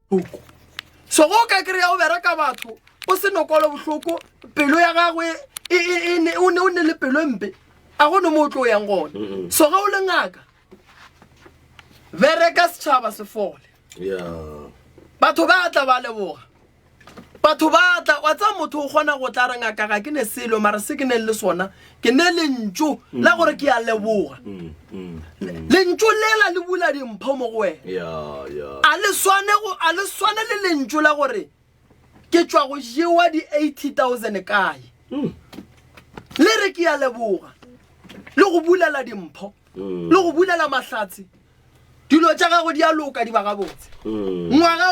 Bohloko. So ge o ka kry-a o bereka batho o se nokwalo bohloko pelo ya gagwe e, e, e, ne- o ne o ne le pelo e mpe a go ne mo o tlo yang gona. So ge o le ngaka bereka setšhaba se fole. Yeah. Batho ba tla ba leboga. Batho ba tla, wa tseba motho o kgona go tla re ngaka ga ke ne selo mara se ke neng le sona ke ne lentšu la gore ke a leboga. Lentšu lela le bula dimpho mo go wena. Yeah, yeah. A le swane go a le swane le lentšu la gore ke tšwa go jewa di 80,000 kae. Le re ke a leboga le go bulela dimpho le go bulela mahlatse. Dilo tša gago di a loka di ba gabotse. Ngwaga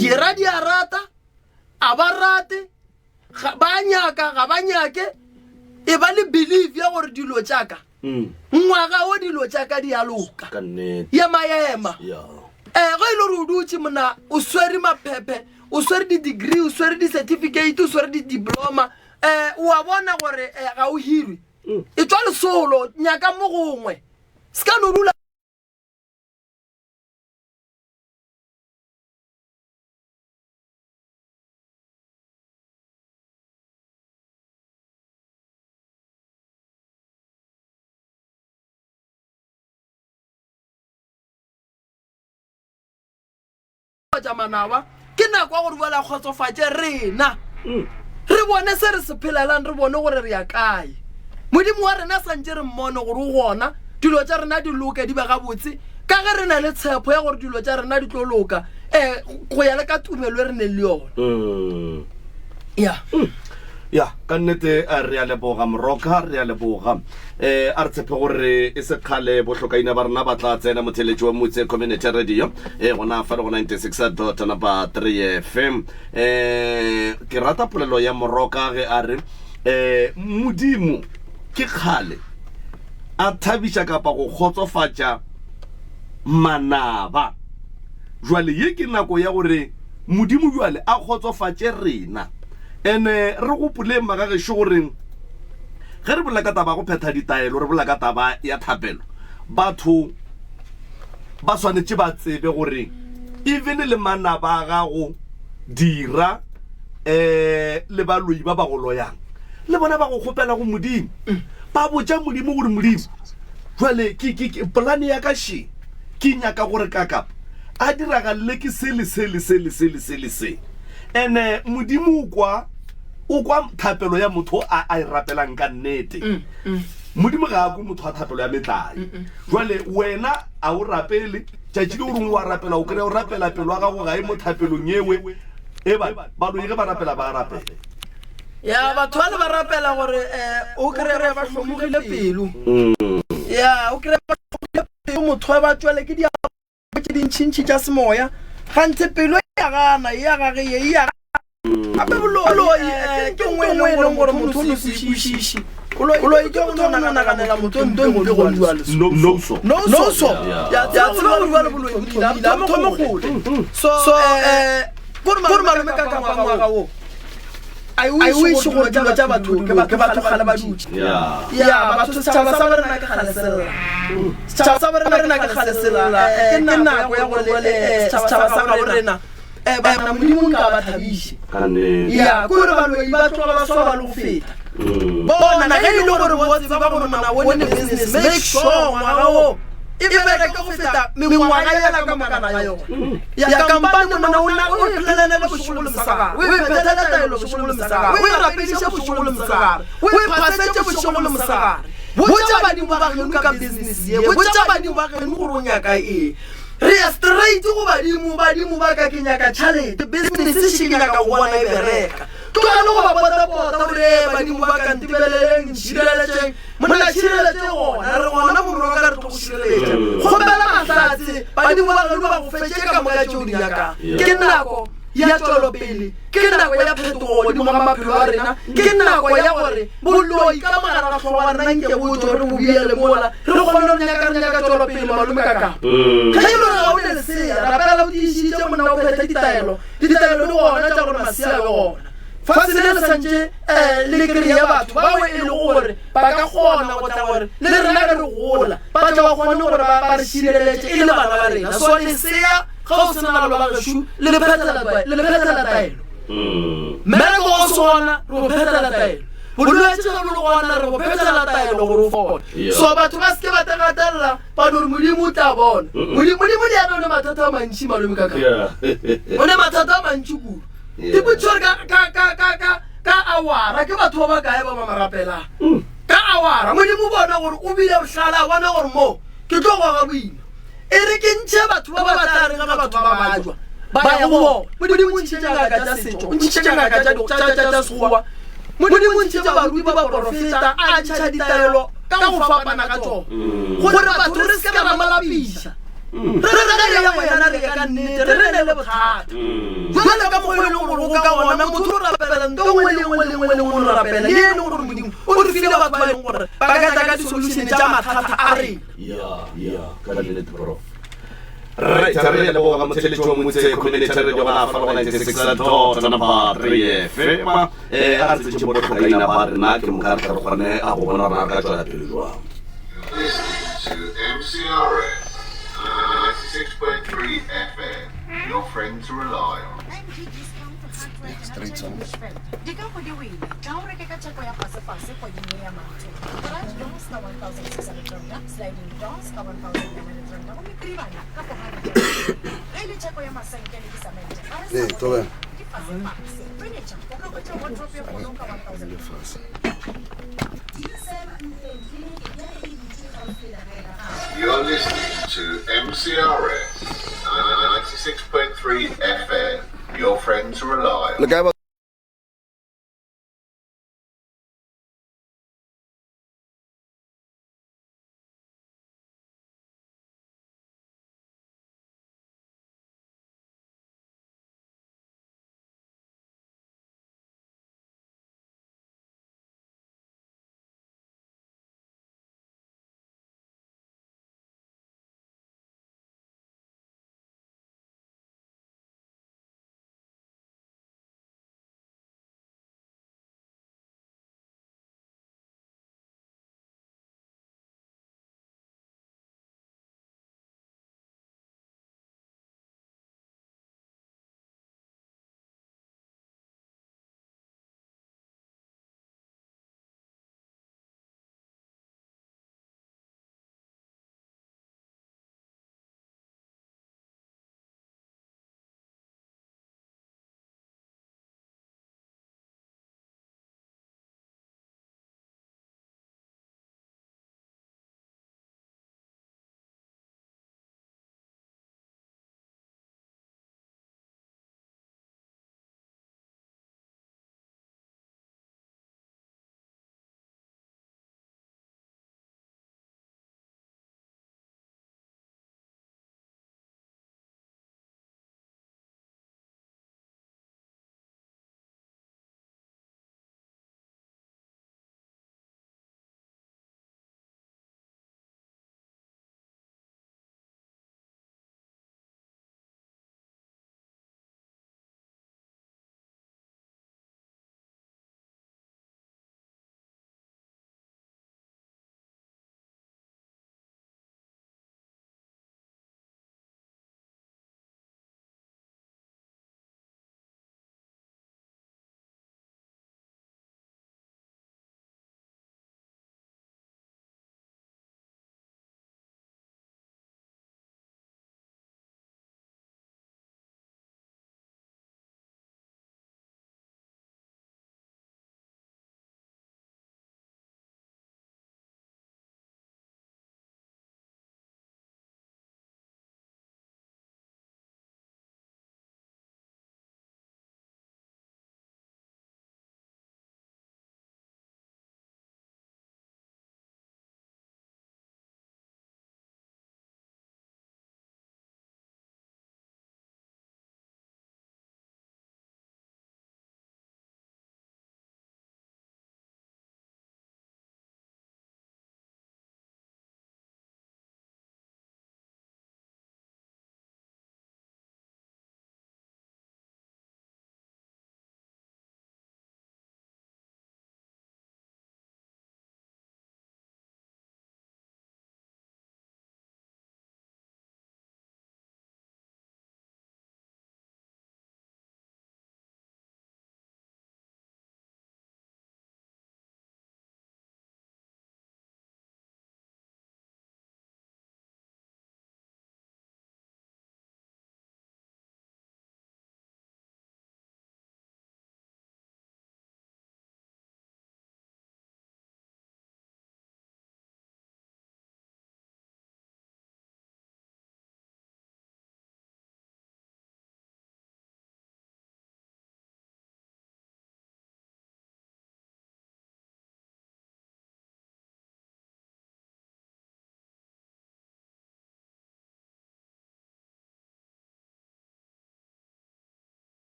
Dira di a rata, a ba rate, ga ba nyaka, ga ba nyake, e ba le belief ya gore dilo tša ka mm. ngwaga o dilo tša ka di a loka ya maema um ge e le gore o dutse mona o swere maphephe o swere di-degree o swere di-certificate o swere di-diploma um o a bona gore um ga o hirwe mm. e tswa lesolo nyaka mo gongwe se ka no dula tša manaba ke nako ya gore bjale a kgotsofatše rena mm. re bone se re se phelelang re bone gore re ya kae modimo wa rena santse re mmone gore o gona dilo tša rena di loke di be gabotse ka ge re na le tshepo ya gore dilo tša rena di tlo loka um go ya le ka tumelo e re neng le yona mm. ya mm. ya ka nnete eh, re a leboga moroka re a leboga um a re tshepe gore e se kgale bohlokaina ba rena ba tla tsena motheletši wa motse community radio e gona fa le go 96 dot number 3 fm um ke rata polelo ya moroka ge a re um modimo ke kgale a thabiša kapa go kgotsofatša manaba jwale ye ke nako ya gore modimo jwale a kgotsofatše rena Ene re gopoleng magagešo gore ge re bolela ka taba ya go phetha ditaelo, re bolela ka taba ya thapelo. Batho ba swanetše ba tsebe gore even le manaba a gago, dira um le baloi ba ba go loyang, le bona ba go kgopela go Modimo. Ba botša Modimo gore Modimo, jwale ke, ke, ke, polane ya ka še, ke nyaka gore kakapa a diragalele ke se le se le se le se le se le se. Ene Modimo o kwa o kwa thapelo ya motho a a e rapelang ka nnete. Mm, mm. Modimo ga a kwe motho a thapelo ya metlae. Jwale wena a o rapele tšatši le o reng wa rapela o kry-a o rapela pelo ya gago ga e mo thapelong ewe e ba baloi ge ba rapela ba rapela. Ya batho ba le ba rapela gore um o kry-e ba hlomogile pelo. Mm. Ya o kry-e ba hlomogile pelo motho wa ba tšwele ke diaparo tše dintšhintšhi tša semoya ganthe pelo e ya gana e ya gage ye e ya gape boloi eh, ke nngwe e leng gore motho o no se kwešiše boloi ke motho o no naganela motho nto mpe go bua le no so no so ya tseba gore bua le boloi bo thomile a thome gole so eh kore malome ka kapa ngwaga wo I wish gore dilo tša batho ke batho kgale ba dutše. Ya batho setšhaba sa borena ke kgale se lla. Setšhaba sa borena ke kgale se lla. Ke nako ya gore le setšhaba sa gabo rena eh bana modimo nka ba thabiše. Ya ke gore baloi ba tloga ba swaba le go feta. Bona ge e le gore bo tseba gore mona o ne business make sure ngwaga wo e bereke go feta mengwaga yela ka mokana ga yona. Ya kampane mona o na o phelela bošego le mosegare, o e phethele taelo bošego le mosegare, o e rapediše bošego le mosegare, o e phasetše bošego le mosegare. Botša badimo ba geno ka business ye, botša badimo ba geno gore o nyaka eng. Re ya straight go badimo, badimo ba ka ke nyaka tšhalete, business še ke nyaka go bona e bereka. Tlogela go ba potapota o re, Badimo ba ka ntebeleleng, ntšhireletšeng. Monna tšhireletšo e gona, re gona gomme wa ka re tlo go šireletša. Kgopela mahlatse, badimo ba geno ba go fe tše ka moka tše o di nyakang. Ke nako ya tšwelopele, ke nako ya phetogo godimo ga maphelo a rena, ke nako ya gore boloi ka mogare ga hlogo ya rena nke bo tšwe re bo biele mola, re kgone go nyaka re nyaka tšwelopele malome ka kapa. Ge e le gore ga o ne lesea, rapela o tiišitše monna o phethe ditaelo, ditaelo di gona tša gore masea a be gona. Fase le le santše le kry-a batho bao e lego gore ba ka kgona go tla gore le rena ge re gola ba tle ba kgone gore ba re šireletše e le bana ba rena. So lesea ge o se na lwa gešo le phethela taelo. Mmereko o se gona re go phethela taelo. Bolwetši ge bo le gona re go phethela taelo gore o fole. So batho ba se ke ba gatelela ba no re Modimo o tla bona. Modimo le yena o ne mathata a mantši malome ka ka. O ne mathata a mantši kudu. Ipotšiše gore ka, ka, ka, ka, ka, ka awara ke batho ba bakae ba ba mo rapelang. Ka awara. Modimo o bona gore o bile bohlale, a bona gore mo ke tlo goga boima. E re ke ntšhe batho ba ba tla reng ge batho ba babjwa ba ya go bona. Modimo o ntšhitše ngaka tša setšo, o ntšhitše ngaka tša, tša, tša, tša sekgowa. Modimo o ntšhitše baruti, baporofeta, a ntšha ditaelo ka go fapana ga tšona, gore batho re se ke ra mo lapiša. Re re ge re ya go yena re ye ka nnete, re re ne le bothata. Bjale ka mokgwa e leng gore go ka gona, motho o rapela nto nngwe le nngwe le nngwe le nngwe o rapela ye e leng gore Modimo o re file batho ba e leng gore ba ka tla ka di-solution tša mathata a rena. Ya, ya, ka nnete prof. Right, re a leboga motheletši wa Motse Community Radio gona fa go 96 dot number 3 FM. Eh, a re tsentše botlhokaina ba rena ke moka re tla re kgone a go bona rona re ka tšwela pele jwang. Listening to MCRS 96.3 FM, your friend to rely on. Straight song. Di ka go di wele tla o reke ka theko ya fasefase kgweding ye ya Matho. Garage doors ka 1600 ranta, sliding doors ka 1900 ranta gomme tribana ka 400 ranta. Ge e le theko ya masenke le disamente ga re Ee, sa tlogela. bolela ke fasefase. Furniture o ka hwetša wardrobe ye kgolo ka 1000 Lefase. You're listening to MCRS 96.3 FM, your friend to rely Le on. kae ba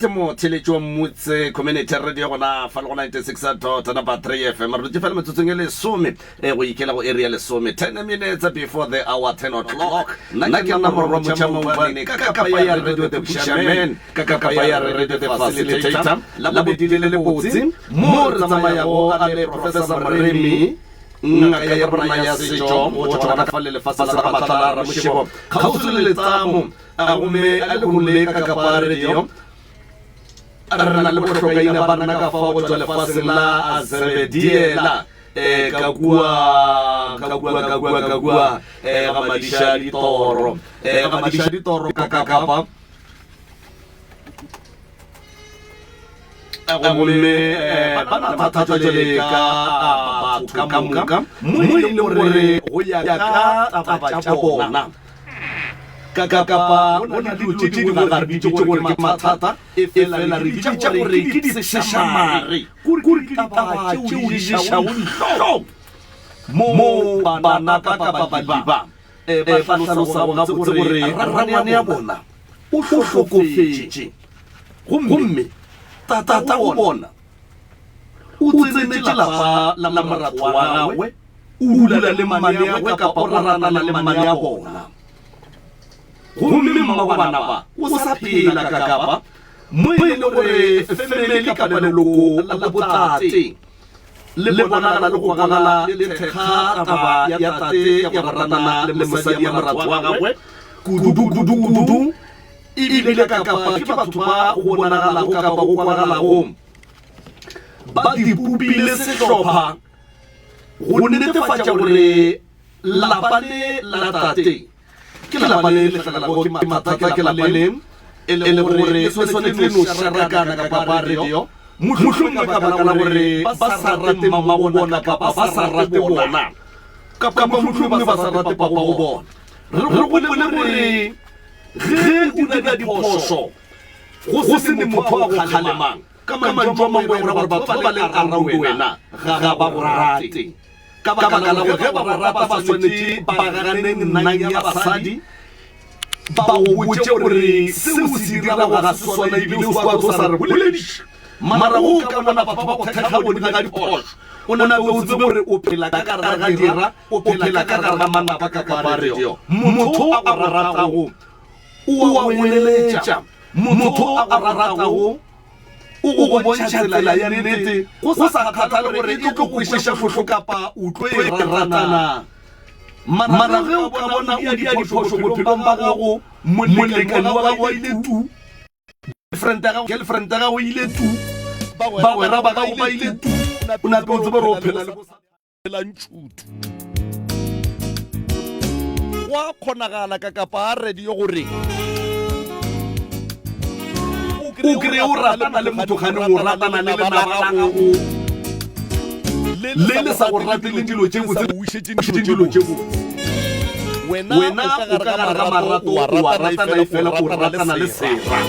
Right motheletši wa Mmutse Community Radio gona fa le go 96 dot number 3 FM. Re dutše fela metsotsong e lesome e go ikela go area lesome 10 minutes before the hour 10 o'clock. Nna ke nna morwa Motšha Maubane ka kapa ya Radio The Pusherman ka kapa ya Radio The Facilitator la bobedi le le botse mo re tsamayago a le Professor Moremi ngaka ya borena ya setšo go tšwa gona fa le lefase la Ramatlala Ramošebo kgauswi le Letsamo. A gomme a lehono le ka kapa radio re na le bohlokaina ba rena ka fao go tšwa lefaseng la Azebediela eh, ka kua ka kua ka kua ka kua eh, ga madiša ditoro eh, ga madiša ditoro ka ka kapa gomme eh, ba na le mathata jale ka batho ka moka mo e leng gore go ya ka taba tša bona ka kapa go na le dilo tše dingwe ga re bitše gore ke mathata e fela re bitša gore ke disešamare kore ke ditaba tšeo di ješago dihlong mo bana ba kapa baliba eh, ba hlalosago gabotse gore rangwane ya bona o hlokofetše gomme tatago bona o tsenetše lapa la moratho wa gagwe o dula le mmaneagwe kapa o ratana le mmanea bona gomme mmago bana ba o sa phela ka kapa mo e le gore family kapa leloko la botate le bonagala le go kwagala le thekga taba ya tate ya go ratana le mosadi ya moratho wa gagwe kudu kudu kudu ebile ka kapa ke batho ba go bonagalago kapa go kwagalago ba dipopile sehlopha go netefatša gore lapa le la tate ke lapa le le tlelelago ke mathata ke lapa le e le gore le swanetše le no šarakana kapa ba radio mohlomongwe ka baka la gore ba sa rate mmago bona kapa ba sa rate bona kapa mohlomongwe ba sa rate papago bona re gopole gore ge o dira diphošo go se ne motho a go kgalemang ka mantšu a mangwe o ra gore batho ba ba leng around wena ga ba go rate ka baka la gore ge ba go rata ba swanetše ba gane nnang ya basadi ba go botše gore seo se dirago ga se sona ebile o se wa tlo sa re bolediša mara go ka bona batho ba go thekga godimo ga diphošo o nape o tsebe gore o phela ka gare ga dira o phela ka gare ga malapa ka kapa radio motho a go ratago o a go eletša motho a go ratago o go bontšha tsela ya nnete go sa kgathale gore e tlo go kweša bohloko kapa o tlo e ratana mara ge o ka bona o dia diphošo bophelong ba gago molekane wa gago a ile tu girlfriend ya gago girlfriend ya gago ile tu bagwera ba gago ba ile tu o nape o tsebe gore o phela le la ntšhutu go a kgonagala ka kapa a radio gore o kry o ratana le motho gane o ratana le lenaba la gago le le sa go rate le dilo tše botse dilo tše botse wena o ka gare ga marato o a ratana e fela o ratana le sera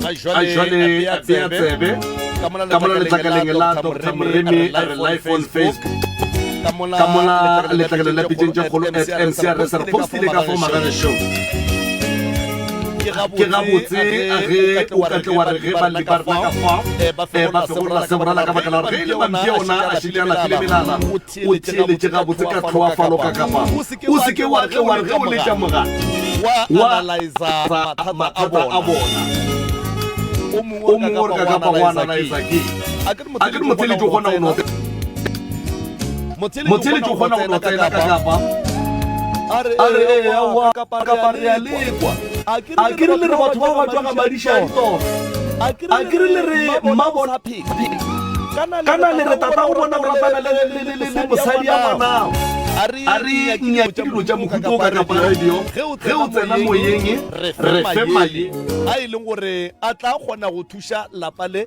A jwale a bea tsebe ka mola letlakaleng la Dr. Moremi a re live on Facebook ka mola letlakaleng la pitšeng tše kgolo at MCRS re postile ka fo magagešong ke gabotse ge o ka tle wa re ge ba le ba rena ka fa eh, ba fegolola seborala ka baka la gore ge e le mampša ona a šetše a lapile melala o theeletše gabotse ka tlhoafalo ka kapa O se ke wa tle wa re ge o letša mogala wa analyza mathata a bona. O mongwe o re ka kapa go analyza ke a ke re motheletši o kgona go no motheletši o kgona go no tsena ka kapa a re ee aowa kapa re a lekwa a ke re le re batho ba ba tšwa ga madiša a ditoro a ke re le re mmabona Kana le re tatago bona o ratana le mosadi ya ngwanao. A re nyake dilo tša mohuta o ka kapa radio. Ge o tsena moyeng, re re fe maye. A e leng gore a tla kgona go thuša lapa le,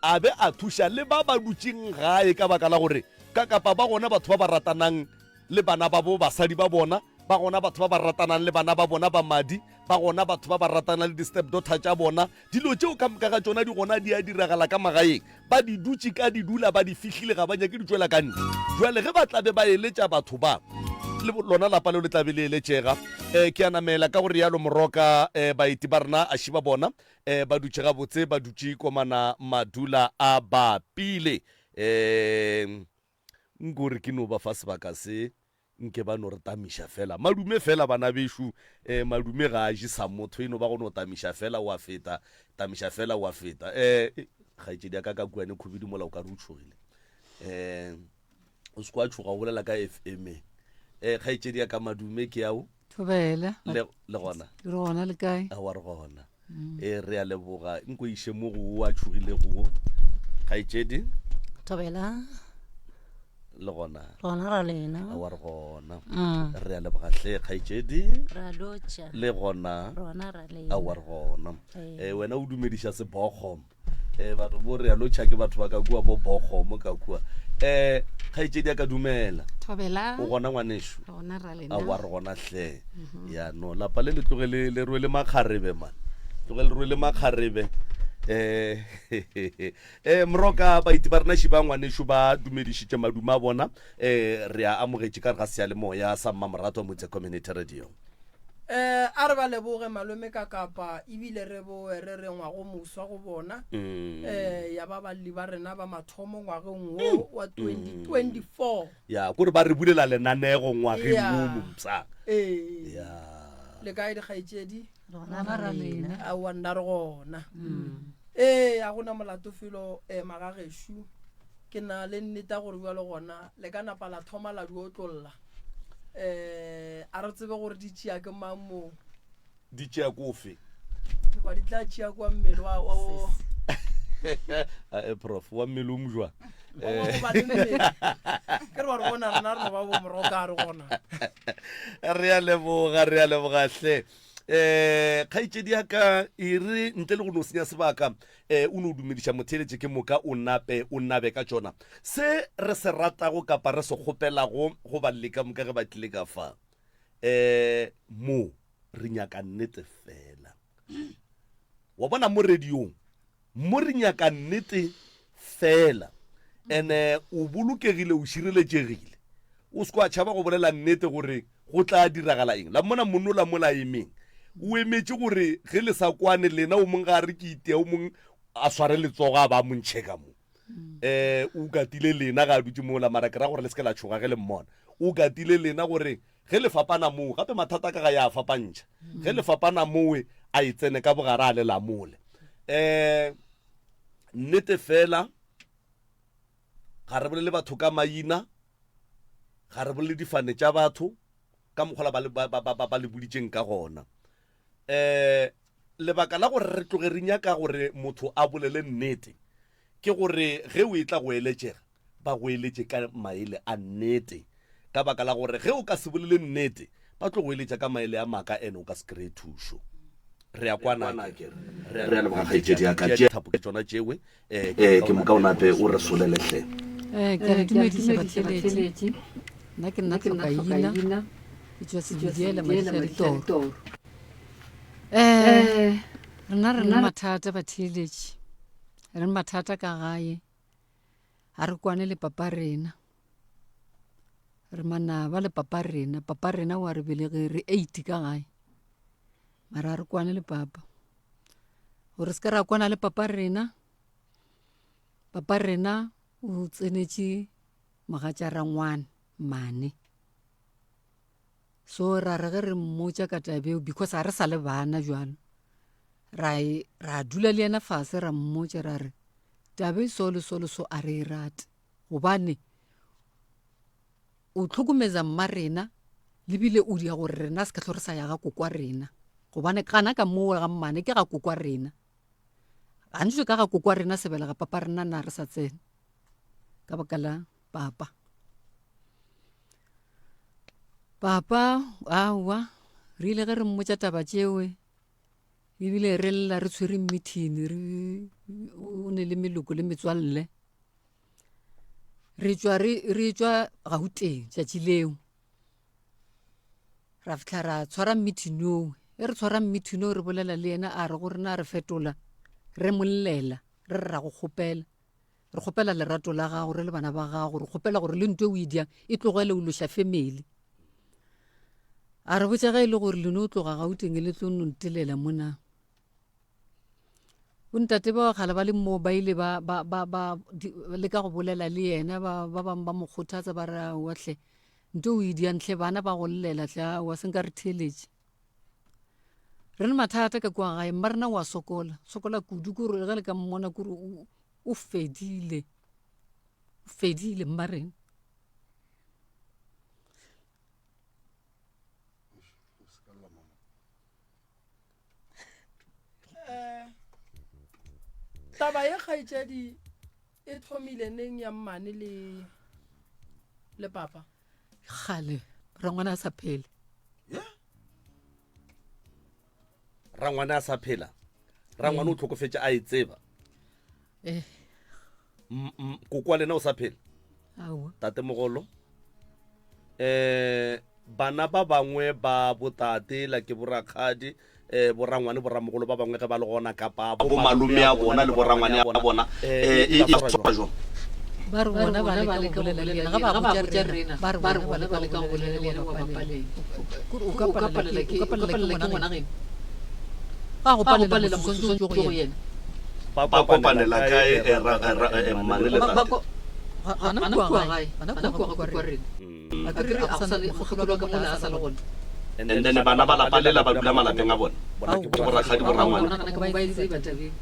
a be a thuša le ba ba dutšeng gae ka baka la gore ka kapa ba gona batho ba ba ratanang le bana ba bo basadi ba bona, ba gona batho ba ba ratanang le bana ba bona ba madi, ba gona batho ba ba ratanang le di-step daughter tša bona. Dilo tšeo ka moka ga tšona di gona di a diragala ka magaeng. Ba di dutše ka di dula ba di fihlile ga ba nyake di tšwela ka ntle. Bjale ge ba tla be ba eletša batho ba. le lona lapa leo le tla be le eletšega. Um ke a namela ka go rialo Moroka, um baeti ba rena a šiba bona um ba dutše gabotse, ba dutše komana madula a bapile. Um nko re ke no ba fa sebaka se nke ba no re tamiša fela. Madume fela bana bešo, um madume ga a je sa motho, e no ba go no tamiša fela o a feta, tamiša fela o a feta. Um kgaetšedi ya ka ka kuane khubidu mola o ka re o tšhogile. Um o se kwa tšhoga o bolela ka fm um kgaetšedi ya ka madume ke ao thobela le le gona re gona le kae awa re gona e re a leboga nko iše mo go o a tšhogilego wo kgaetšedi thobela le gona gona ra lena awa re gona Mm. re a leboga hle kgaetšedi ra lotša le gona rona ra lena awa re gona Ee. um wena o dumediša sebokgo um batho bo re alotšha ke batho ba ka kua bo bokgomo ka kua um kgaetšedi ya ka dumela thobela o gona ngwanešu gona ra lena aowa re gona hle ya no lapa le le tloge le le rwele makgarebe man tloge le rwele makgarebe um um moroka baeti ba rena šiba ngwanešu ba dumedišitše madume a bona um re a amogetše ka re ga seyalemoya sa mmamoratwa motse community radio Eh, a re ba leboge malome ka kapa ebile re boe re re ngwago moswa go bona Mm. eh ya ba balli ba rena ba mathomo ngwageng wo wa 2024 ya kore ba re bulela lenanego ngwageng Ya. wo mompsa ee ya le kae dikgaetšedi rona ra lena aowa nna re gona ee a gona molato felo um magagešu ke na le nnete ya gore bjalo gona le ka napa la thoma la di otlolla um a re tsebe gore di tšea ke mang moo di tšea kofe ba di tla tšea kwa mmele wa wa- wa- Eh, prof wa mmele o mojwa wa go ba le mmele ke re ba re bona rena re no ba bo moroka re gona re a leboga re a leboga hle um kgaetšedi ya ka e re ntle le go no senya sebaka um o no dumediša motheeletše ke moka o nape o nabe ka tšona. Se re se ratago kapa re se kgopelago go balli ka moka ge ba tlile ka fa, um mo re nyaka nnete fela. Wa bona mo radiong mo re nyaka nnete fela. Ene o bolokegile o šireletšegile. O se kwa tšhaba go bolela nnete gore go tla diragala eng. La mmona monnola mola a emeng. O emetše gore ge le sa kwane lena o mong ga a re ke itia o mong a sware letsogo a ba a mo ntšhe ka mo. Um o katile lena ga a dutše mola mara ke ra gore le se ke la tšhoga ge le mmona. O katile lena gore ge le fapana moo gape mathata ka ga ya fapantšha. Ge le fapana mowe a e tsene ka bogare a le lamole. Um nnete fela ga re bolele batho ka maina ga re bolele difane tša batho ka mokgwa la ba, ba, ba, ba, ba le boditšeng ka gona um lebaka la gore re tloge re nyaka gore motho a bolele nnete ke gore ge o e tla go eletšega ba go eletše ka maele a nnete ka baka la gore ge o ka se bolele nnete ba tlo go eletša ka maele a maaka ene o ka se kry-e thušo re ya kwana ke re a leboga kgaetšedi ya ka tšea thapo ke tšona tšewe um ke moka o nape o re solele hle Eh, ke a le dumediša batheeletši nna ke nna tlhokaina ke tšwa sebidiela madiša ditoro um rena re ne mathata batheeletši re ne mathata ka gae ga re kwane le papa rena re manaba le papa rena papa rena wa re belege re eight ka gae mara ga re kwane le papa gore se ka ra kwana le papa rena papa rena o tsenetše mogatša rangwane mane so ra re ge re mmotša ka tabeo because ga re sa le bana jalo ra e, ra dula le yena fase ra mmotša ra re tabe so le so le so a re e rate gobane o hlokomeza mma rena lebile o dia gore rena se ka tlho re sa ya ga kokwa rena gobane gana ka moo ga mmane ke ga kokwa rena gantši ka ga kokwa rena sebelega papa rena na re sa tsene ka baka la papa papa aowa re ile ge re mmotša taba tšewe ebile re lla re tshwere meeting re o ne le meloko le metswalle re tšwa re re tšwa Gauteng tšatši leo ra fihla ra tshwara meeting oo e re tshwara meeting oo re bolela le yena a re go rena re fetola re mollela re re ra go kgopela re kgopela lerato la gago re le bana ba gago re kgopela gore le nto e o e diang e tlogele o loša family. A re botša ge e le gore le no tloga Gauteng le tlo no ntelela mo na. Bontate ba kgale ba le moo ba ile ba, ba, ba, ba di, leka go bolela le yena, ba, ba bangwe ba mo kgothatsa ba re aowa hle, nto o e diang hle bana ba go llela hle aowa se nka re theeletše. Re le mathata ka kua gae, mma rena wa sokola, sokola kudu kore ge le ka mmona kore o, o fedile, o fedile mma rena. Eh, taba ye kgaetšedi e thomile neng ya mmane le le papa kgale rangwana a sa phele rangwane a sa phela rangwane o tlhokofetše a e tseba eh koko wa lena o sa phela aowa tatemogolo eh bana ba bangwe ba botate la ke borakgadi eh borangwane boramogolo ba bangwe ge ba le gona kapa bo malome a bona le borangwane a bona eh e e tshwara jwang ba re bona ba leka go bolela le yena ga ba botša rena ba re bona ba leka go bolela le yena wa bapaleng o ka palela ke ngwana geno ga go palela mosong go yena Ba kopanela kae eh, ra, eh, ra, eh, mmane le tate? Gana kua gae, gana kua ga kwa rena. A ke re a go sa le mokgekolo wa ka mola a sa le gona. And then bana ba lapa lela ba dula malapeng a bona? Ke borakgadi borangwane. Nagana ke ba e tseba tabeng.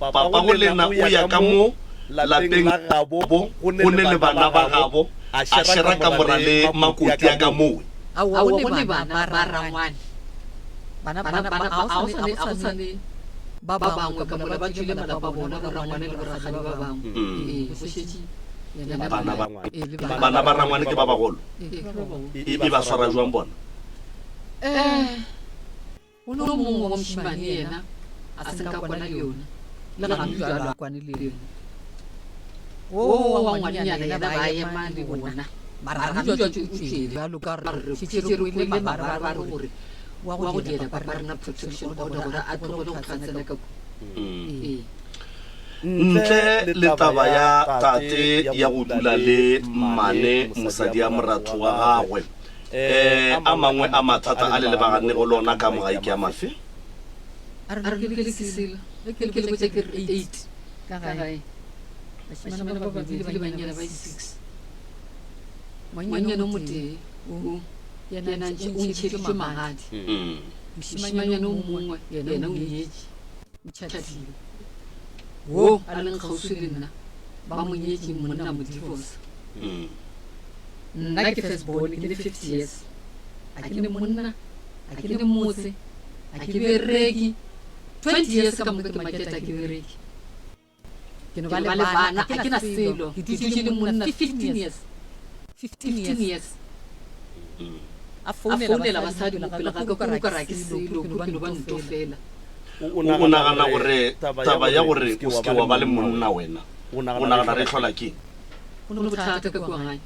Papago lena o ya ka mo lapeng la gabo go ne le bana ba gabo a šera kamora le makoti a ka mowe. Aowa go ne bana ba rangwane. Bana bana ba ga go sa ne ba bangwe ka mola ba tšwile malapa a bona borangwane le borakgadi ba bangwe. Ee, go šetše yena le Bana ba ee, le bana ba rangwane ke ba bagolo? Ee, ke ba bagolo. E, e ba swara jwang bona? Eh, go ne o mongwe wa mošemane yena a se nka kwana le yona le ga bjalo a kwane le yona. Wo wa ngwanenyana yena ba ema le bona mara ga bjalo o tšwele bjalo ka re šetše re kwele mabarebare gore wa go diela papa rena protection order gore a tlogele go tla tsena ka kua. Ee. Ntle le taba ya tate ya go dula le mmane mosadi ya moratho wa gagwe, um a mangwe a mathata a le lebaganego le ona ka mo gae ke a mafe? A re lokele ke selo ge ke le botša ke re 8 ka gae bašemane ba babedi le bannyana ba 6 ngwannyana o motee o yena o ntšheditšwe magadi mošemanyana o mongwe yena o nyetše o tšhatile wo a leng kgauswi le nna ba mo nyetše monna mo divorce nna ke first born ke le 50 years a ke ne monna a ke ne motse a ke bereki 20 years ka moka ke maketa ke bereki Ke no ba le bana, a ke na selo. Ke dutše le monna 15 years. 15 years. A founela basadi mo pele ga ka, kore o ka re a ke selo, kore ke no ba nto fela. O nagana gore taba ya gore o se ke wa ba le monna wena, o nagana re e hlola keng? Go ne bothata ka kua gae.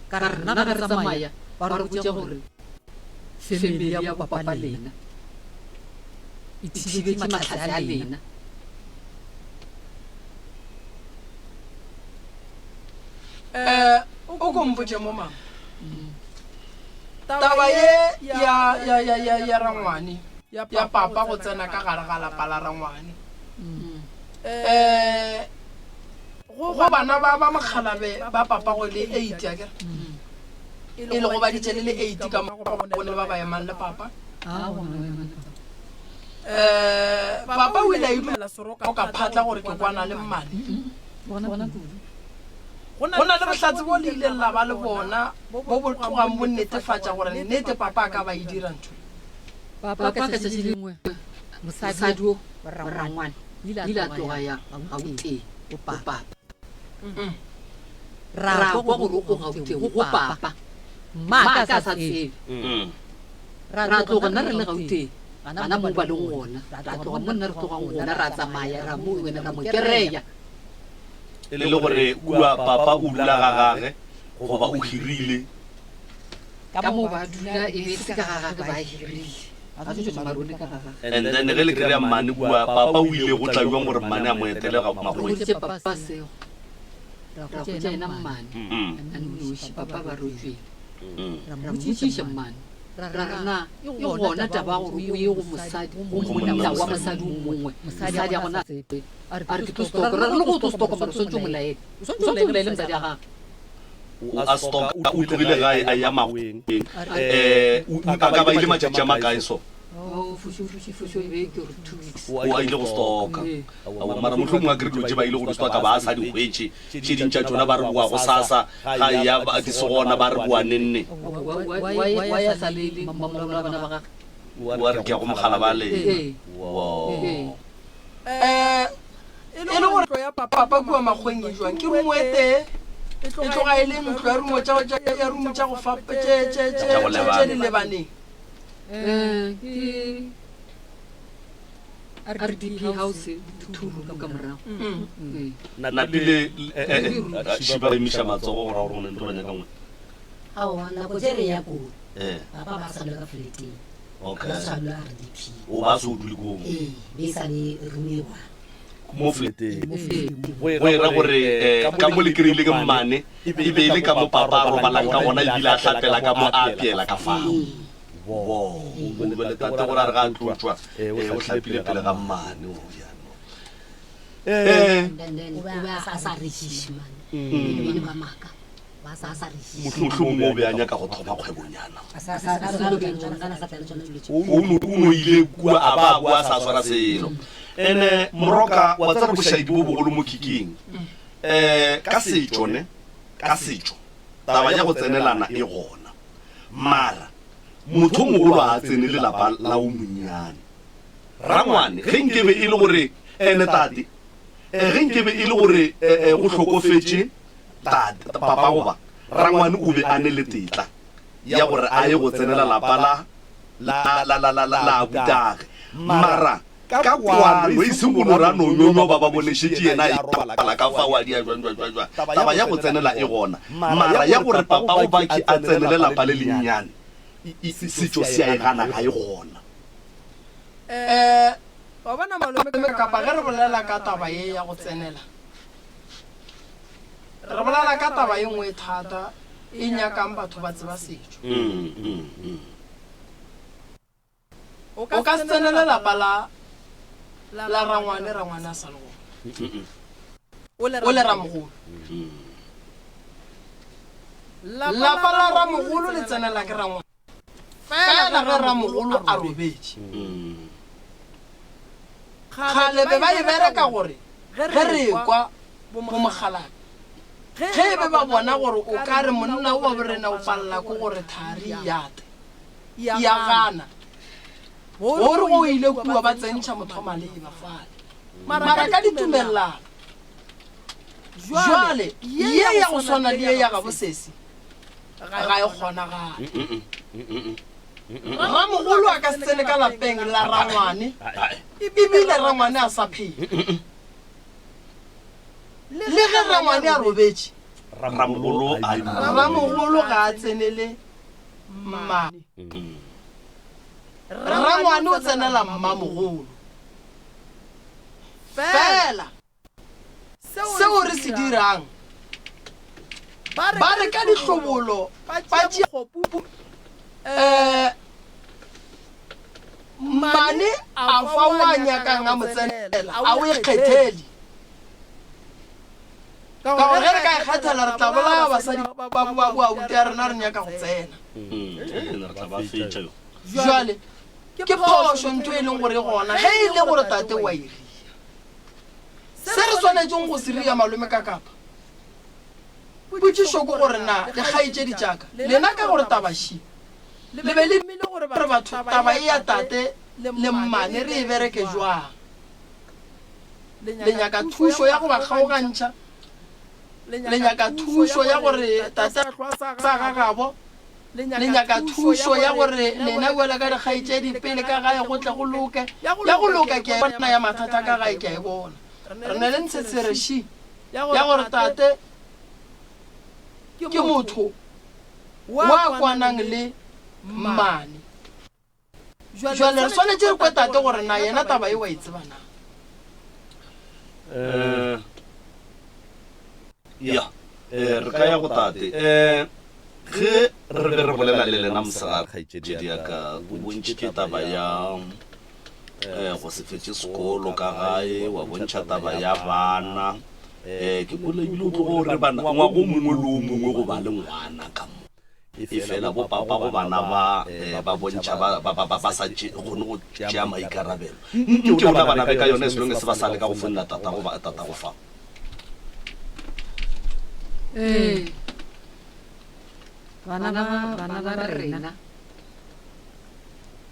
Ka re rena ga re tsamaya ba re botša gore family ya bo papa lena e thibetše mahlatse a lena. Eh, o ko mpotše mo mama. Taba ye ya ya ya ya ya rangwane ya papa go tsena ka gare ga lapa la rangwane. Eh, go bana ba ba mokgalabe ba papa go le 8 akere. E le go baditše le le 8 ka mo go ne ba ba emang le papa. Ah, go ne ba emang le papa. Um papa o ile a idumela o ka phatla gore ke kwana le mmane. Go na le bohlatse bo le ileng la ba le bona bo bo tlogang bo netefatša gore nnete papa a ka ba e dira ntho ye. Papa ka tšatši le lengwe mosadi wo rangwane ile a tloga ya Gauteng go papa. Ra kwa gore o Gauteng go papa. Mma a ka sa tsebe. Ra tloga nna re le Gauteng. Gana mo ba lego gona. Ra tloga mo nna re tlogang gona, ra tsamaya, ra mo wena, ra mo kereya. E le gore kua papa o dula ga gage goba o hirile? Ka mo ba dula e be e se ka ga gage, ba hirile. Ba tšo marole ka ga gage. And then ge le kereya mmane kua, papa o ile go tla bjang gore mmane a mo etele ga Re makgweng? hweditše papa sego. Ra hwetša yena mmane a nnoši, papa ba re o tšwele. Ra mmotšiša mmane. Ra re na e gona taba ya gore o ye go mosadi, go monna wa mosadi o mongwe, mosadi a gona a tsebe, a re ke tlo stoka. Ra re le go tlo stoka mara o swantse o mo laele, o swantse o laele mosadi ya gagwe. O a stoka, o tlogile gae a ya makgoweng, um a ka ba ile matšatši a makae so? Oh, fušo, fušo, fušo e be ke gore 2 weeks. O a ile go stoka. Aowa, mara mohlomongwe a kere dilo tše ba ile go di stoka ba sa di hwetše. Tše ding tša tšona ba re boa gosasa, ga eya di se gona ba re boa nenne. Why a sa laele mmamogolo wa bana ba gagwe? O a re ke ya go mogala ba lena. Wo. Eh, e le gore ntlo ya papa kua makgweng e jwang? Ke rumo e tee, e tloga e le ntlo ya rumo tša ya rumo tša go fa tše tše tše tše di lebaneng. Eh, ke RDP house two room ka morago. Ee. Napile šiba ba emiša matsogo go ra gore go na le ntho ba nyaka nngwe. Aowa, nako tše re ya koo, Eh. papa ba sa dula ka fleteng. Okay. Ba sa dula RDP. O ba se o dule koo. Ee, be e sa le room e one. Mo fleteng. Mo fleteng. Go e ra gore eh, ka mo le kry-ile ke mmane, e be e le ka mo papa a robalang ka gona ebile a hlapela ka mo a apeela ka fao. Wo, bjale tate gore a re ga a tlo tšwa, eh, o hlapile pele ga mmane. Oh, ya no. Eh. And then o be a sa rekiše man. E le ba maaka. Ba sa sa rekiše. Mohlomongwe o be a nyaka go thoma kgwebonyana. A sa sa sa sa tla le tsona dilo tše. O no o no ile kua a ba a boa a sa swara selo. Ene moroka wa tseba bošaedi bo bogolo mo kicking. Eh ka setšo ne, ka setšo taba ya go tsenelana e gona. Mara motho o mogolo ga a tsene le lapa la o monnyane. Rangwane, ge nkebe e le gore, ene tate, eh, ge nkebe e le gore eh, eh, go hlokofetše tate, papa goba rangwane o be a ne le tetla ya gore a ye go tsenela lapa la, la, la, la, la, la, la abutage. Mara ka kwano, e seng go no re a no nyonyoba ba bone šetše yena a ipala ka fao a dia jwang, jwang, jwang, jwang. Taba ya go tsenela e gona, mara ya gore papa o baki a tsenele lapa le lennyane, setšo se a e gana, ga e gona. Eh, wa bona malome kapa ge re bolela ka taba ye ya go tsenela, re bolela ka taba ye nngwe e thata e nyakang batho ba tseba setšo. O ka se tsenele lapa la la rangwane, rangwane a sa le gona. O le ramogolo. Lapa la ramogolo le tsenela ke rangwane fela ge ramogolo a robetše. Kgale be ba e bereka gore ge re ekwa bomokgalabje ge e be ba bona gore o ka re monna wa borena o palela ke gore thari e ate, ya gana gore go ile kua ba tsentšha mothomaleba fale mara ka ditumellano. Jwale ye ya go swana le ye ya gabo sesi ga e kgonagale. Ramogolo a ka se tsene ka lapeng la rangwane ebile rangwane a sa phela. Le ge rangwane a robetše, ramogolo ga a tsenele mmane. Rangwane o tsenela mmamogolo. Fela seo re se dirang, ba re ka dihlobolo ba tšea um mmane a fa o a nyakang a mo tsenela, a o e kgethele. Ka gore ge re ka e kgethela re tla bolaya basadi ba ba boabuti ya rena re nyaka go tsena. Re tla ba fetša yo. Jwale ke phošo ntho e leng gore e gona ge e le gore tate wa e ria. Se re swanetšeng go se ria malome ka kapa potšišo ke gore na dikgaetšedi tša ka lena ka gore taba ši le be le gore batho taba e ya tate le mmane re e bereke jwang. Le nyaka thušo ya go ba kgaogantšha? Le nyaka thušo ya gore tate a hlwa sa ga gabo? Le nyaka thušo ya gore lena bjalo ka dikgaetšedi pele ka gae go tle go loke? Ya go loka ke a e bona, ya mathata ka gae ke a e bona. Re ne le ntshetshereši ya gore tate ke motho wa kwanang le mmane. Jwale re swanetše re kwe tate gore na yena taba ye wa e tseba na. Eh, ya, eh, re ka ya go tate. Eh, ge. Re be re bolela le lena mosegare, kgaetšedi ya ka. O bontšhitše taba ya eh, go se fetše sekolo ka gae, wa bontšha taba ya bana. Eh, ke kwele ebile o tlogo re bana ngwaga o mongwe le o mongwe go ba le ngwana ka mo. E fela bo papa go bana ba eh, ba bontšha ba, ba, ba, ba, ba sa tše, kgone go tšea maikarabelo. Nke o na bana be ka yone as long as ba sa leka go founela tatago ba, tatago fa. Ee. Bana ba, bana ba rena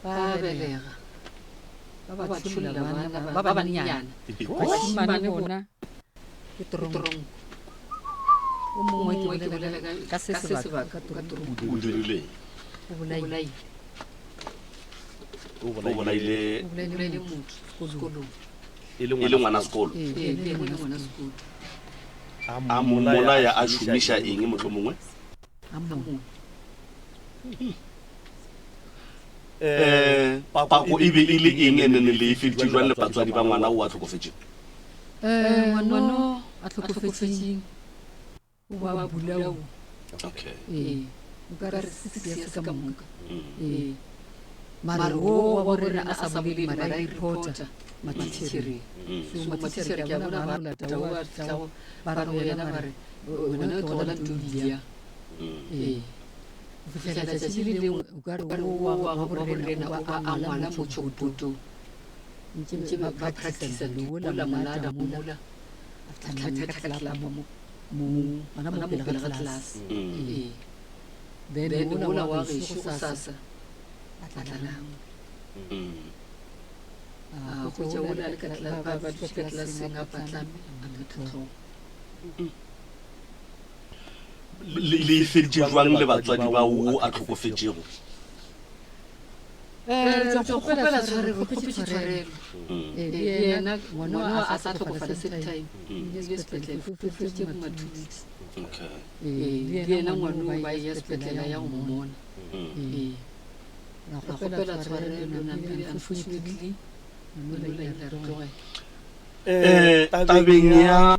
ba belega, ba ba tšholla bana ba ba bannyane. Bašemane bona ke tronko. O mongwe ke bolela ka se sebaka ka tronko. O dirileng? O bolaile. O bolaile. O bolaile motho sekolong. E le ngwana sekolo. Ee, e le ngwana sekolo. A mmolaya a šomiša eng mohlomongwe? Um pako e be e le eng ene ne le e feditše jwang le batswadi ba ngwana o a hlokofetšeng? Um ngwana a hlokofetšeng o ba bolawa. Okay. Ee, o ka re se years ka moka. Ee. Mare wo wa borena a sa bolele mara a reporta matitšhereng. So matitšhere ke a bona ba lata o ba tlago ba re go yena ba re wena o tlogela ntho di dia. Ee. Go fihlela letšatši le lengwe o ka re wo wa borena o ba a ngwala mo chalkboardong. Ntše ba practice lola molada mola a tlhatlha mo mo gona mo pele ga class. Ee. Then wola wa gešo gosasa a tla nangwe. A hwetša wola a le ka ba ba dutše ka klaseng a patlame a phetha hlogo. Le le e feditše jwang le batswadi ba wo a hlokofetšego? Eh, re tšwa go kgopela tshwarelo, re kgopetše tshwarelo. Eh, le yena ngwana o a sa hlokofala same time. O ile sepetlele, o feditše bo ma 2 weeks. Okay. Ee, le yena ngwano ba eya sepetlele ya go mmona. Ee. Ra kgopela tshwarelo Nampili, unfortunately ngwano o ile a re tlogela. Eh, tabeng ya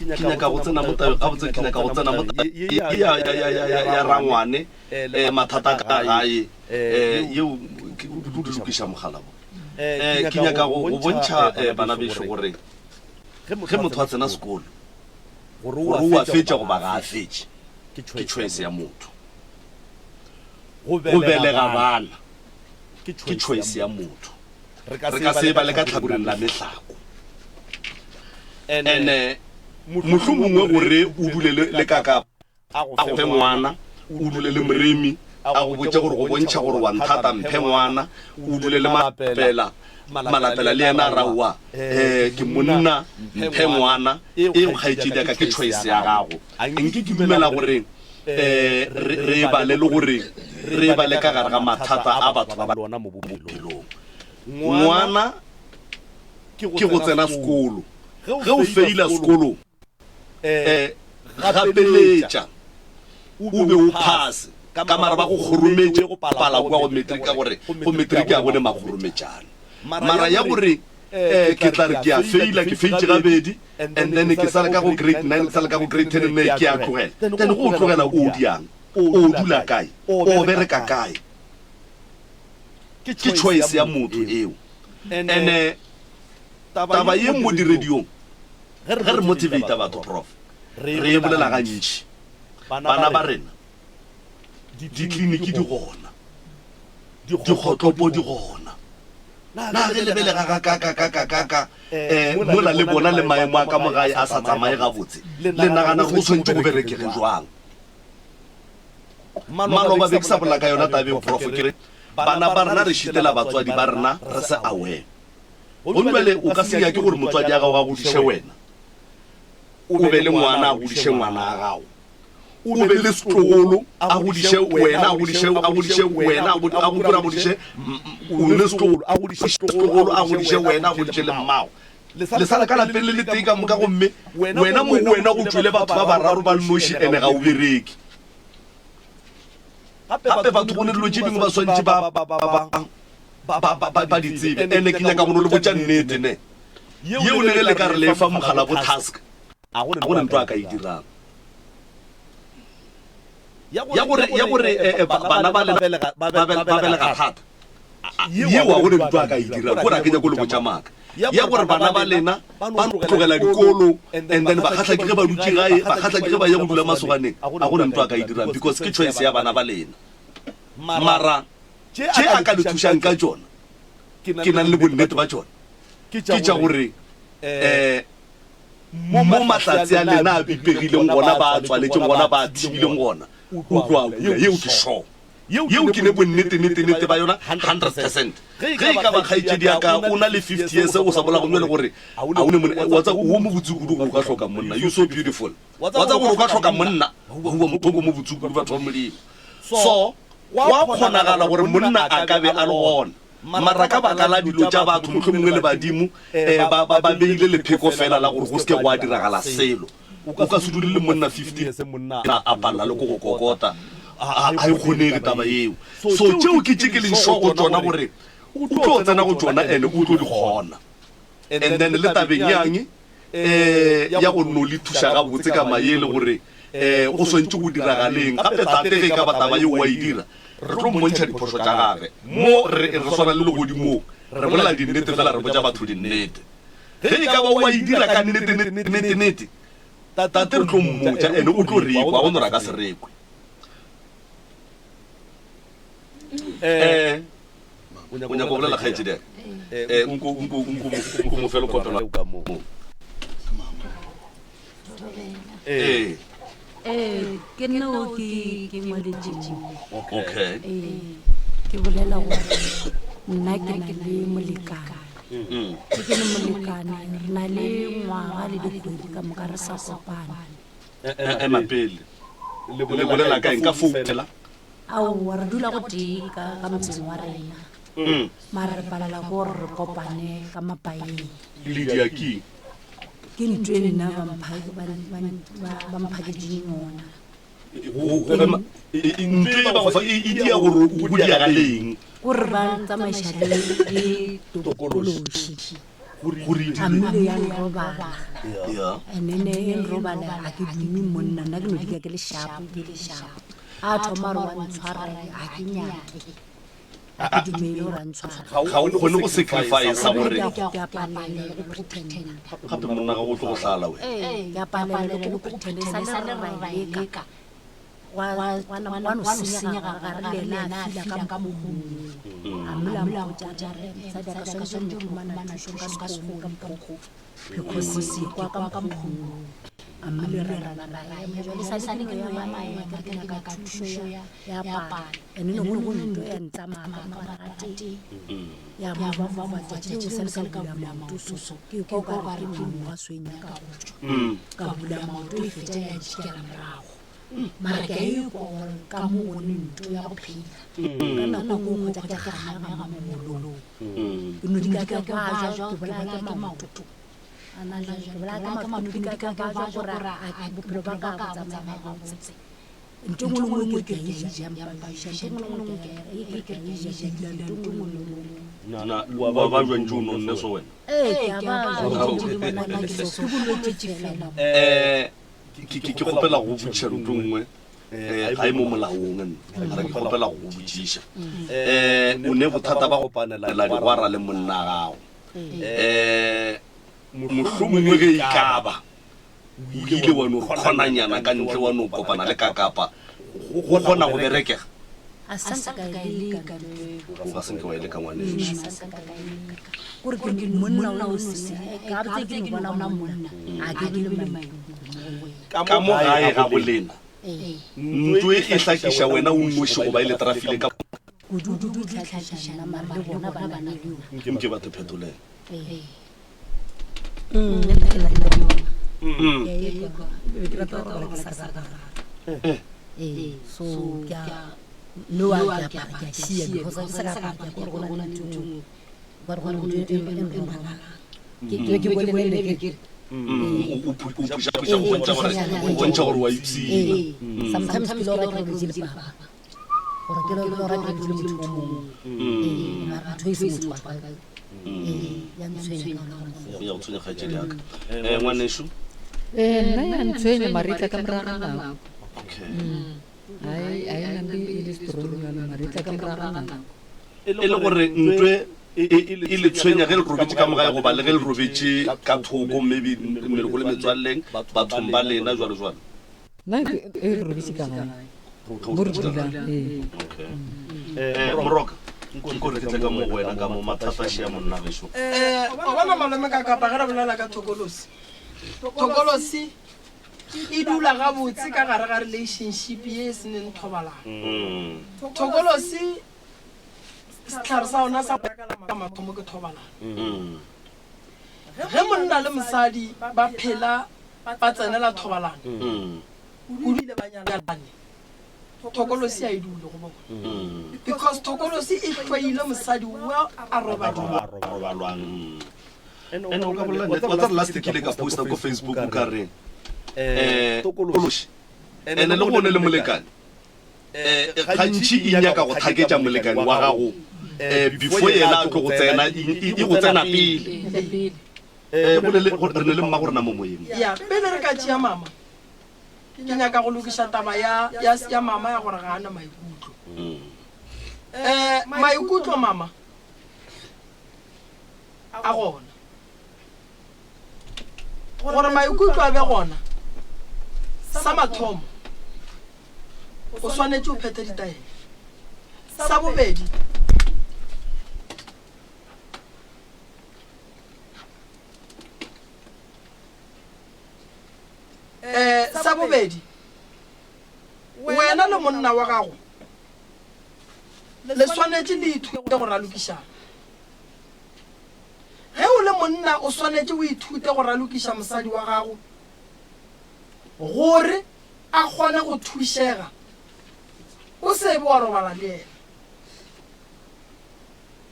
ke nyaka go tsena mo tabeng gabotse ke nyaka go tsena mo tabeng ye ya ya ya ya ya ya rangwane eh mathata ka gae eh yeo ke o di lokiša mogala bo eh ke nyaka go go bontšha eh, bana bešo gore Ge motho a tsena sekolo, gore o a fetša goba ga a fetše, ke choice ya motho. Go belega bana ke choice ya motho. Re ka se ba le ka tlhakoreng la mehlako. And-e mohlomongwe gore o dule le kaka A go fe ngwana, o dule le moremi, a go botše gore go bontšha gore wa nthata, mphe ngwana, o dule le Malapela, Malapela le yena a re aowa, eh, ke monna, mphe ngwana, eo kgaetšedi ya ka ke choice ya gago. Nke ke dumela gore eh, re, re e bale le gore re e bale ka gare ga mathata a batho ba ba bophelong. Ngwana ke go tsena sekolo, ge o feila sekolong, um gapeletša o be o phase ka mara ba go kgorometše go pala kua go matric ka gore go matric ga go ne makgorometšano mara ya gore um ke tla re ke a feila ke feitše gabedi and then ke sa le ka go grade 9 ke sa le ka go grade 10 nne ke a tlogela then go o tlogela o diang o dula kae o bereka kae ke choice ya motho eo and taba ye mo dirediong Ge re motivata batho, Prof, re e bolela gantši, bana ba rena, dikliniki di gona, dikgotlopo di gona. Na ge le belega gakakakakaka um mola le bona le maemo a ka mo gae a sa tsamaye gabotse, le nagana gore go swanetše go berekege jwang? Maloba be ke sa bolela ka yona tabeng, Prof, ke re bana ba rena re šitela batswadi ba rena re se aware. Gomme bjale o ka se nyake gore motswadi a gago a godiše wena, o be le ngwana a godiše ngwana a gago, o be le setlogolo a godiše wena, a godiše, a godiše wena, a go a godiše, o le setlogolo, a godiše setlogolo, a godiše wena, a godiše le mmago. Le sa le ka lapeng le letee ka moka, gomme wena mo go wena go tšwele batho ba bararo ba nnoši, ene ga o bereke. Gape batho go ne dilo tše dingwe ba swantše ba, ba, ba, ba, ba, ba, ba di tsebe. Ene ke nyaka go no le botša nnete ne. Yeo le ge le ka re le fa mogala bo task, ga go ne ntho a ka e dirang. Ya gore, ya gore eh, eh, bana ba lena ba belega thata. Yeo ga go ne ntho a ka e dirang, gore a ke nyako le botša maaka. Ya gore bana ba lena ba no tlogela dikolo and then ba kgahla ke ge ba dutše gae, ba kgahla ke ge ba ya go dula masoganeng, ga go ne ntho a ka e dirang because ke choice ya bana ba lena. Mara tše a ka le thušang ka tšona, ke nang le bonnete ba tšona, ke tša gore um mo mahlatse a lena a bipegileng gona, ba a tswaletšeng gona, ba a thibileng gona, o tlo a bula. Yeo ke sure. Yeo ke ne bonnete-nete-nete ba yona 100%. Ge e ka ba kgaetšedi ya ka o na le 50 years o sa bola gomme le gore a o ne monna, wa tseba o mo botse kudu gore o ka hloka monna. You so beautiful. Wa tseba gore o ka hloka monna, wa motho o mo botse kudu batho ba Modimo. So, gwa kgonagala gore monna a ka be a le gona. Mara ka baka la dilo tša batho, mohlomongwe le badimo, eh, ba, ba, ba beile lepheko fela la gore go se ke gwa diragala selo. O ka se dule le monna 15 a, a palela le ko go kokota. A, a e kgonege taba yeo. So tšeo ke tše ke leng sure go tšona gore o tlo tsena go tšona and o tlo di kgona. And then le tabeng yang eh, ya go no le thuša gabotse ka maele gore eh, go swantše go diragaleng. Gape tate ge e ka ba taba yeo wa e dira, re tlo mmontšha diphošo tša gage. Mo re, re swana le legodimong, re bolela dinnete fela, re botša batho dinnete. Ge e ka ba wa e dira ka nnete, nnete, nnete, nnete, tate re tlo mmotša ene o tlo re kwa, go no re a ka se re kwe. Eh, o nyaka go bolela kgaetšedi aka? Eh, nko, nko, nko, nko mo fe lekopelo ka mo. Ee. Ee, ke nna o ke ke ngwaletšeng. Okay. Ee, ke bolela gore nna ke na le molekane. Ke ke le molekane, re na le ngwaga le dikgwedi ka moka re sa kopana. Ema pele. Le bolela ka eng? Ka phone fela? Aowa, re dula go tee ka ka motseng wa rena. Mara re palela ke gore re kopane ka mapaeng. Lydia ke eng? Ke ntho e nna ba mphaketšeng yona. Ntho e ba go fa e dia gore o diagaleng? Gore ba tsamaiša le tokološi. Gore e dire. Amile ya nrobala. And then e nrobala ga ke dume monna nna ke no dika ke le shapo ke le shapo. A thoma re wa ntshwara ga ke nyake. Ga ke dumele gore a ntshware. Ga o kgone go sacrifice gore. Ke a palelwa le go pretenda. Gape monna ga go tlo go hlala wena. Ee, ke a palelwa le go pretenda. E sa le re ra e leka. Gwa no senyega gare le yena a fila ka mokgwa o mongwe. A mmola a mpotša a re mosadi a ka swanetše go humana thušo ka sekgowa ka mokgwa o. Because ke kwa ka mokgwa o mongwe. A mmele ra napa ra ema jwale sa le ke no ya maema ke re ke nyaka thušo ya pala and ne go ne go nto ya ntsamaya ka mogare ga teng ya mofafa tšatši lengwe sa le ka bula maoto so ke kwa o ka re ke mmu wa swenya ka go tšwa ka bula maoto e fetša ya ntšhikela morago mara ke a e kwa gore ka mo go ne nto ya go phela ka nako e nngwe kgotsa ke gana ga mogolong ke no dika ke bajwa ke bolaya ke maoto ke bolaya ke maoto ke no dika ke bajwa gore bophelo ba ka bo tsamaya gabotse Ntho e nngwe le nngwe ke a e ja, mpapiša ntho e nngwe le nngwe ke a ke a e ja, ke ila ntho e nngwe le nngwe. Na wa ba ba jwang tšeo nonne so wena? Ee, ke a ba ja, ke bona ke so, ke bolwetši fela. Eh, ke ke ke kgopela go botšiša ntho e nngwe eh ga e mo molaong nna, mara ke kgopela go go botšiša. Eh, o ne bothata ba go kopanela digwara le monna gago. Eh, mohlomongwe ge e ka ba O ile wa no kgonanyana ka ntle wa no kopana le kakapa go kgona go berekega? A sa nka ka e leka ntho O ga se nke wa e leka ngwanešu. A sa nka ka e leka. Gore ke monna o se ka botse ke no bona monna a ke be le maikutlo mo go yena. Ka mo gae ga bolena ntlo e e hlakiša wena o nnoši goba e le trafile ka Kudu-kudu e hlakiša nna mara le bona ba na le yona. Nke ba te phetolele. Ee. O phuša-phuša go bontšha gore wa ipshina. Sometimes ke lora ke robetše le papa gore ke lora ke robetše le motho o mongwe ee mara motho e se motho wa ka ee ya ntshwenya ka ona mokgwa Ya go tshwenya kgaetšedi ya ka. Eh, ngwanešu. Ee, nna ya ntshwenya maretla ka morago ga nako. Okay. Ai a e nampe e le strong bjalo mara e tla ka morago ga nako. E le gore ntwe e e le tshwenya ge le robetše ka mo gae goba le ge le robetše ka thoko maybe meloko le metswalleng bathong ba lena jwalo jwalo. Nna e re robetše ka gae mo re dulang ee. Okay. Eh, Moroka, nko re ke tle ka mo go wena ka mo mathata šea monna gešo. Eh, wa bona malome ka kapa ge re bolela ka thokolosi. Thokolosi e dula gabotse ka gare ga relationship ye e seneng thobalano. Thokolosi sehlare sa ona sa mathomo ke thobalano. Ge monna le mosadi ba phela ba tsenela thobalano kudu ile ba nyalane, thokolosi a e dule go bona because thokolosi e hloile mosadi wa a robalwang. Ene o ka bolela nnete wa tsare last ke ile ka posta ko Facebook ka re eh tokološi ene le gone le molekane eh gantši e nyaka go thaketša molekane wa gago eh before yena a tlo go tsena e go tsena pele eh go le re ne le mma go rena mo moyeng ya pele re ka tšea mama ke nyaka go lokiša taba ya ya ya mama ya gore ga ana maikutlo eh maikutlo mama a gona. Gore maikutlo a be gona, sa mathomo o swanetše o phethe ditaelo. Sa bobedi, um sa bobedi wena le monna wa gago le swanetše le ithute go ralokišana. Ge o le monna o swanetše o ithute go ralokiša mosadi wa gago gore a kgone go thušega o se be wa robala le yena.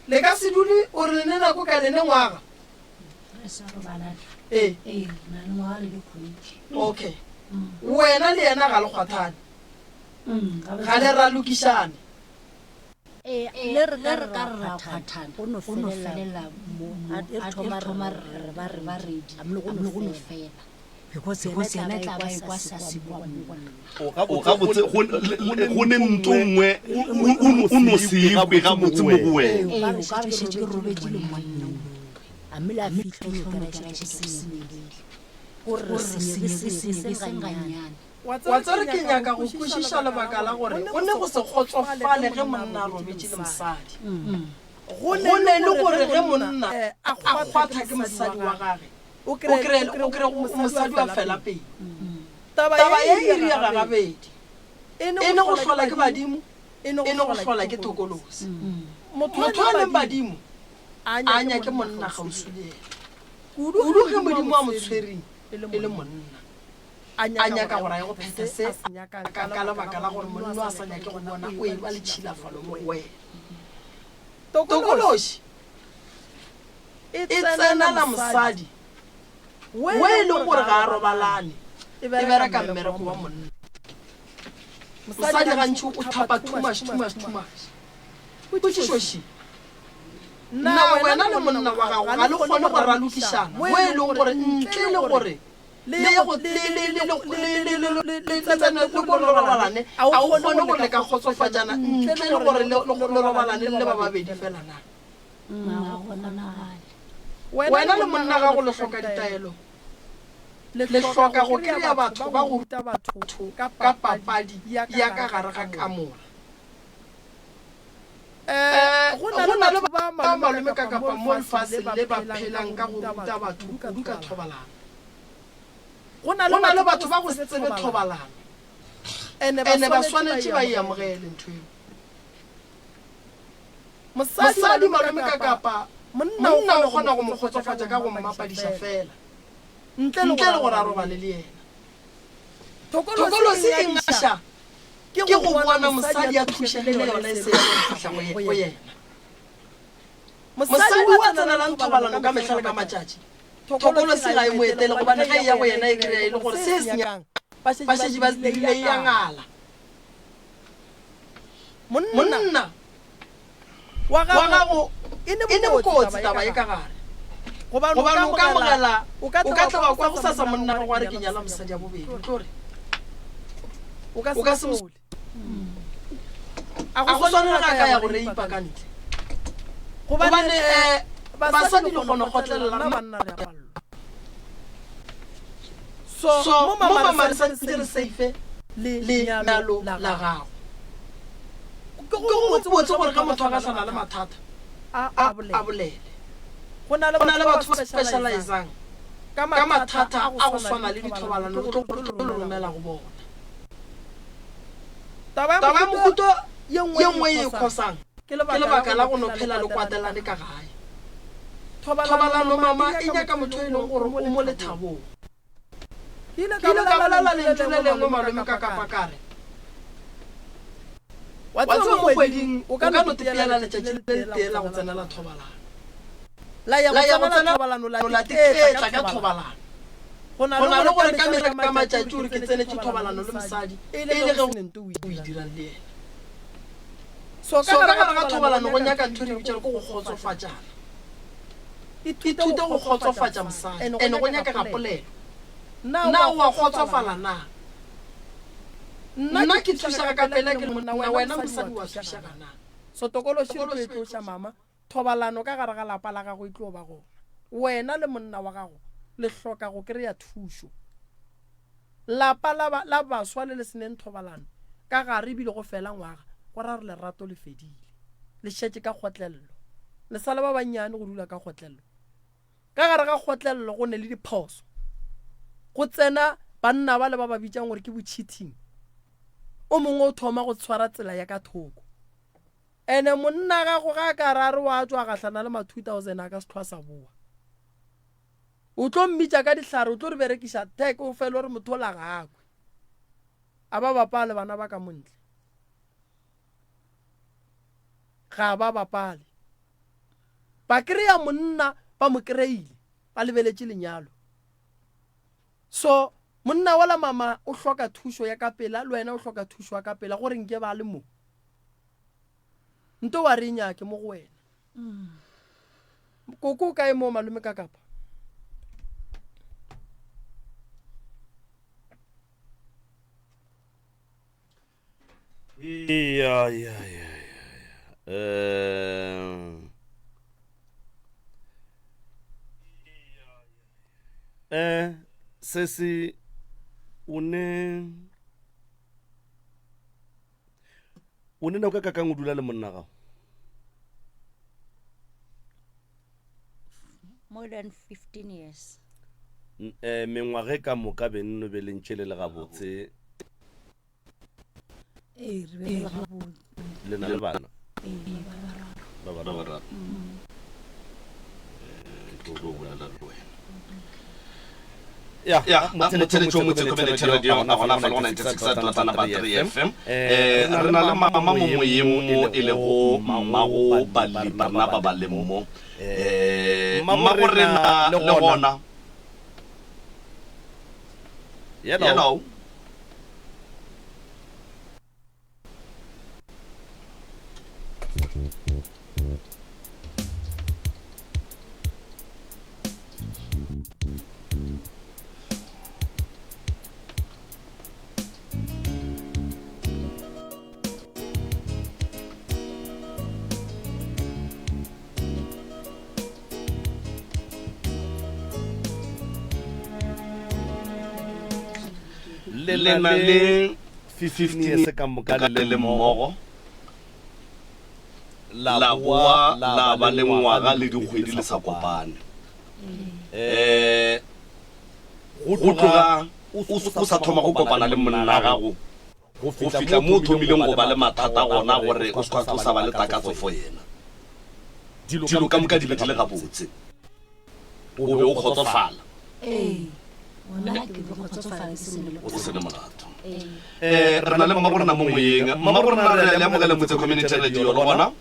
Le ka se dule o re le ne nako ka le ne ngwaga? Re sa robalane. Ee. Ee, re na le ngwaga le dikgwedi. Okay. Wena le yena ga le kgwathane. Ga le ralokišane. Ee, le re ka re ra kgwathana, go no felela mo, a re thoma re ba re ba ready, a go no fela. Because yena tla ba ekwa sa se kwa mo go nna. O gabotse go ne nto nngwe o no se ekwe gabotse mo go wena. Ee, o ka re šetše ke robetše le monna o mongwe. A mme le a fihla o no kry-a šetše go senyegile. Gore re senyege senyege seng gannyane. Wa tseba ke nyaka go kwešiša lebaka la gore go ne go se kgotsofale ge monna a robetše le mosadi. Go ne le gore ge monna a kgwatha ke mosadi wa gage, o kry-e mosadi wa fela pelo. Taba ye e riega gabedi, e ne go hlola ke badimo, e ne go hlola ke thokolosi. Motho a leng badimo a nyake monna kgauswi le yena, kudu ge Modimo a mo tshwering e le monna. a nyaka gore a ye go phetha se a se nyakang ka lebaka la gore monna a sa nyake go bona o eba le tšhilafalo mo go wena. Tokološi e tsenela mosadi we e leng gore ga a robalane, e bereka mmereko wa monna. Mosadi gantši o thapa too much, too much, too much. Potšišoši, Na wena le monna wa gago ga le kgone go ralokišana mo e leng gore ntle le gore le ye go le le le le le le le tsene le ko le robalane a o kgone gore le ka kgotsofatšana ntle le gore le le robalane le le ba babedi fela na wena le monna gago le hloka ditaelo le hloka go kry-a batho ba go ruta batho ka papadi ya ka gare ga kamora um go na le ba malome ka kapa mo lefaseng le ba phelang ka go ruta batho kudu ka thobalano. Go na le batho ba go se tsebe thobalano, ene ba swanetše ba e amogele ntho eo. Mosadi malome ka kapa monna o kgona go mo kgotsofatša ka go mmapadiša fela, ntle le gore a robale le yena. Thokolosi e ngaša Ke go bona mosadi a thušegile yona e se ya go fihla go yena. Mosadi o a tsenelang thobalano ka mehla le ka matšatši, thokolosi ga e mo etele gobane ge e ya go yena e kry-a e le gore se e se nyakang ba šetše ba se dirile e a ngala. Monna wa gago e ne bokotsi taba ye ka gare gobane o ka amogela o ka tla wa kwa gosasa monna gago a re ke nyala mosadi ya bobedi o tlo re o ka se mo. A go swane le ga a ka ya go reipa ka ntle. Gobane um basadi le kgona go kgotlelela, rena banna re a palelwa. So mo mama re santse re safe lenyalo la gago. Ke go botse gore ge motho a gahlana le mathata a bolele. Go na le batho ba specializang ka mathata a go swana le dithobalano re tlo le romela go bona. Taba ya mohuta ye nngwe ye e khosang ke lebaka la go no phela le kwatelane ka gae. Thobalano mama e nyaka motho e leng gore o mo lethabong. Ke ile ka bolela lentšu le lengwe malome ka kapa ka re, Wa tseba mo kgweding o ka no tepeela letšatši le letee la go tsenela thobalano. La ya go tsenela thobalano la tiketla ka thobalano. Go na le gore ka mehla ka matšatši o re ke tsenetše thobalano le mosadi e le ge o e dirang le yena. So ka gare ga thobalano go nyaka ntho e re bitšago ke go kgotsofatšana. Ithute go kgotsofatša mosadi and go nyakega polelo. Na o a kgotsofala na? Nna ke thušega ka pela ke le monna, wena mosadi o a thušega na? Sotokološi re tlo e tloša mama, thobalano ka gare ga lapa la gago e tlo ba gona. Wena le monna wa gago le hloka go kry-a thušo. Lapa la, la baswa le le se neng thobalano ka gare ebile go fela ngwaga, go ra gore lerato le fedile. Le šetše ka kgotlello. Le sa le ba bannyane go dula ka kgotlello. Ka gare ga kgotlello go ne le diphoso. Go tsena banna bale ba ba bitšang gore ke bo cheating. O mongwe o thoma go tshwara tsela ya ka thoko. Ene monna gago ga a ka ra re wa tšwa a gahlana le ma 2000 a ka se hlwa sa boa. O tlo mmitša ka dihlare, o tlo re berekiša tag, o fele o re motho ola ga a kwe. A ba bapale bana ba ka mo ntle. Ga ba bapale. Ba kry-a monna ba mo kry-ile, ba lebeletše lenyalo. So monna wola mama o hloka thušo ya ka pela, le wena o hloka thušo ya ka pela gore nke ba le mo. Nto wa re nyake mo go wena. Koko o kae mo malome ka kapa? Ya ya ya ya. Eh Eh se se o ne O ne nako e kakang o dula le monna gago? More than 15 years. Eh, mengwaga e ka moka benno be le ntše le le gabotse. Ee, re be re le gabotse. Le na le bana? Ee, ba bararo. Ba bararo. Eh, ke tlo bolela le wena. Ya, motheletši wa Motse Community Radio a gona fa le go 96.3 FM. Eh, re na le mama mo moyeng mo e lego mmago bali barena ba ba leng mo. Eh, mmago rena le gona. Hello. Le na le 15 years ka moka le le mmogo, la boa la ba le ngwaga le dikgwedi le sa kopane. Um go tloga o sa thoma go kopana le monna gago go fihla mo o thomileng go ba le mathata gona gore o se o sa ba le takatso for yena, dilo ka moka di be di le gabotse. O be o kgotsofala. Ee, gona ke be kgotsofala ke se ne le O se ne molato. Eh, re na le mmagorena mo moyeng. Mmagorena re a le amogela Motse Community Radio le gona.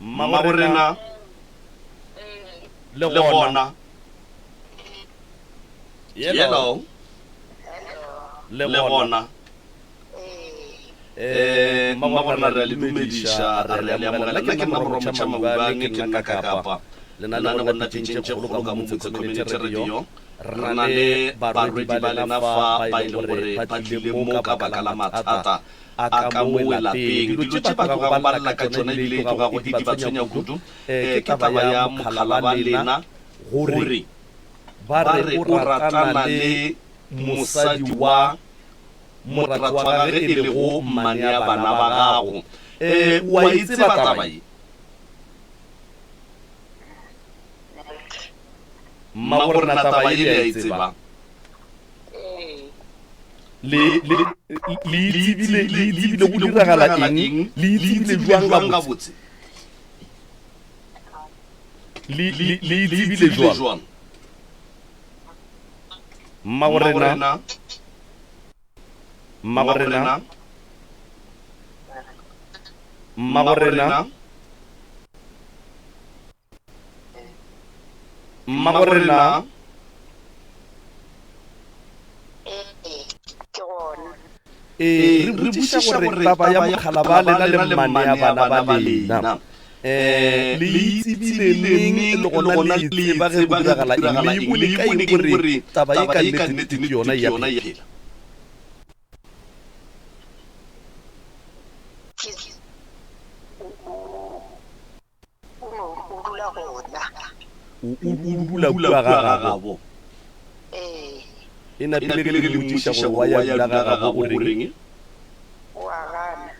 Mmagorena le gona. Hello. Le gona. Eh, mmagorena re a le dumediša, re a le amogela. Nna ke nna Morwa Motšha Maubane, ke nna ka Kapa. Lenaneo la Pitšeng tše Kgolo ka mo Motse Community Radio. Re na le barwedi ba lena fa ba e leng gore ba tlile mo ka baka la mathata a ka mo lapeng. Dilo tše ba tlogago ba lla ka tšona ebile e tlogago e di ba tshwenya kudu ke taba ya mokgala ba lena gore ba re o ratana le mosadi wa moratho wa gage e lego mmane ya bana ba gago. O a e tseba taba ye? Mmagorena taba ye le a e tseba? Le, le, le e tsebile, le e tsebile go diragala eng? Le e tsebile jwang gabotse? Le, le, le e tsebile jwang? Mmagorena, mmagorena, mmagorena. Mmagorena. Ee, re botšiša gore taba ya mokgala ba lena le mmane ya bana ba lena um le itsebile neng le gona le tseba ge go diragala eng le e bone ka eng gore taba ye ka nnete ke yona ya phela O no o dula gona. O o dula kua ga gagabo. Ee. E napile ge le mmotšiša gore wa ya dula ga gabo o reng? O a gana.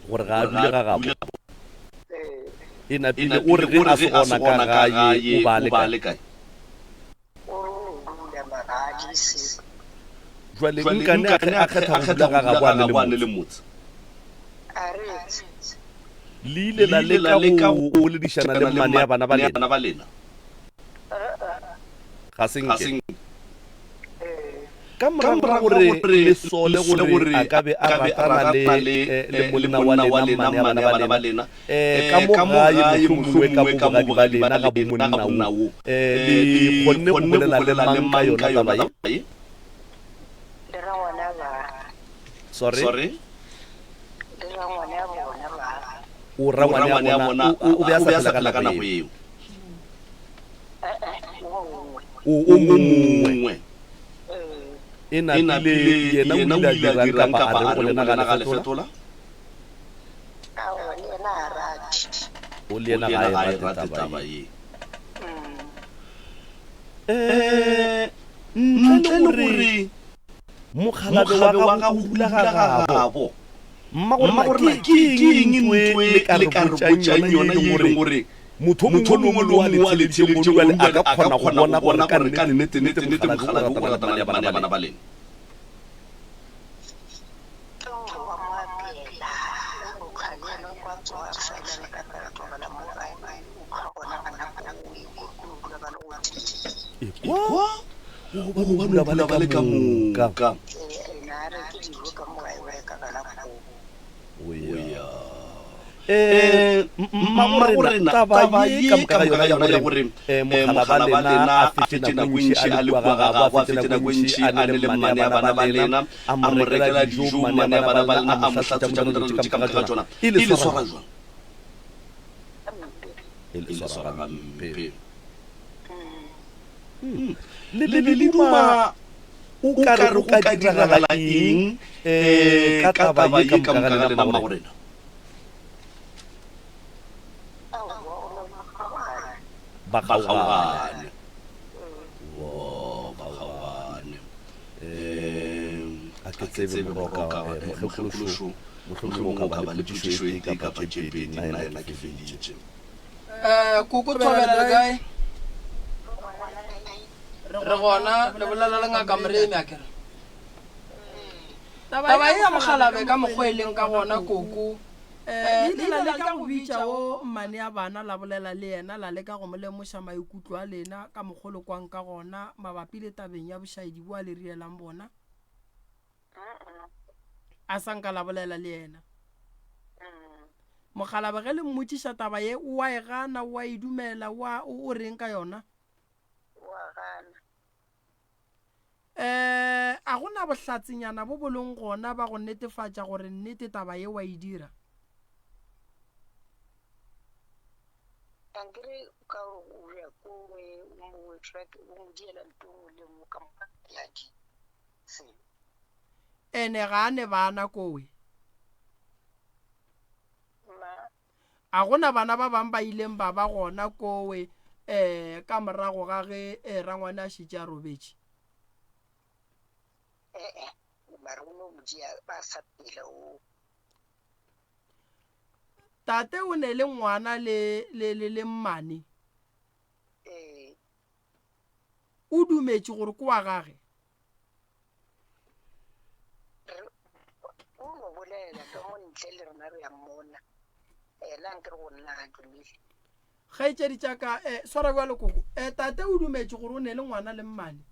Gore ga a dule ga gabo. Ee. E napile o re ge a se gona ka gae o ba a le kae? O re o no dula mara ga a je selo. Jwale nkane a ge a kgetha go dula ga gabo a ne le motse? A re. Le ile la leka go boledišana le mmane ya bana ba lena? Ga se nke. Ka morago ga gore le sole gore a ka be a ratana le le monna wa lena, mmane ya bana ba lena, ka mo gae mohlomongwe ka bo bogadi ba lena ga bo monna wo, le kgonne go bolela le mang ka yona taba ye? Le rangwane a ba. Sorry? Le rangwane a bona ba. O rangwane a bona, o be a sa phela ka nako yeo? Eh-eh, o mongwe. O o mongwe. E napile yena o ile a dirang kapa a reng go lena ga le fetola? Aowa, le yena ga a rate. O le yena ga a e rate taba ye. Eh, ntle le gore mokgalabje wa gago o dula ga gabo, mmagorena ke eng ntho e le ka re botšang yona ye e leng gore motho o mongwe le o mongwe wa le theeleditšeng mo bjale a ka kgona go bona gore ka nnete-nnete mokgalabje o ratana le mmane ya bana ba lena? Ekwa, o ba no dula ba le ka moka. Eh, mmagorena taba ye ka moka ga yona ya gore mokgalaba lena a fetše nako e ntši a le kua ga gabo, a fetše nako e ntši a ne le mmane ya bana ba lena, a mo rekela dijo, mmane ya bana ba lena, a mo hlatswetša mo dilo tše ka moka ga tšona, e le swara jwang? E le swara gampe. Le be le duma o ka re go ka diragala eng um ka taba ye ka moka ga lena mmagorena? Ba kgaogane. Ba kgaogane. A ke tsebe moroka mokgekološo mohlomongwe o ka ba le potšišo e tee kapa tše pedi nna yena ke feditše. Eh, koko Thobela le kae? Re gona le bolela le ngaka Moremi a kere. Taba e ya mogalabe ka mokgwa e leng ka gona koko. Eh, le ile la leka go bitša o mmane ya bana la bolela le yena la leka go mo lemoša maikutlo a lena ka mokgwa le kwang ka gona mabapi le tabeng ya bošaedi bo a le rielang bona. A sa nka la bolela le yena. Mokgalabje ge le mmotšiša taba ye o a e gana, o a e dumela, o a, o, o reng ka yona? O a gana. Eh, a go na bohlatsenyana bo bo leng gona ba go netefatša gore nnete taba ye o a e dira? Ankere ka o ya ko o mo track o mo diela nto nngwe le nngwe ka moka ya di selo. Ene ga a ne bana kowe. Ma. A gona bana ba bang ba ileng ba ba gona kowe um ka morago ga ge eh, rangwane a šetše a robetše? Eh-eh, mara o no mo dia ba sa phela o. Tate o ne le ngwana le, le, le, le mmane. Ee. O dumetše gore ke wa gage? Re, o no bolela ka mo ntle le rena re a mmona. Yena nkere go nna ga dumele. Kgaetšedi tša ka, eh, swara bjalo koko. Eh, tate o dumetše gore o ne le ngwana le mmane?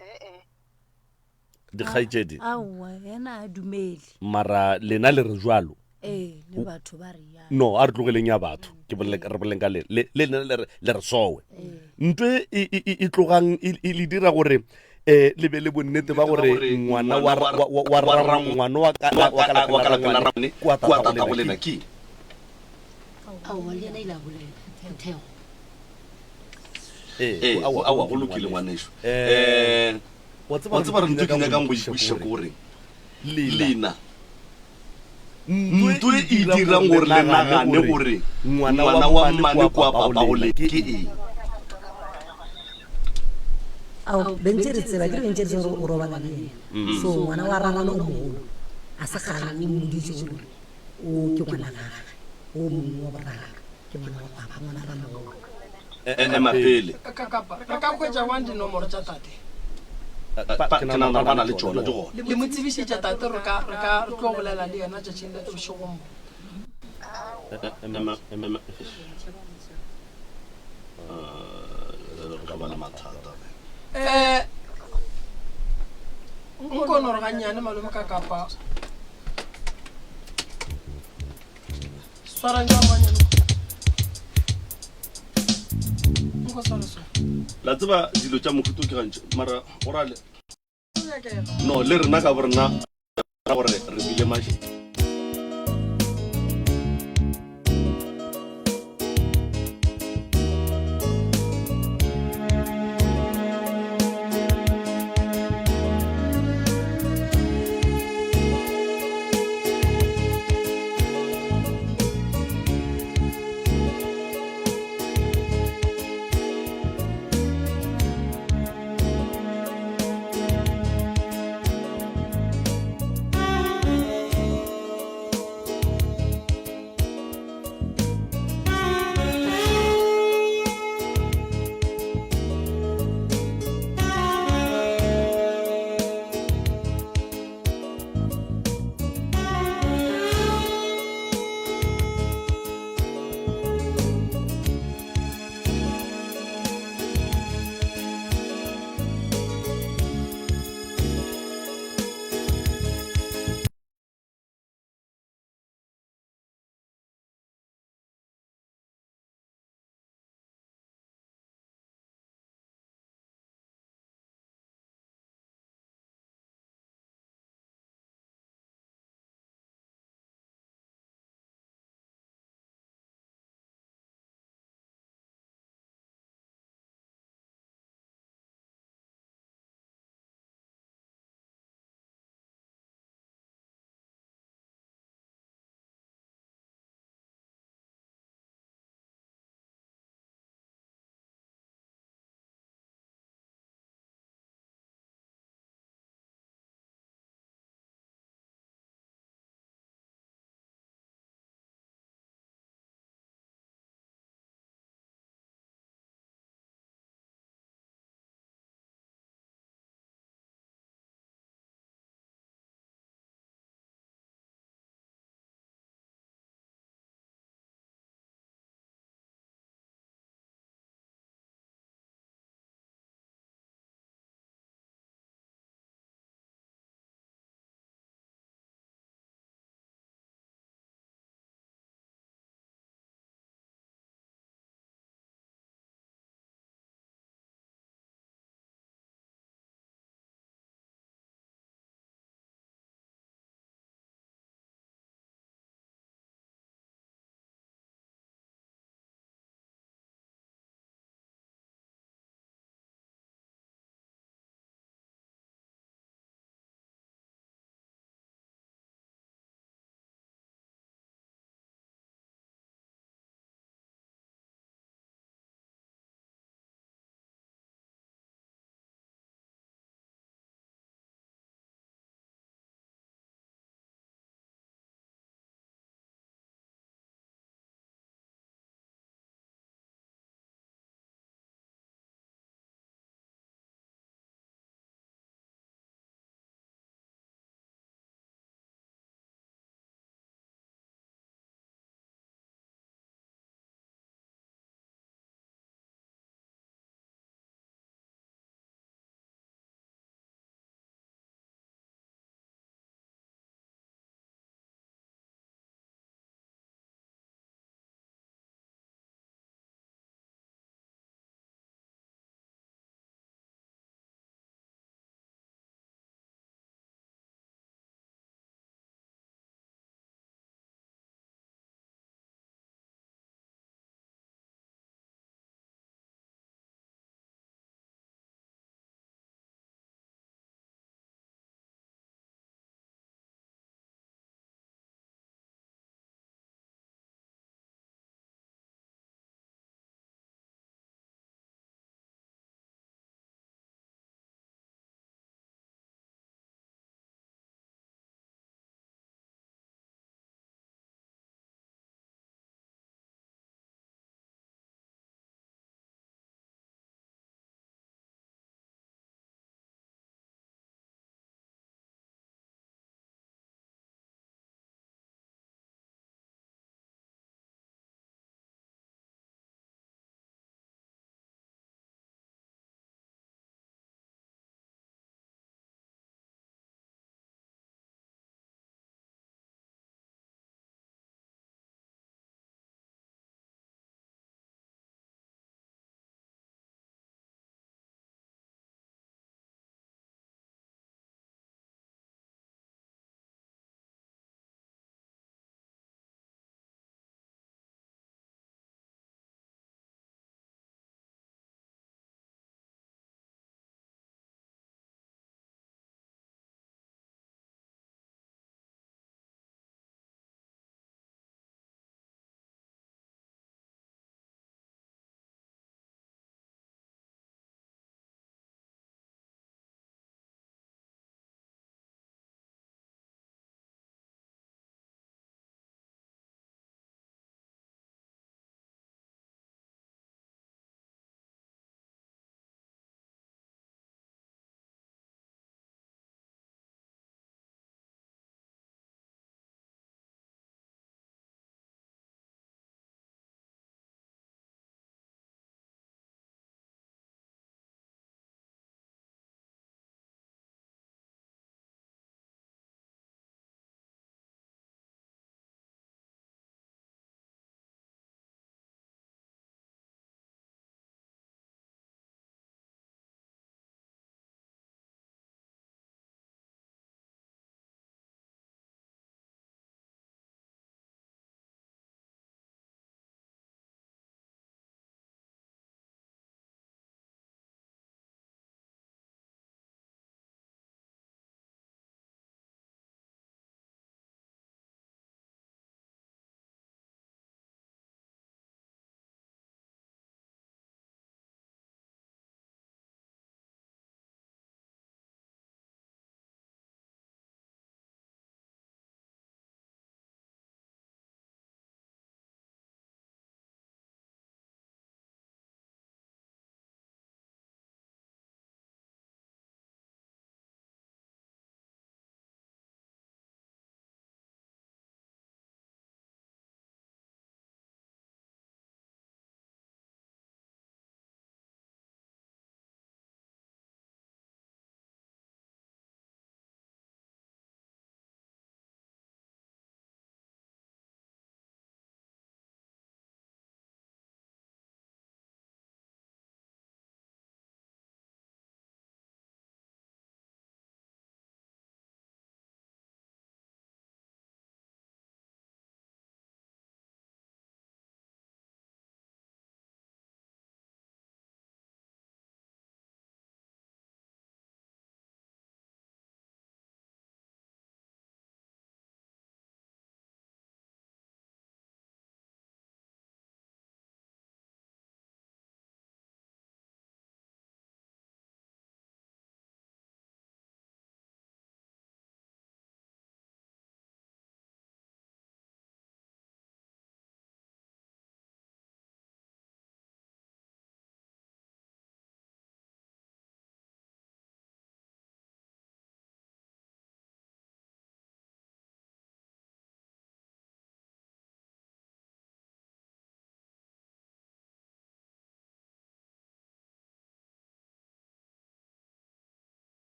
Ee. Dikgaetšedi. Aowa, yena a dumele. Mara lena le re jwalo. Ee, le batho ba re ya. No, a re tlogeleng ya batho. Ke bolele re boleleng ka le le le lena le re le re sowe. Ntwe e e e e tlogang e e le dira gore eh le be le bonnete ba gore ngwana wa wa wa wa ngwana wa ka wa ka lapeng la rangwane kwa tatago lena ke. Aowa, le yena ile a bolela. Phuthego. Ee, aowa, go lokile ngwanešu. Eh, wa tseba re ntho ke nyakang go ikwešiša ke gore lena ntho e e dirang gore le nagane gore ngwana wa mmane kwa papago le ke eng? Ao, bentše re tseba, ke re bentše re tseba gore o robala le yena. So ngwana wa rangwane o mogolo a se kgale o mmoditše gore o ke ngwana gage, o mongwe wa boraka ke ngwana wa papa, ngwana ramogolo. Ema pele. Kakapa, re ka hwetša bjang dinomoro tša tate? Ke nagana gore ba na le tšona, di gona. Le mo tsebišitše tate re ka, re ka, re tlo bolela le yena tšatšing le, bošegong bo. Ema, ema, re ka ba le mathata. Eh, nko no re gannyane malome Kakapa. Swarang jwang ngwanyana? Nko sware so. La tseba dilo tša mohuto ke gantši mara go ra le no le rena ka borena gore re bile maši.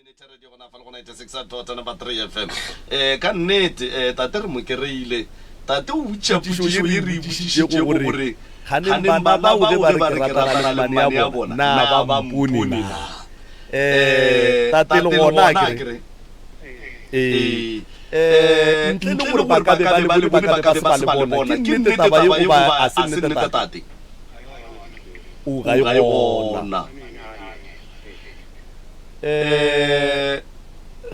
Community Radio gona fa le go 96.3 number 3 FM. Eh ka nnete eh tate re mo kereile. Tate o botša potšišo ye re e botšišitšego gore ganeng bana bao ge ba re ke ratana le mmane ya bona na ba mpone na? Eh tate le gona a kere ee eh ntle le gore ba ka be ba le bone ba ka be ba se ba le bona ke nnete taba ye goba a se nnete tate? O ga e gona. Eh,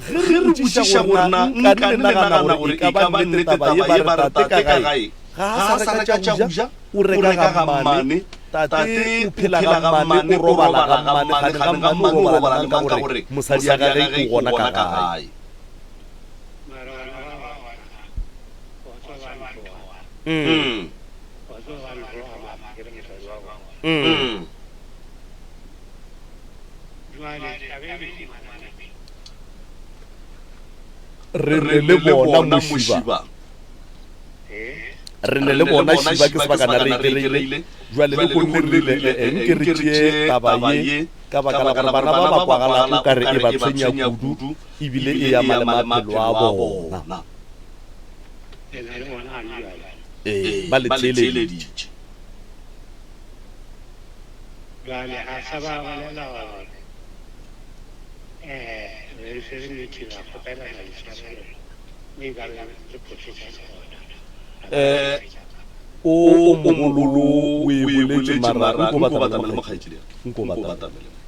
ge re botšiša gore na nkane le nagana gore e ka ba nnete taba ye ba re tate ka gae ga a sa reka tša go ja, o reka ga mmane, tate o phela ga mmane, o robala ga mmane, kgane ga mmane o robala le mang ka gore mosadi ya gage o gona ka gae. Mm. Mm. Re ne le bona mošiba. Re ne le bona šiba ke sebakana re e kereile. Jwale le konne re rile eh, eh, nke re tšee taba ye ka baka la gore bana ba ba kwagala o ka re e ba tshwenya kudu ebile e ama le maphelo a bona. Ee, ba le theeleditše. Bjale a sa ba bolela gore um re se re meeting ra kgopelana ditshwarelo mo e ka re re phošetša gona. Eh, o mogololo o e boletše mara nko batamele mo kgaetšedi ya ka. Nko batamele mo.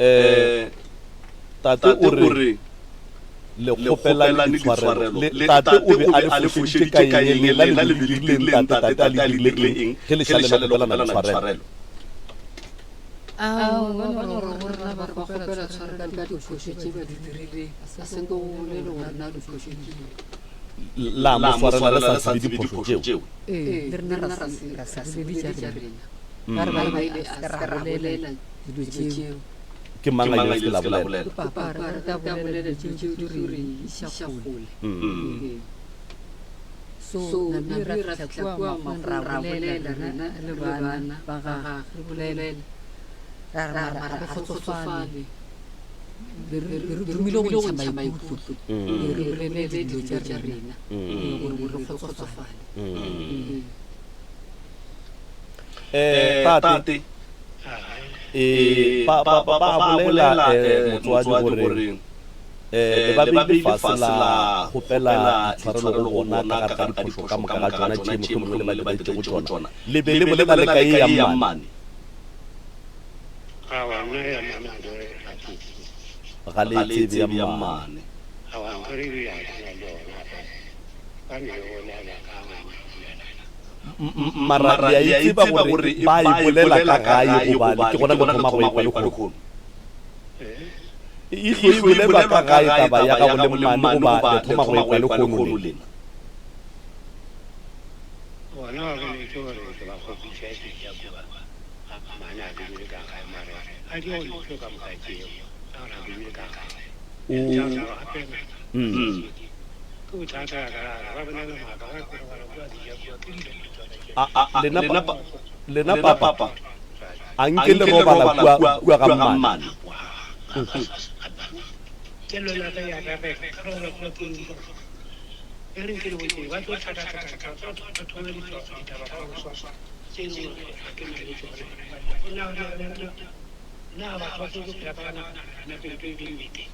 Eh, tate o re le kgopelane ditshwarelo. Le, tate o be a le fošeditše ka eng? Lena le be le dirile eng tate? Tate a le dirile eng ge le šale le kgopelana ditshwarelo? Ao, ba bona gore go rena ba kgopela tshwarelo ka diphošo tše ba di dirileng. A se nke go bolele gore na diphošo ke eng. La mo swarela le sa tsebe diphošo tšeo. Ee, le rena ra se tsebe tša rena. Ba re ba ile a se ka ra bolela dilo tšeo. Ke mang a ile a se ke la bolela? Papa a re ka bolela dilo tšeo di re iša kgole. So nabile ra fihla kua makgoweng ra bolela rena le bana ba gagwe re bolela ra re mara ga re kgotsofale be re dumile go ntšha maikutlo re bolele dilo tša rena gore re kgotsofale. Eh, tate eh, ba, ba, ba, ba bolela eh, motswadi gore eh, le ba beile fase la kgopela ditshwarelo go bona ka gare ga diphošo ka moka ga tšona tše mohlomongwe le ba diretšego tšona. Le be le bolela le ka ye ya mmane? Ga le e tsebe ya mmane. Mara le a e tseba gore ba e bolela ka gae goba ke gona le thoma go e kwa lehono? E hlwe e bolelwa ka gae taba ya gago le mmane goba le thoma go e kwa lehono lena? O, mm. Lena, lena papa, a nke le robala kua, kua ga mmane.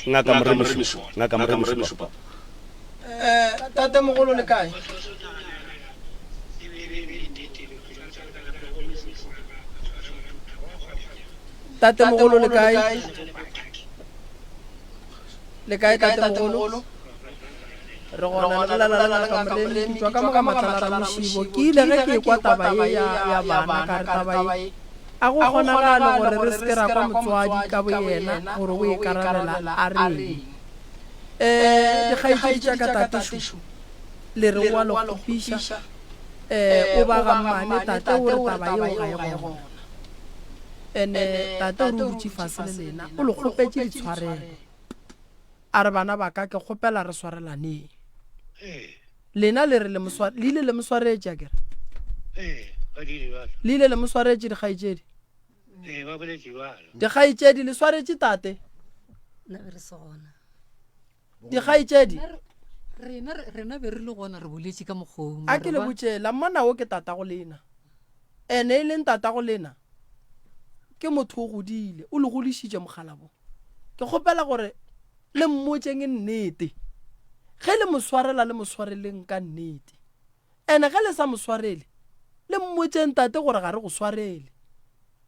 Ngaka Moremi Ngaka Moremi papa. Eh, tate mogolo le kae? Tate mogolo le kae? Le kae tate mogolo? Re gona le bolela le ngaka Moremi ke tšwa ka mo ga Matlala Ramošibo. Ke ile ge ke ekwa taba ye ya ya bana ka re taba ye a go kgonagale gore re se ke ra kwa motswadi ka boyena gore o e karabela a reng. Um dikgaetšedi tša ka tatešo le re o a le kgopiša um o ba ga mmane tate o re taba yeo ga e gona ene tate o re o dutše fase le lena o le kgopetše ditshwarelo a re bana ba ka ke kgopela re swarelaneng lena le re le le ile le mo swaretše akere le ile le mo swaretše dikgaetšedi. Ee, ba boletše bjalo. Dikgaetšedi, le swaretše tate? Nna be re se gona. Dikgaetšedi. Rena, rena be re le gona, re boletše ka mokgwa wo. A ke le botše, la mmona wo ke tatago lena. Ene e leng tatago lena ke motho o godile, o le godišitše mokgalabo. Ke kgopela gore le mmotšeng nnete. Ge le mo swarela le mo swareleng ka nnete. Ene ge le sa mo swarele, le mmotšeng tate gore ga re go swarele.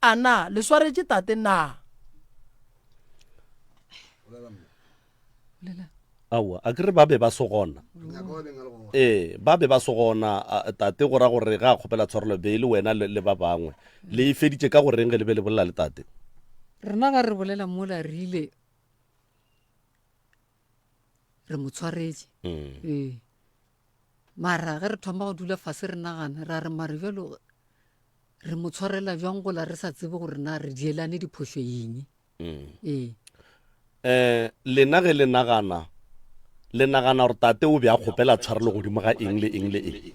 A na le swaretše tate na? Aowa, a ke re ba be ba se gona. Ee, ba be ba se gona. Tate go ra gore ga a kgopela tshwarelo be e le wena le, le ba bangwe. Le e feditše ka go reng ge le be le bolela le tate? Rena ga re bolela mola re ile re mo tshwaretše. Ee. Mara ge re thoma go dula fase re nagana, ra re mare bjalo re mo tshwarela bjang gola re sa tsebe gore na re dielane diphošo eng. Ee. Um lena ge le nagana, le nagana gore tate o be a kgopela tshwarelo godimo ga eng le eng le eng?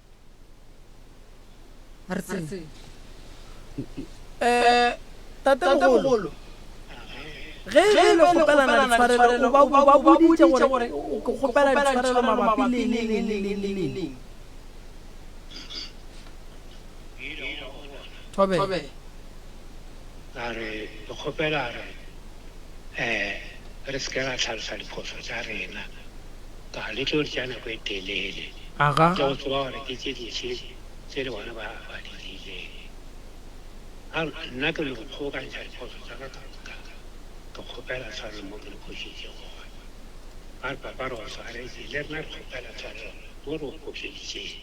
Ga re tsebe. Um tatemogolo, ge e be le kgopelana ditshwarelo, o ba, o ba boditše gore o kgopela ditshwarelo mabapi le eng le eng le eng le eng? Thobela. A re, Ke kgopela re, um re se ke ra hlalosa diphošo tša rena, ka le tlo di tšea nako e telele. Aga. Ke go tseba gore ke tše dife tše le bona ba, ba di dirileng. A re, Nna ke no kgobokantšha diphošo tša ka ka moka, ke kgopela tshwarelo mo ke di phošitšego gona. Ba re, Papa, re go swaretše, le rena re kgopela tshwarelo mo re go phošeditšeng.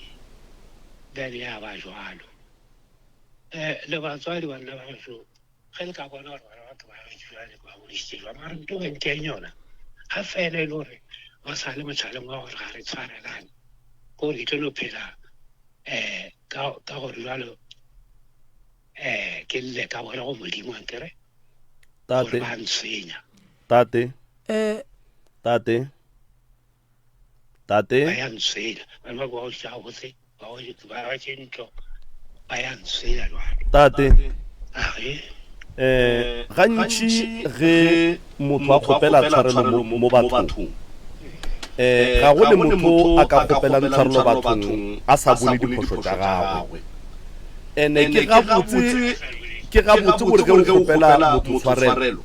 Bjale ya ba bjalo. Um le batswadi banna ba gešo, ge le ka bona gore bana ba ke ba gešo bjale ke ba godišitše jwang, mara ntho e nteng yona ga fela e le gore ba sa le mohlaleng wa gore ga re tshwarelane, ke gore ke tlo no phela um ka gore jalo um ke lle ka bona go Modimo ankere gore Tate. ba ntshwenya. Tate. Eh. Tate. Tate. Ba ya ntshwenya bana ba ke ba godiša gabotse, ba ba agetše ntlo, ba ya ntshwenya jwalo. Tate. Age. Eh, gantši ge motho a kgopela tshwarelo mo, mo bathong, eh, ga go le motho a ka kgopelang tshwarelo bathong a sa bone diphošo tša gagwe. Ene ke gabotse, ke gabotse gore ge o kgopela motho tshwarelo,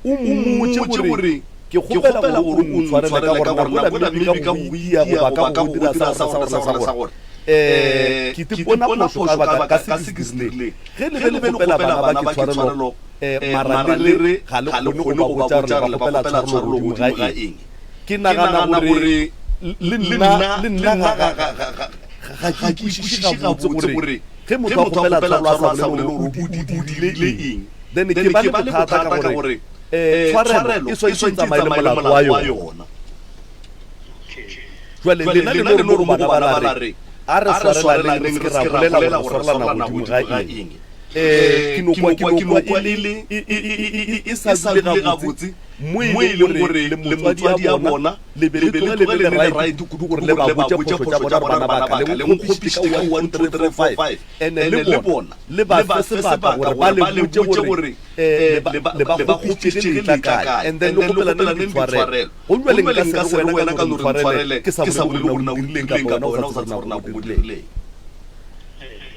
o mmotše gore Ke kgopela gore o ntshwarele ka gore nako ela maybe ka go itia goba ka go dira sa gore sa gore sa gore um ke ipona phošo ka baka ka se ke se dirileng. Ge le be le kgopela bana ba ke tshwarelo um mara le re ga le kgone go ba botša gore le ba kgopela tshwarelo godimo ga eng. Ke nagana gore le nna le nna ga ga ga ke ikwešiše gabotse gore ge motho a kgopela tshwarelo a sa bolele gore o dirile eng then ke ba le bothata ka gore Eh, tshwarelo e swanetše e tsamaye le molato wa yona. Jwale lena le no re mo go bana ba la re, a re swarelaneng re se ke ra bolela gore re swarelana godimo ga eng. Eh, ke no kwa ke no kwa e le e, e, e, e, e sa dule gabotse mo e leng gore le motswadi ya bona le be le tloge le be le right kudu gore le ba botše phošo tša bona gore bana ba ka le nkgopišitše ka 1 2 3 4 5 ene le bona le ba fe sebaka gore ba le botše gore eh, le ba le ba kgopišitše ge le etla kae and then le kgopelane ditshwarelo. Gomme bjale nka se re wena ka no re ntshwarele ke sa bolele gore na o dirileng kapa wena o sa tsebe gore na o dirileng.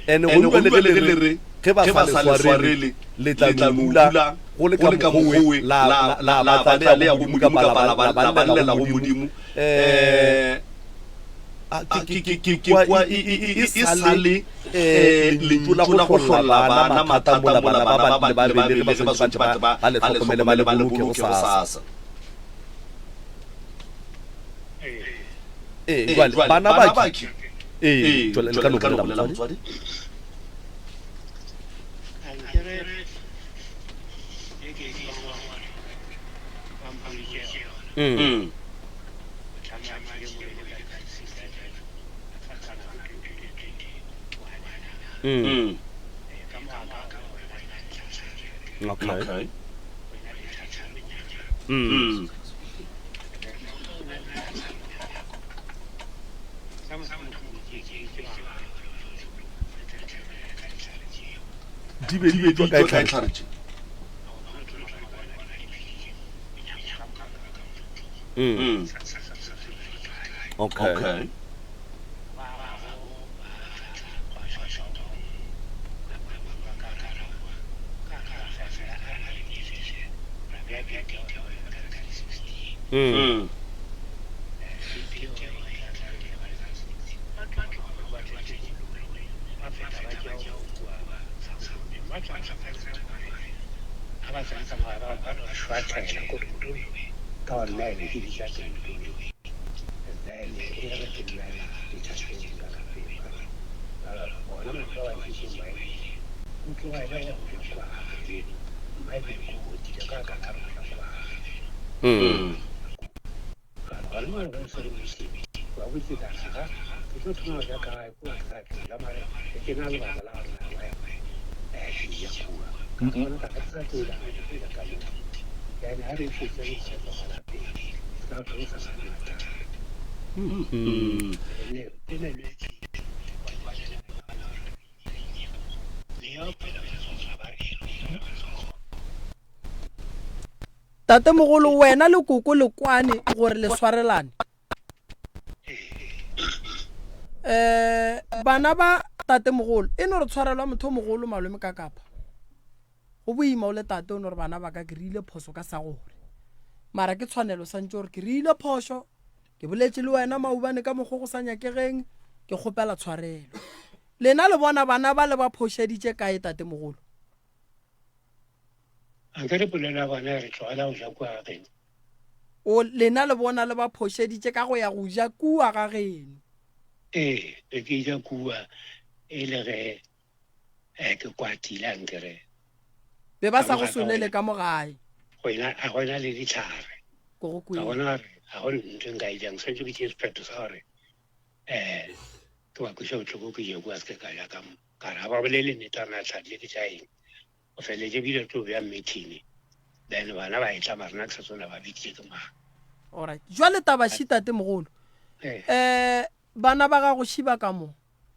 And gomme bjale ge le re ge ba sa le swarele le tla no dula go le ka mokgwa la la la batla le ya go Modimo kapa la ba llela go Modimo eh ke kwa e sa le lentšu la go hlolla bana mathata mola bana ba ba le ba belege ba swanetše ba tle ba le hlokomele ba le boloke gosasa. Ee, jwale bana ba ke ee, jwale le ka no bolela motswadi. Mm. Mm. Okay. Mm. Di be di etšwa kae tlhare tše? Mm. Okay. Mm. Mm. Mm. Tatemogolo, wena le koko le kwane gore le swarelane. Um bana ba tatemogolo e no re tshwarelwa motho o mogolo malome ka kapa. Go boima o le tate o no re bana ba ka ke rile phoso ka sa gore. Mara ke tshwanelo santse gore ke rile phoso ke boletše le wena maubane ka mokgo go sa nyakegeng ke kgopela tshwarelo. Lena le bona bana ba le ba phošeditše kae tatemogolo? A ke re polelo ya bona e re tlogela go ja kua ga geno. O, lena le bona le ba phošeditše ka go ya go ja kua ga geno. Ee, be ke ja kua e le ge eh, ke kwatile a nkere. Be ba sa go solele ka mo gae. Go ena, a go ena le ditlhare. Ko go Ka kwele. bona gore ga go ntho e nka e jang, swanetše ke tšee sephetho sa gore um ke ba kweša bohloko ke je kua se ke ka ja ka mo. Ka re ga ba bolele nnete gore na tlhare tše ke tša eng. Go feletše bile tlo bea meeting then bana ba etla mara nna ke sa tsona ba biditše ke mang. Alright. Jwale taba shi tate mogolo. Eh. Eh bana ba gago shi ba ka mo.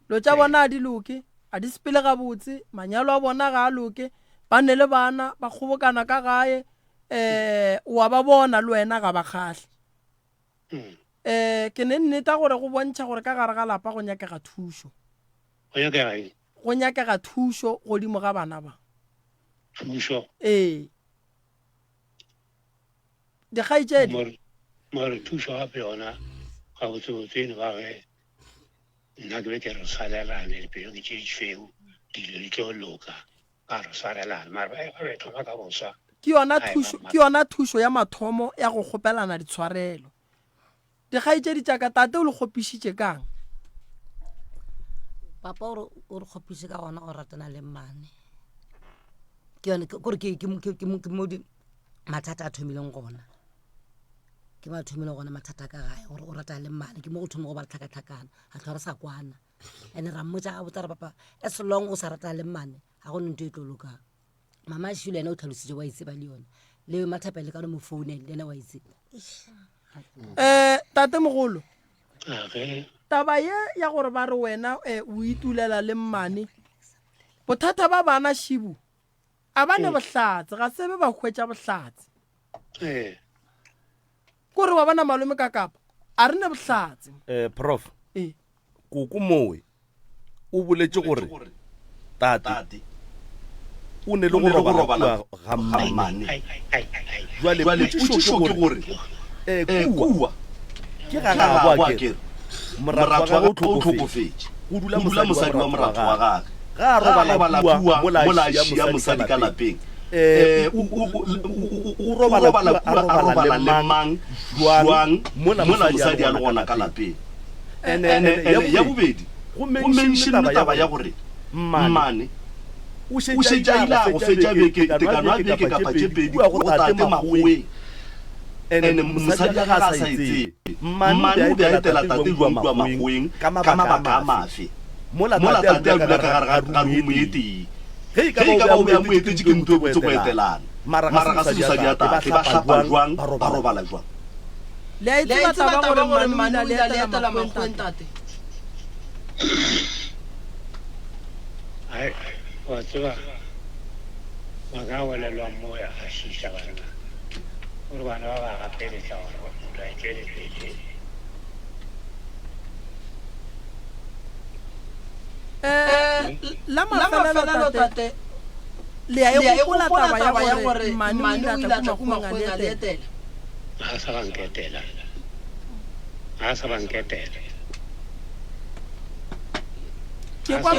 Lo tša bona a di loke, a di sepele gabotse, manyalo a bona ga a loke, ba ne le bana, ba kgobokana ka gae, eh wa ba bona le wena ga ba kgahle. Eh ke ne nneta gore go bontšha gore ka gare ga lapa go nyakega thušo. Go nyakega eng? Go nyakega thušo godimo ga bana ba. Thušo? Ee. Dikgaetšedi. More thušo gape yona gabotsebotse e no ba ge nna ke be ke re swarelane dipelo ke tše ditšhweu dilo di tlo loka ba re swarelane mara ba ba be thoma ka boswa. Ke yona thušo ke yona thušo ya mathomo ya go kgopelana ditshwarelo. Dikgaetšedi tša ka, tate o le kgopišitše ka'ng? Papa o re o re kgopiše ka gona go ratana le mmane. Ke yone kore ke ke ke ke ke mo di mathata a thomileng gona. Ke mo a thomileng gona mathata ka gae gore o ratana le mmane ke mo go thoma go ba le tlhakatlhakano a tlhola re sa kwana. And ra mmotsa gabotse ra papa as long o sa ratana le mmane ga go ne ntho e tlo lokang. Mama Shilo yena o tlhalositše wa itseba le yona le Mathapele ka no mo founele le yena wa itseba. Um tatemogolo Age. taba ye ya gore ba re wena um o itulela le mmane bothata ba bana šibu a ba ne bohlatse ga se be ba hwetša bohlatse Ee. kore wa bona malome ka kapa a re ne bohlatse Eh, prof Ee. koko mowe o boletše gore tate o ne le go robala kua ga mmane. Jwale potšišo ke gore um kua ke ga gabo a kere moratho wa gagwe o hlokofetše, go dula mosadi wa moratho wa gage. Ga a robala kua mola a šia mosadi ka lapeng, um o robala kua a robala le mang jwang mola mosadi a le gona ka lapeng? Ene ya bobedi, go menšinne taba ya gore mmane o šetše a ile a go fetša beke, tekano ya beke kapa tše pedi go tate Makgoweng. Ene mosadi ya gage a sa e tsebe. Mmane o be a etela tate jwang kua Makgoweng ka mabaka a mafe? Mola tate a dula ka gare ga rumu e tee. Ge e ka ba o be a mo etetše ke motho e botse go etelana. Mara ga se mosadi ya tate, ba hlapa jwang, ba robala jwang? Le a e tseba taba gore mmane o ile a le etela Makgoweng tate? Ai, wa tseba, maaka a bolelwang mo a šiiša banna. Gore bana ba ba gapeletša gore. Ntwa e tšwele pele. Eh, la mafelelo tate le a e gopola taba ya gore mmane o ile a tla kua makgoweng a le etela? Ga sa ba nketela. Ga sa ba nketela. Ke kwa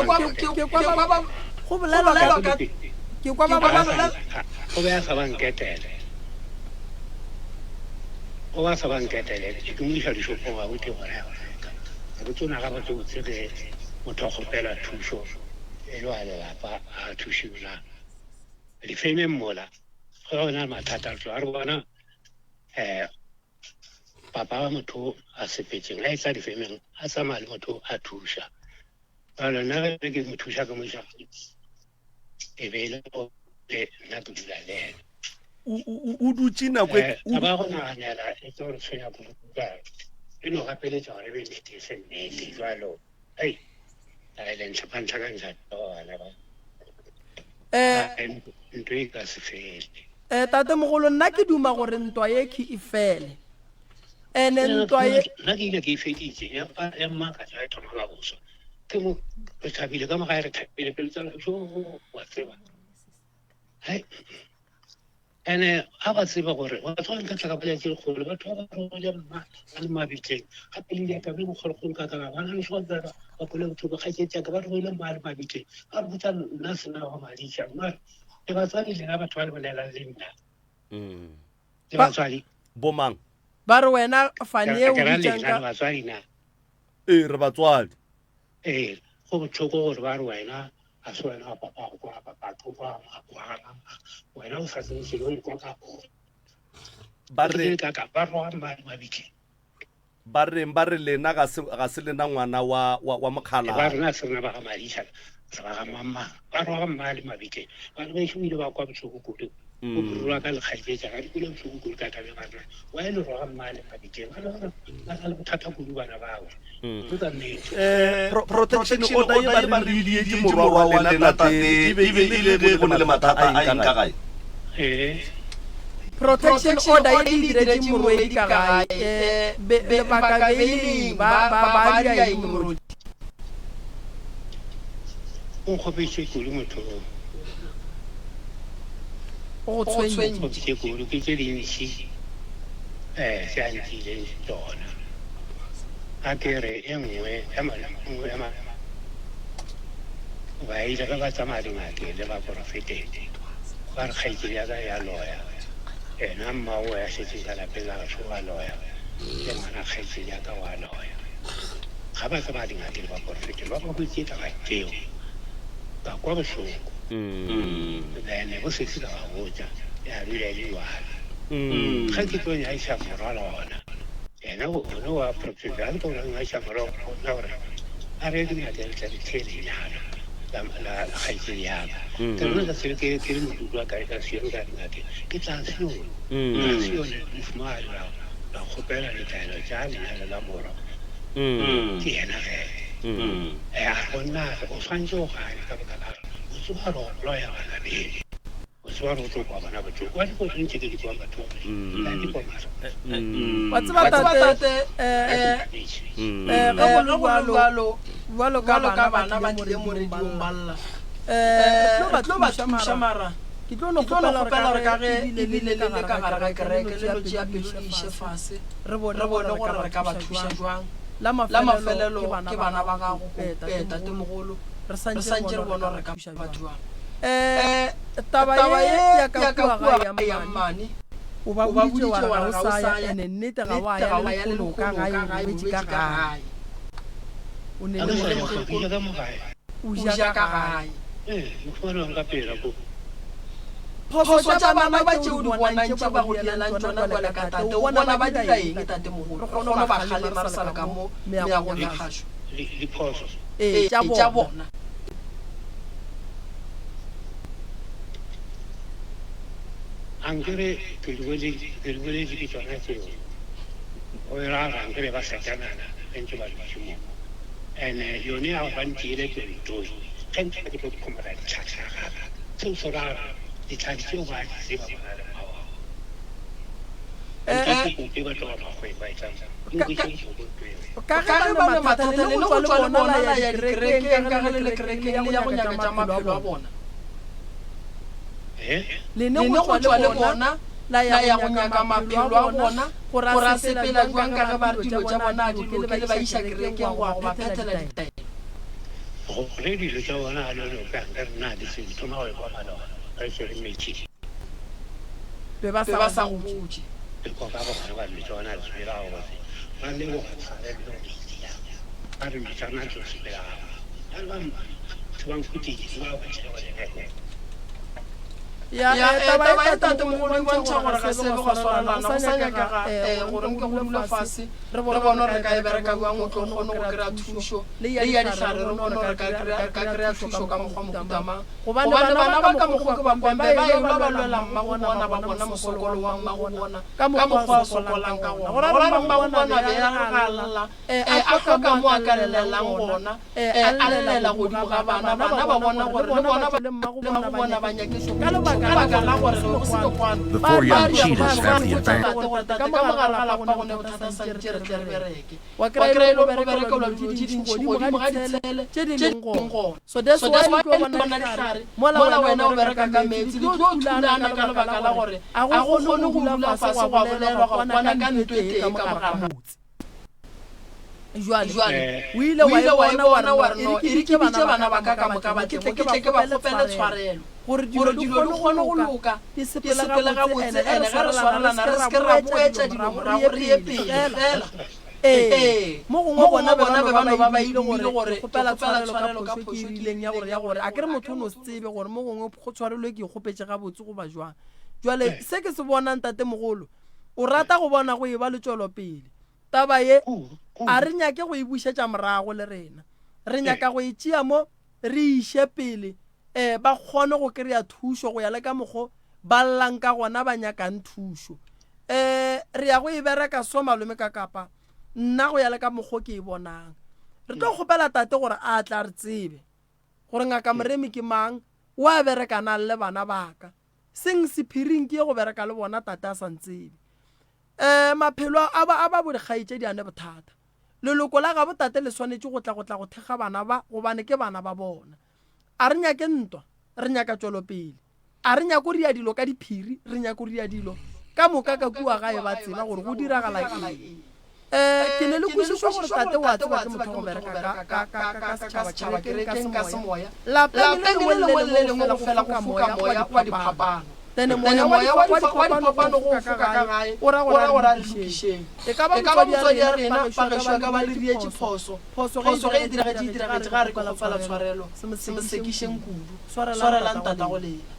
ke kwa ba go bolelwa ka ke kwa ba ba O be a sa ba nketela. O ba sa ba nketele, ke mo iša dishopong ga bote gona ya go reka. Ga ke tsona ga botse botse ge motho a kgopela thušo e le wa lelapa a thušiwe na. Difemeng mola ge go na le mathata re tloga re bona um papa wa motho a sepetseng a etla difemeng a tsamaya le motho a thuša. Jalo nna ge ke mo thuša ke mo iša e be e le gore nna ke dula le ena. O dutše nako e eh, taba ya go naganela e tlo re tshwenya kudu e no gapeletša gore e be nnete e se nnete jalo ei a le ntlhakantlhakantsha bana ba eh, ntho e ka se fele um tatemogolo nna ke duma gore ntwa ye ke e fele ene ntwa ye nna ke ile ke e feditse ya mmakatsa e thoma ka boswa Ke mo re thabile ka mo gae re thabile pelo tsa jo wa tseba. Hai. Ene ga ba tseba gore wa tswa nka tla ka bolela tse kgolo batho ba ba rogile mma ba le mabitleng gape le diaka be bokgolokgolo ka ka ba na le swa ba ba kole botlhoko ga ke tsaka ba rogile mma le mabitleng ba re botsa nna sena go maditša mma le batswadi lena batho ba le bolelang le nna le batswadi bomang ba re wena fane e o bitsang ka batswadi na Ee, re batswadi. Ee, go bohloko gore ba re wena ga se wena wa papa go kwa papa go kwa makwana wena o sa tsebe selo o ikwa ka Ba re ka ka ba roga mma mabitleng. Ba reng ba re lena ga se ga se lena ngwana wa wa wa mokgalabje. Ba rena se rena ba ga Madisa re ba ga mamang ba roga mma le mabitleng bana bešo o ile ba kwa bohloko kudu. O rua ka lekgaetšetša ga di kwele bohloko kudu ka tabeng a rena wa e le roga mma le mabitleng ba le gore ba na le bothata kudu bana bao ke ka nnete. Eh, protection order ye ba re re dietše morwa wa lena tate e be e le ge go na le mathata a eng ka gae? Ee. Protection order ye le diretše morwedi ka gae eh, lebaka be e le eng ba ba ba dira eng morwedi? O nkgopetše kudu motho o. O go tshwentše. Nkgopetše kudu ke tše dintši um tše a ntiileng tšona. A ke re e nngwe ya nngwe ya ba ile ge ba tsamaya dingakeng le baporofeteng ba re kgaetšedi ya ka ya loya ena mmago ya šetše ka lapeng la gešo wa loya le ngwana kgaetšedi ya ka wa loya. Ga ba tseba dingaka le baporofeta ba ba hwetše taba tšeo, ba kwa bohloko. Then bo sesi ka ba botša, ya dula e le jwalo. Ge ke tlo nyaiša morwa le gona, yena one wa profeta a re tlo nyaiša morwa go nna gore a re dingaka le tle re thee lenyalo la la kgaetšedi ya ka. Ke rona ka sebe ke ke le modutu wa kae ka Sione ka dingakeng, ke tla Sione, tla Sione mofumahadi ra ra kgopela ditaelo tša lenyalo la morwa. Ke yena ge. A re go nna, a re, O swanetše go gana ka baka la gore o tseba gore o loya bana beno. O tseba gore o tlo kwa bona bohloko. Wa dikotlo ntše ke di kwa batho ba di kwa mara. Wa tseba tate, eh, eh, ge go le bjalo, bjalo ka bana ba tlile mo radiong ba lla, eh, re tlo ba thuša mara ke tlo no kgopela gore ka ge ebile le le ka gare ga kereke le no tšea pelo le iše fase. Re bone gore re ka ba thuša jwang. La mafelelo ke bana ba gago, eh, tatemogolo. Re santše re bone gore re ka ba jwang. Eh, taba ye ya ka kua gae ya mmane, o ba boditše wa re ga o sa ya, ene nnete ga wa ya le lekgono ka gae, o robetše ka gae. O ne le mokgekolo. O ja ka gae. Ee, mošemane wa nka pela ko. Phoso tša bana ba tše o di bonang tše ba go dielang tšona bjale ka tate, o bona ba dira eng tatemogolo? Re kgona go ba kgalema re sa le ka mo meagong ya kgašo. Diphoso. Ee, tša bona. Ankere ke di boletše ke tšona tšeo. Go era gore ankere ba setanana ge ntše ba dutše mo. Ene yone ya gore ba ntiele toitoi ge nka ke tlo phomola ditlhare tša gagwe, seo se ra gore ditlhare tšeo ba a di tseba bona le mma wa bona. Ka ge ba ne mathata le go tšwa le bona la ya dikerekeng ka ge le le kerekeng le ya go nyaka tša maphelo a bona. Le ne go tšwa le bona la ya go nyaka maphelo a bona gore a sepela bjang ka ge ba re dilo tša bona a di loke le ba iša kerekeng go ya go ba phethela ditaelo. Gore dilo tša bona ga di loke a nkere nna ga ke tsebe, ke thoma go ekwa maloba re tšwele metšhini. Be ba sa go botše. Ke kwa ka bona ba re dilo tša bona ga di sepele gabotse, ba leboga tshwarelo le go di ba re dilo tša rena di tlo sepela gabotse. Ba re ba batho ba nkhutile ba ba tšhele go leleka. Ya, eh, taba e tatemogolo e bontšha gore ga se be gwa swarelana, go sa nyakega eh, gore nke go dulwe fase re bone gore re ka e bereka bjang o tlo kgone go kry-a thušo, le ya dihlare re bone gore re ka kry-a thušo ka mokgwa mohuta mang. Gobane bana ba ka mokgwa ke ba kwang be ba elwa ba lwela mmago bona, ba bona mosokolo wa mmago bona ka mokgwa a sokolang ka gona. Go ra gore mmago bona be a re ga a lla, eh, a hloka mo a ka llelang gona. A llela godimo ga bana, bana ba bona gore le bona ba le mmago bona ba nyake ka lebaka la gore ge go se ne kwano. The four young cheetahs have the advantage. Gore tate ka mogare ga lapa go ne bothata santše re tle re bereke. Wa kry-a e le go berekelwa dilo tše dintši godimo ga ditshele tše di leng gona. So that's why le tlo bona dihlare mola wena o bereka ka meetse, le tlo thulana ka lebaka la gore a go kgone go dula fase gwa bolelwa gwa kwana ka ntho e tee ka mogare ga motse. Jwale o ile wa e bona wa re no, e re ke bitše bana ba ka ka moka ba tle mo, ke tle ke ba kgopele tshwarelo, gore dilo di kgone go loka, di sepele gabotse, ene ge re swarelana re se ke ra boetša dilo morago, re ye pele fela. Ee, mo gongwe bona be ba no ba ba e dumile gore ke kgopela tshwarelo ka phošo ke ileng ya gore ya gore a ke re motho o no se tsebe gore mo gongwe go tshwarelo e ke e kgopetše gabotse goba jwang. Jwale se ke se bonang tatemogolo, o rata go bona go eba le tšwelopele. Taba ye a re nyake go e bušetša morago le rena. Re nyaka go e tšea mo re e iše pele um ba kgone go kry-a thušo go ya le ka mokgo ba llang ka gona ba nyakang thušo. Um re ya go e bereka so malome ka kapa nna go ya le ka mokgo ke e bonang. Re tlo kgopela tate gore a tle a re tsebe gore Ngaka Moremi ke mang, o a bereka na le bana ba ka. Seng sephiring ke ye go bereka le bona tate a sa ntsebe. Ee, maphelo a ba a ba bodikgaetšedi a ne bothata. Leloko la gabo tate le swanetše go tla go tla go thekga bana ba gobane ke bana ba bona. A re nyake ntwa, re nyaka tšwelopele. A re nyako ria dilo ka diphiri, re nyako ria dilo ka moka ka kua gae ba tseba gore go diragala eng. Ee, ke ne le kwešišo gore tate o a tseba ke motho wa go bereka ka, ka, ka, ka, ka setšhaba, kerekeng, ka semoya. Lapeng le lengwe le le lengwe go fela go foka moya wa diphapano. Then moya wa diphapano go foka ka gae, o ra gore a re lokišeng. E ka ba motswadi ya rena, bagešo a ka ba le dietše phoso. Phoso ge e diragetše, e diragetše, ga a re ke kgopela tshwarelo, se mo sekišeng kudu. Swarelang tatago lena.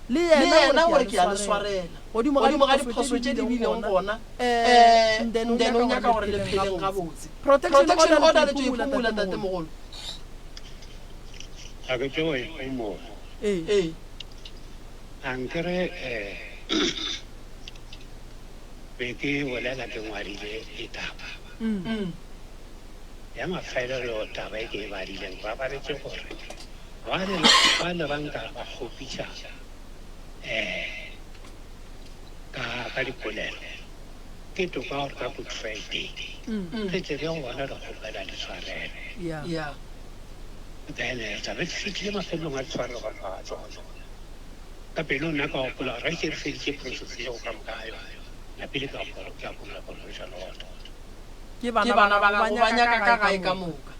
Le yena gore ke a le swarela. Godimo ga diphoso tše di bileng gona, um then o nyaka gore le pheleng gabotse. Protection order le tšo e phumula tatemogolo? Ga ke tšo e phumula. Ee. A nkere um be ke bolela ke ngwadile ditaba. Ya mafelelo taba e ke e badileng ba baletše gore bale bale ba nka ba kgopiša um ka ka dipolelo ke toka gore ka Good Friday re tle re go bona re kgopela ditshwarelo. Yeah. Then re tla be re fihlile mafelelong a ditshwarelo ka moka ga tsona. Ka pelo nna ka gopola gore ge re feditše process yeo ka moka ga yona, napile ka ka phumula provincial order. Ke bana ba gago ba nyaka ka gae ka moka.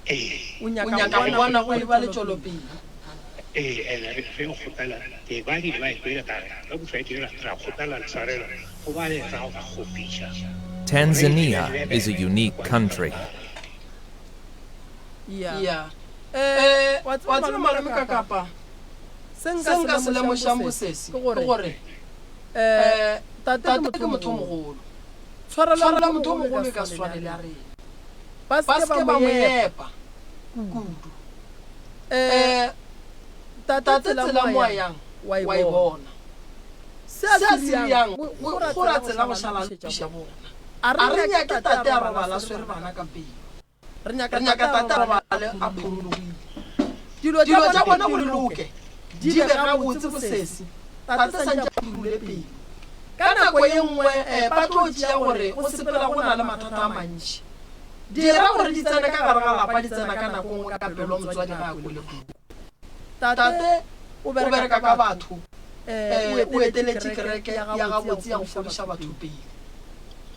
Ee. O nyaka go bona go eba le tšwelopele. Ee, and re re kgopela, ke badile ba e kwele ka re ka Good Friday ra ra kgopela tshwarelo go ba le ra go ba kgopiša. Tanzania is a unique country. Yeah. Eh, wa tseba malome ka kapa se nka se lemošang bosesi ke gore eh tate ke motho o mogolo. Tshwarelo motho o mogolo e ka se swane le ya rena. Ba se ke ba mo epa kudu. Eh tate tsela mo a yang wa e bona. Se a se riang go ra tsela go šala lokiša bona. A re nyake tate a robala a swere bana ka pelo. Re nyaka tate a robale a phurologile. Dilo tša bona gore loke di be gabotse bosesi. Tate santše a phurule pelo. Ka nako ye nngwe ba tlo tšea gore go sepela go na le mathata a mantši. Dira gore di tsene ka gare ga lapa di tsena ka nako nngwe ka pelo motswadi ga a kwele bohloko. Tate o bereka ka batho, o eteletše kereke ya gabotse ya go fodiša batho pele.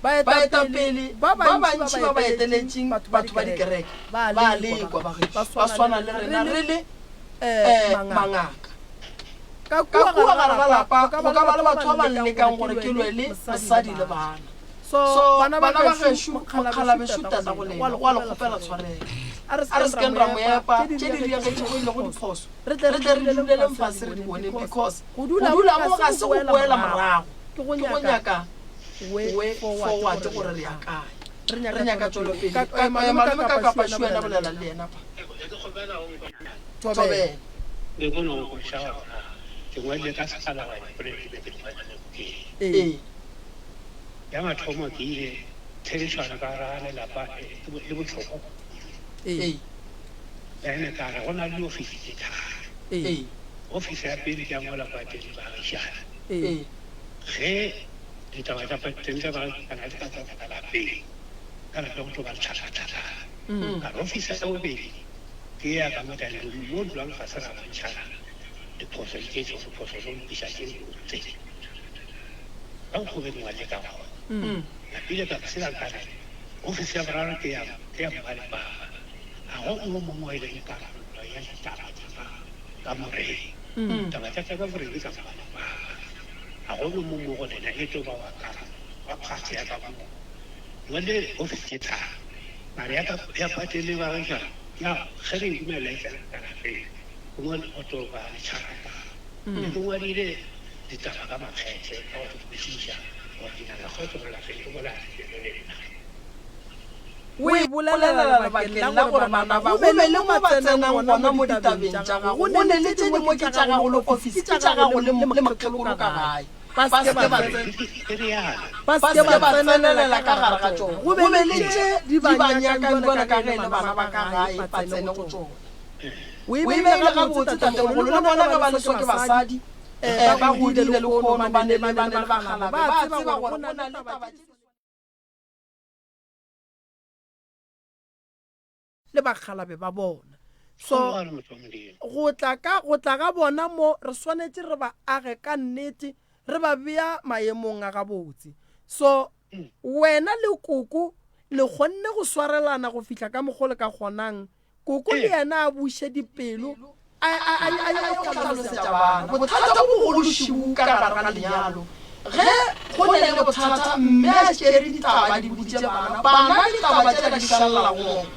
Baetapele ba bantši ba ba eteletšeng batho ba dikereke ba a lekwa bagešo, ba swana le rena re le mangaka. Ka kua gare ga lapa go ka ba le batho ba ba nlekang gore ke lwe le mosadi le bana. So bana ba gešo, mokgalabešo tatago lena o a le kgopela tshwarelo. A re se keng ra mo epa tše di diragetšego e lego diphoso, re tle re di duleleng fase re di boneng because go dula mo ga se go boela morago, ke go nyaka way forward gore re ya kae. Re nyaka tšwelopele. Malome ka kapa Shu wena bolela le yena fa. Thobela. Be ke no kweša gore na ke ngwadile ka sekgala goba dipolelo di be ke di ngwadile bukeng. Ee. Ya mathomo ke ile therišano ka gare ga lelapa e bohlokwa kudu. Ee. Ene ka re go na le diofisi tše tharo. Ee. Ofisi ya pele ke ya mola pateng le baagišani. Ee. Ge ditaba tša pateng tša baagišani di ka tsena ka lapeng, ka lapeng go tlo ba le tlhakatlhakano. Ka re ofisi ya bobedi ke ya ka mo dining room, mo dulang fase ra bontšhana diphoso le tše tšego diphoso le go lokiša tše botse. Ka mokgwa o be ke ngwadile ka gona. Napile ka tshela ka re ofisi ya boraro ke ya ke ya mma le papa. Ga go yo mongwe e leng karolo ya ditaba tša ka kamoreng. Taba tša ka kamoreng ke tša mma le papa. Ga go yo mongwe mo go lena e tlo ba wa karolo wa part ya ka moo. Ngwadile ofisi tše tharo. Mara ya ka ya pate le baagišani ya ge re e dumela e tsena ka lapeng gongwe go tlo ba le tšharakano. Be ke ngwadile ditaba ka makgethe ka go di kwešiša gore ke nyaka kgotso mo lapeng ke bolaya dipelo le nna. O e bolelela lebakeng la gore bana ba go be le mo ba tsenang gona mo ditabeng tša gago, go ne le tše dingwe ke tša gago le ofisi, ke tša gago le mokgekolo ka gae. Ba se ke ba ba se ke ba tsenelela ka gare ga tšona. Go be le tše di ba nyakang bjalo ka ge e le bana ba ka gae ba tsene go tšona. O e beile gabotse tatemogolo, le bona ge ba leswa ke basadi ba godile lehono ba ne le ba ne le bakgalabe ba tseba gore go na le taba tše di le bakgalabe ba bona. So go tla ka go tla ga bona mo re swanetše re ba age ka nnete re ba bea maemong a gabotse. So wena le koko le kgonne go swarelana go fihla ka mokgo le ka kgonang Koko le yena a buše dipelo a a a a ye go hlalosetša bana bothata bo bogolo šibu ka gare ga lenyalo. Ge go ne le bothata mme a tšere ditaba a di boditše bana, bana ditaba tšela di šalela go bona.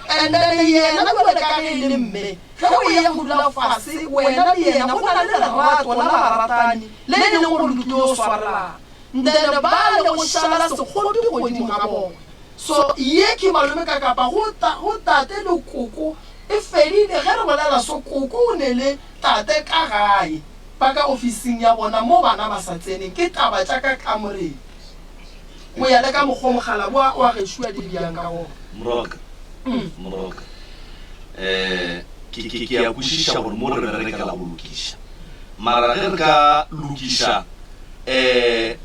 And then yena bjale ka ge e le mme, ge o eya go dula fase wena le yena go na le lerato la baratani le e leng gore le tlilo swarelana. Then ba le go šala sekgopi godimo ga bona. So ye ke malome ka kapa go ta, go tate le koko e fedile ge re bolela so koko o ne le tate ka gae ba ka ofising ya bona mo bana ba sa tseneng ke taba tša ka kamoreng go ya le ka mokgo mokgalabwa wa gešo a di bjang ka gona. Moroka, Moroka, eh, ke, ke, ke a kwešiša gore mo re berekela go lokiša. Mara ge re ka lokiša, eh,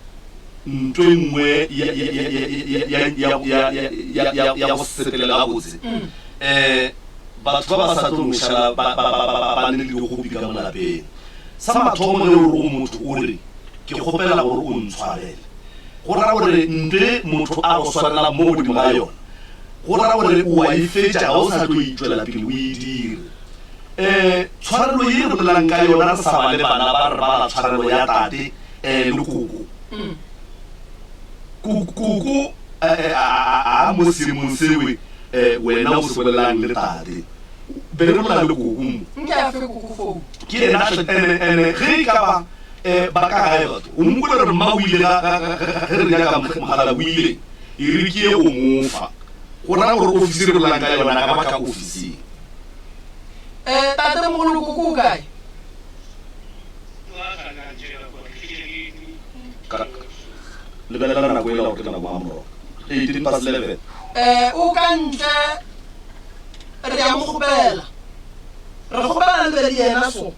Nto e nngwe ya, ya, ya, ya, ya, ya, ya, ya, ya go se sepele gabotse, um batho ba ba sa tlo no šala ba, ba, ba, ba, ba ne le dikgopi ka mo lapeng. Sa mathomo ge o re go motho o re, Ke kgopela gore o ntshwarele, go ra gore nto e motho a go swarelang mo godimo ga yona, go ra gore o a e fetša, ga o sa tlo e tšwela pele o e dire. Um tshwarelo ye re bolelang ka yona re sa ba le bana ba re bala tshwarelo ya tate, eh, le koko. Koko, koko eh, a, a, a mo seemong sewe eh, wena o se bolelang le tate. Be re bolela le koko mo. Nke a fe koko fou. Ke yena hle, ene, ene ge e ka ba eh, ba ka gae batho, o mo kwele re mma o ile ga, ga, ga, ga, ge re nyaka mogala o ile, e re ke ye go mo fa. Go ra gore ofisi re bolelang ka yona ga ba ka ofising. Eh, tate mogolo koko o kae? Lebelela nako e la gore ke nako mang morwa. 18 past 11. Eh, o ka ntle, re a mo kgopela. Re kgopela le be le yena so.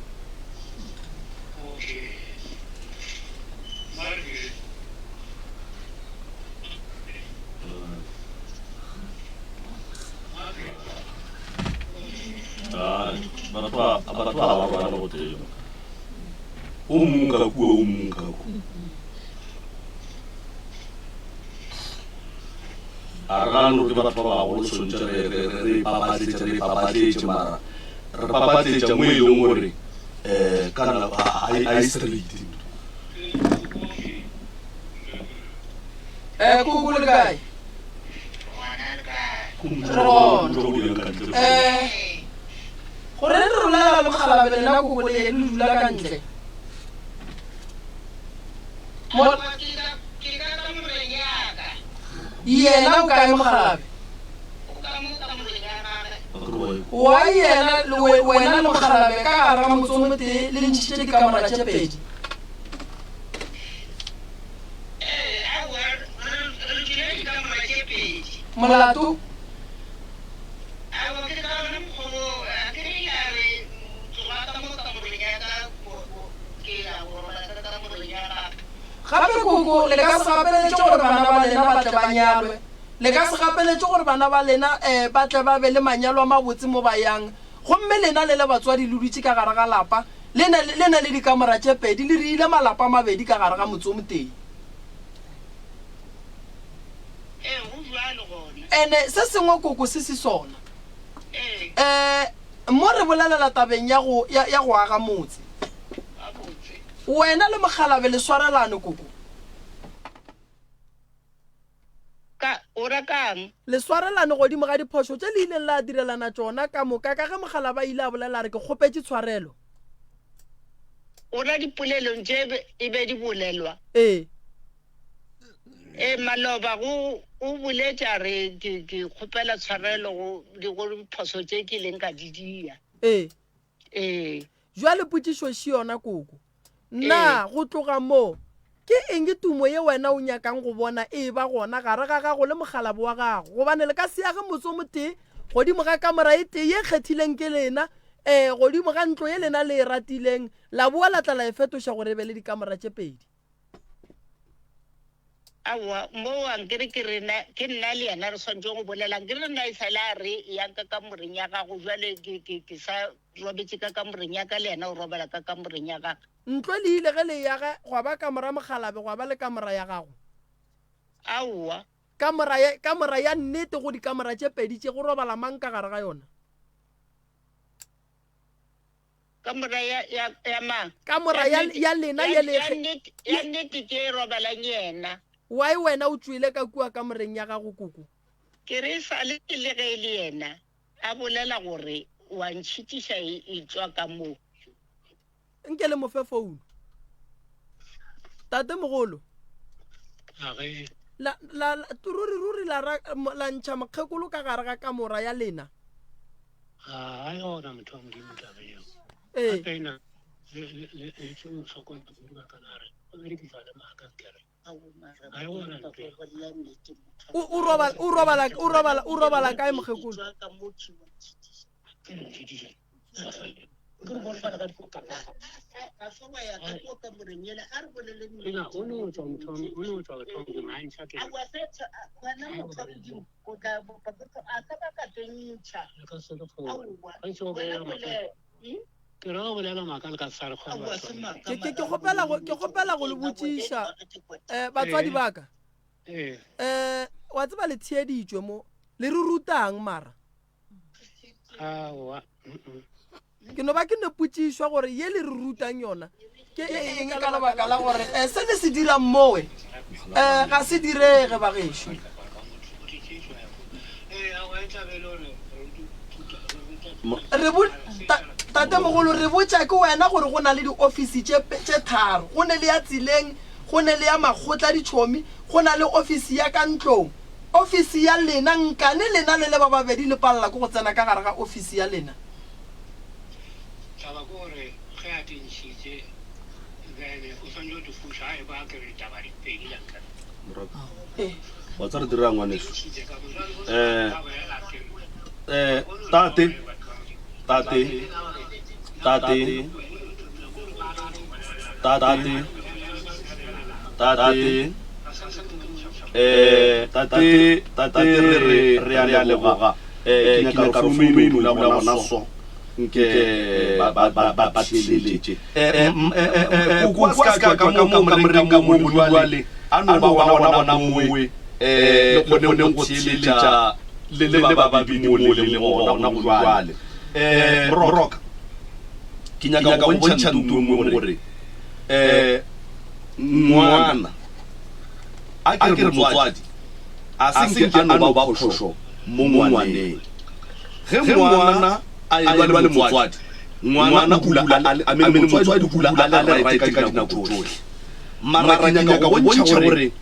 Batho ba batho ba ba robale go tee. O mongwe ka kua, o mongwe ka kua. A re gane gore ke batho ba bagolo swantše re re re re ipapatletše re ipapatletše mara re papatletša mo e leng gore um kana a e straight. Eh, koko le kae? Re gona. Eh, gore re rolela le mokgalabe lena koko le le dula ka ntle. Mo Yena o kae mokgalabe? Wa yena le wena le mokgalabe ka gare ga motse o motee le ntšhitše dikamora tše pedi. Molato? Gape koko, le ka se gapeletše gore bana ba lena ba tle ba nyalwe. Le ka se gapeletše gore bana ba lena um ba tle ba be le manyalo a mabotse mo ba yang. Gomme lena le le batswadi le dutše ka gare ga lapa, le na, le na le dikamora tše pedi, le riile malapa a mabedi ka gare ga motse o motee. Ene se sengwe koko se se sona. Um mo re bolelela tabeng ya go, ya, ya go aga motse. Wena le mokgalabe le swarelane koko. Ka, o ra ka'ng? Le swarelane godimo ga diphošo tše le ileng la direlana tšona ka moka ka ge mokgalabje a ile a bolela a re, Ke kgopetše tshwarelo. O ra dipolelong tše e be di bolelwa? Ee. Ee, maloba go, o boletše a re, Ke, ke kgopela tshwarelo go, go diphošo tše ke ileng ka di dia. Ee. Ee. Bjale potšišo še yona, Koko. Na go tloga moo, ke eng tumo ye wena o nyakang go bona e eba gona gare ga gago le mokgalabo wa gago? Gobane le ka se age motse o motee godimo ga kamora e tee ye kgethileng ke lena, ee, godimo ga ntlo ye lena le e ratileng, la boa la tla la e fetoša gore e be le dikamora tše pedi. Aowa, moo ankere ke rena, ke nna le yena re swanetše go bolela. Ankere nna e sale a re, Eyang ka kamoreng ya gago. Bjale ke, ke, ke sa robetše ka kamoreng ya ka, le yena o robala ka kamoreng ya gagwe. Ntlo le ile ge le e aga, gwa ba kamora mokgalabe, gwa ba le kamora ya gago. Aowa. Kamora ya, kamora ya nnete go dikamora tše pedi tše, go robala mang ka gare ga yona? Kamora ya, ya, ya mang? Kamora ya, ya lena ye le. Ya nnete, ya nnete ke e robalang yena. Why wena o tšwele ka kua kamoreng ya gago, koko? Ke re e sa le le ge e le yena a bolela gore wa ntšhitiša e, e tšwa ka mo. Nke le mo fe founu. Tate mogolo. A ge. La, la, la, ruri, ruri la, ra, la ntšha mokgekolo ka gare ga kamora ya lena. Ga a yona motho wa Modimo taba eo. Ee. Gape na le le le le tlo hlokomela kudu ka kana re o berekisa le maaka nkere. Ga e gona ntho eo. O o robala o robala o robala o robala kae mokgekolo? Ena o no tswa motho o no tswa motho wa Modimo a ntšha ke. Le ka se re kgone. Ga ntse o bolela maaka. Ke ra go bolela maaka le ka se re kgone batho. Ke ke ke kgopela go ke kgopela go le botšiša eh batswadi ba ka. Eh. Eh wa tseba le theeditšwe mo le re rutang mara? Aowa. Ke no ba ke no potšišwa gore ye le re rutang yona ke eng ka lebaka la gore um se le se dirang mowe um ga se direge bagešo. Re bo, ta, tatemogolo, re botša ke wena gore go na le diofisi tše, tše tharo. Go ne le ya tseleng, go ne le ya makgotla ditšhomi, go na le ofisi ya ka ntlong. Ofisi ya lena, nkane lena le le ba babedi le palela ke go tsena ka gare ga ofisi ya lena? Taba ke gore ge a di ntšhitše then o swanetše go di fuša a ekwa ke re ditaba di fedile akere. Moraka. Wa tseba re dirang ngwaneso? Eh, eh, tate, tate, tate, tate, tate, eh, tate, tate, re re, re a leboga. Eh, ke nyaka gore founu e dula gona so. Nke ba ba ba ba ba theeletše. Koko a se ka tšwa ka mo kamoreng ka mo jwale, a no ba gona gona mowe le kgoneng go theeletša le le ba babedi mo le leng gona go jwale. Moroka, ke nyaka go bontšha nto nngwe gore ngwana a ke re motswadi a se nke a no ba phošo mo ngwaneng. Ge ngwana a elwa le motswadi, ngwana o dula a le, I mean, motswadi o dula a le right ka dinako tšohle. Mara ke nyaka go bontšha gore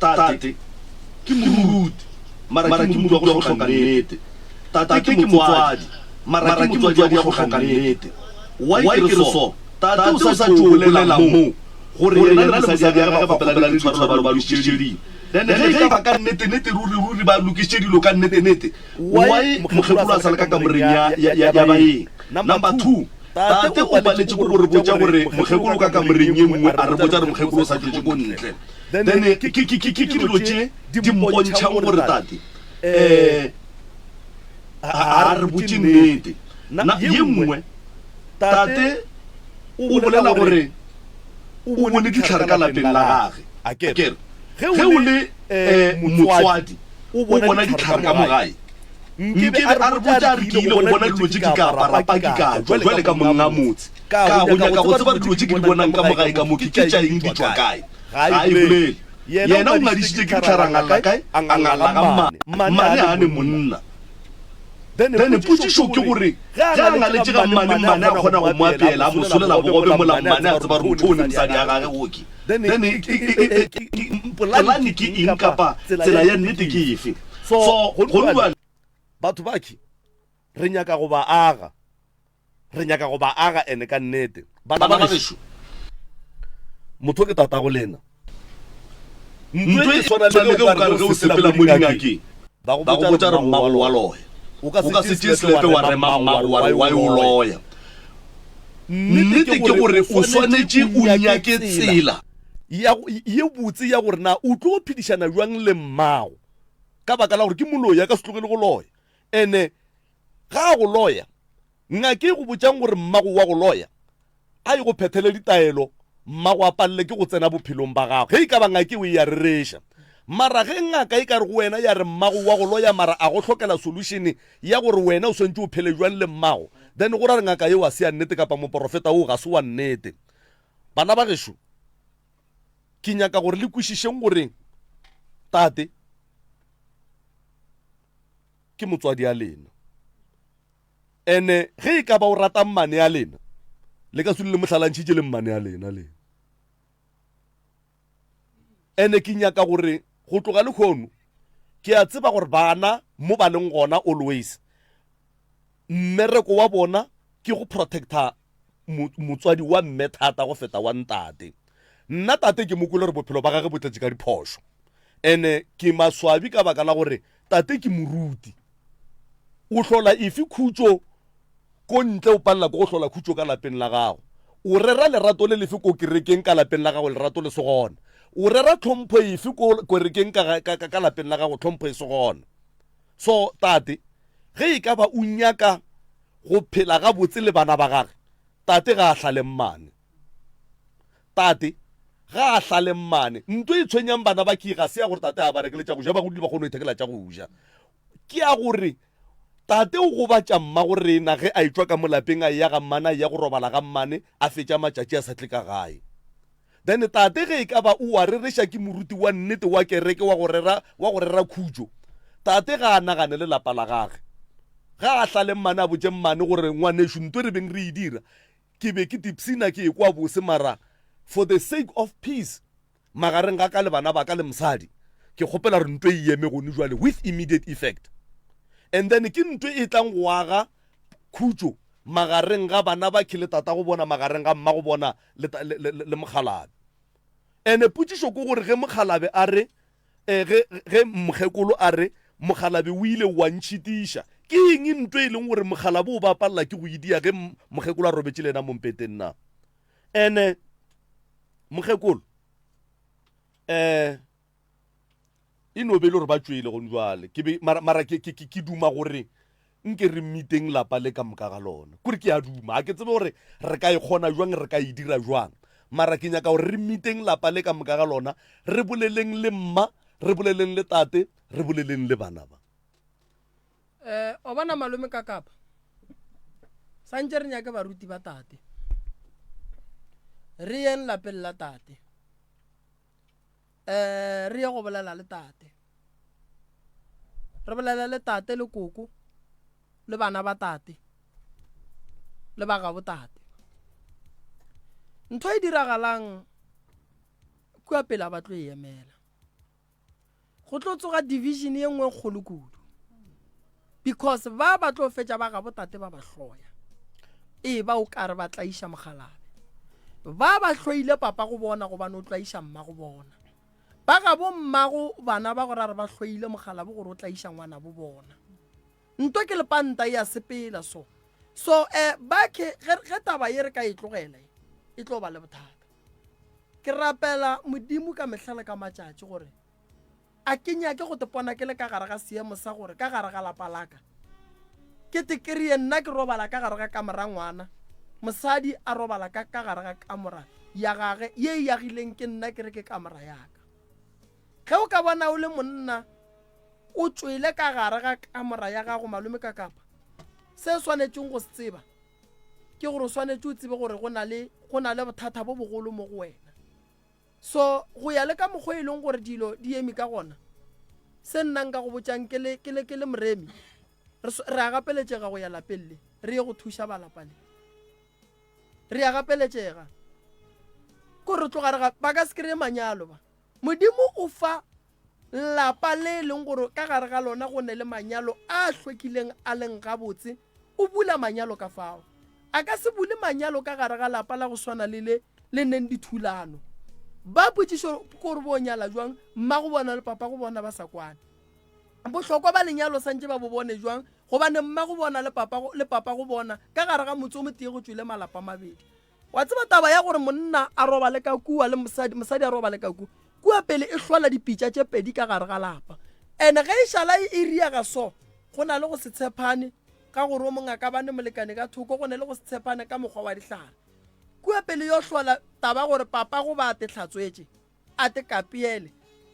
tate ke moruti, mara ke moruti wa go hloka nnete. Tate ke motswadi, mara ke motswadi wa go hloka nnete. Why ke re so? Tate o sa tšo bolela mo gore yena le mosadi ya gagwe ba kgopelane ditshwarelo ba lokišitše dilo. Then ge e ka ba ka nnete-nnete ruri-ruri ba lokišitše dilo ka nnete-nnete, Why mokgekolo a sa le ka kamoreng ya, ya, ya, ya baeng? Number 2, tate o paletše ke go re botša gore mokgekolo o ka kamoreng ye nngwe, a re botša gore mokgekolo o sa tšwetše ko ntle. Then ke, ke, ke, ke, ke dilo tše di mpontšhang gore tate um ga a re botše nnete. Na, ye nngwe, tate o bolela gore o bone dihlare ka lapeng la gage. Akere, ge o le um motswadi, o bona dihlare ka mo gae. Nkebe a re botša a re ke ile go bona dilo tše ke ka apara paki ka tšwa jwale ka monga motse ka go nyaka go tseba dilo tše ke di bonang ka mo gae ka mo ke ke tša eng di tšwa kae. Ga e bolele. Yena o ngadišitše ke dihlare a ngalla kae? A ngalla ga mmane. Mmane ga a ne monna. Then potšišo ke gore ge a ngaletše ga mmane, mmane a kgona go mo apeela a mo solela bogobe mola mmane a tseba gore motho o ne mosadi ya gage oke. Then polane ke eng kapa tsela ya nnete ke efe? So gone bjale. Batho bakhi re nyaka go ba aga, re nyaka go ba aga ene ka nnete. Bana ba gešo, motho ke tatago lena. Ntho e swana le ge o ka re ge o sepela mo dingakeng, ba go botša re mmago wa loya. O ka se tšee selepe wa rema mmago wa re wa yo loya. Nnete ke gore o swanetše o nyake tsela. Ye botse ya gore na o tlo phedišana bjang le mmago, ka baka la gore ke moloi a ka se tlogele go loya. Ene ga a go loya, ngaka e go botšang gore mmago wa go loya, a ye go phethele ditaelo, mmago a palele ke go tsena bophelong ba gago. Ge e ka ba ngaka eo e ya rereša. Mara ge ngaka e ka re go wena ya re mmago wa go loya mara a go hlokela solution ya gore wena o swantše o phele bjang le mmago, then go ra re ngaka yeo a se ya nnete kapa moporofeta woo ga se wa nnete. Bana ba gešo, ke nyaka gore le kwešišeng gore tate ke motswadi a lena. Ene ge e ka ba o rata mmane ya lena, le ka se le mo hlalantšhitše le mmane ya lena le. Ene ke nyaka gore go tloga lehono ke a tseba gore bana mo ba leng gona always mmereko wa bona ke go protecta motswadi wa mme thata go feta wa ntate. Nna tate ke mo kwele gore bophelo ba gage bo tletše ka diphošo. Ene ke maswabi ka baka la gore tate ke moruti. O hlola efe khutšo ko ntle o palela ko go hlola khutšo ka lapeng la gago? O rera lerato le lefe ko kerekeng ka lapeng la gago lerato le se gona? O rera tlhompho efe ko kerekeng ka, ka, ka, ka lapeng la gago tlhompho e se gona? So tate ge e ka ba o nyaka go phela gabotse le bana ba gage, tate ga a hlale mmane. Tate ga a hlale mmane. Nto e tshwenyang bana ba ke ga se ya gore tate a ba rekele tša go ja, ba godile ba kgone go ithekela tša go ja. Ke ya gore tate o gobatša mmago rena ge a etšwa ka mo lapeng a eya ga mmane, a eya go robala ga mmane, a fetša matšatši a sa tle ka gae. Then tate ge e ka ba o a rereša ke moruti wa nnete wa kereke wa go rera, wa go rera khutšo, tate ga a nagane le lapa la gage. Ga a hlale mmane a botše mmane gore ngwanešu nto re beng re e dira ke be ke tipsina ke ekwa bose mara for the sake of peace magareng ga ka le bana ba ka le mosadi ke kgopela gore nto e eme gone jwale with immediate effect. And then ke nto e tlang go aga khutšo magareng ga bana ba le tata go bona, magareng ga mma go bona le, le, le, le mokgalabe. Ene potšišo ke gore ge mokgalabe a re eh, ge, ge mokgekolo a re mokgalabe o ile wa ntšhitiša, ke eng nto e leng gore mokgalabe o ba palela ke go idia ge mokgekolo a robetše le yena mo mpeteng na? Ene mokgekolo eh e no be e le gore ba tšwele gone jwale ke be mara, mara ke, ke, ke, ke duma gore. Nke re miteng lapa le ka moka ga lona. Kore ke a duma, ga ke tsebe gore re ka e kgona jwang, re ka e dira jwang. Mara ke nyaka gore re miteng lapa le ka moka ga lona, re boleleng le mma, re boleleng le tate, re boleleng le bana ba. Eh, o bona malome ka kapa. Santše re nyake baruti ba tate. Re yeng lapeng la tate. Eh, re ye go bolela le tate. Re bolele le tate le koko le bana ba tate le ba gabo tate. Ntho e diragalang kua pele a ba tlo e emela. Go tlo tsoga division ye nngwe kgolo kudu. Because ba ba tlo fetša ba gabo tate ba ba hloya. E ba o kare ba tlaiša mokgalabe. Ba ba hloile papa go bona gobane o tlaiša mma go bona. Ba gabo mmago bana ba go ra re ba hloile mokgalabe gore o tlaiša ngwana bo bona. Nto ke lepanta e a sepela so. So eh ba ke ge taba ye re ka e tlogela e tlo ba le bothata. Ke rapela Modimo ka mehla le ka matšatši gore a ke nyake go tepona ke le ka gare ga seemo sa gore ka gare ga lapa la ka ke te kry-e nna ke robala ka gare ga kamora ngwana, mosadi a robala ka ka gare ga kamora ya gage ye e agileng ke nna ke re ke kamora ya ka. Ge o ka bona o le monna o tšwele ka gare ga kamora ya gago malome ka kapa, se o swanetšeng go se tseba ke gore o swanetše o tsebe gore go na le go na le bothata bo bogolo mo go wena. So go ya le ka mokgwa e leng gore dilo di eme ka gona, se nna nka go botšang ke le ke le ke le moremi, re re a gapeletšega go ya lapeng le re ye go thuša ba lapa le. Re a gapeletšega. Ko re tloga re ga ba ka se kry-e manyalo ba. Modimo o fa Lapa le e leng gore ka gare ga lona go ne le manyalo a hlwekileng a leng gabotse, o bula manyalo ka fao. A ka se bule manyalo ka gare ga lapa la go swana le le le neng dithulano. Ba potšišo ke gore bo nyala jwang mmago bona le papago bona ba sa kwane. Bohlokwa ba lenyalo santše ba bo bone jwang gobane mmago bona le papago le papago bona ka gare ga motse o motee go tšwele malapa a mabedi. Wa tseba taba ya gore monna a robale ka kua le mosadi, mosadi a robale ka kua, kua pele e hlola dipitša tše pedi ka gare ga lapa. Ene ge e šala e riega so, go na le go se tshepane ka gore o mongwe a ka ba ne molekane ka thoko, go ne le go se tshepane ka mokgwa wa dihlare. Kua pele yo hlola taba gore papa go ba a te hlatswetše, a te kapeele.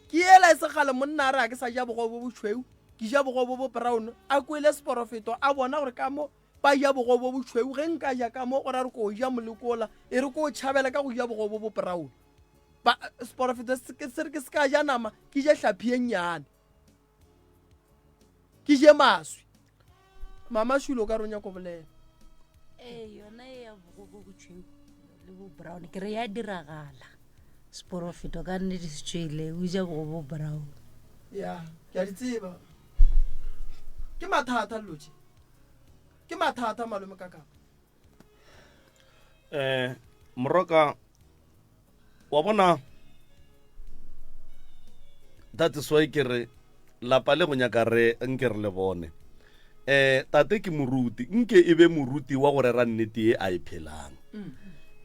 Ke yela e se kgale monna a re a ke sa ja bogobe bo bošweu, ke ja bogobe bo bo brown, a kwele seporofeto a bona gore ka mo Ba ja bogobe bo bošweu, ge nka ja ka mo, go ra re ko ja molekola, e re ko tšhabela ka go ja bogobe bo bo brown. Ba, seporofeto se ke se re ke se ka ja nama, ke je hlaphi ye nnyane. Ke je maswi. Mama Shulo o ka re o nyako bolela. Ee, yona e ya bogobe bo bošweu le bo brown, ke re ya diragala. Seporofeto ka nnete se tšwele, o ja bogobe bo brown. Ya, ke a di tseba. Ke mathata dilo tše. Ke mathata malome ka kapa. Eh, moroka wa bona that is why ke re lapa le go nyaka re nke re le bone eh tate ke moruti nke e be moruti wa go rera nnete ye a e phelang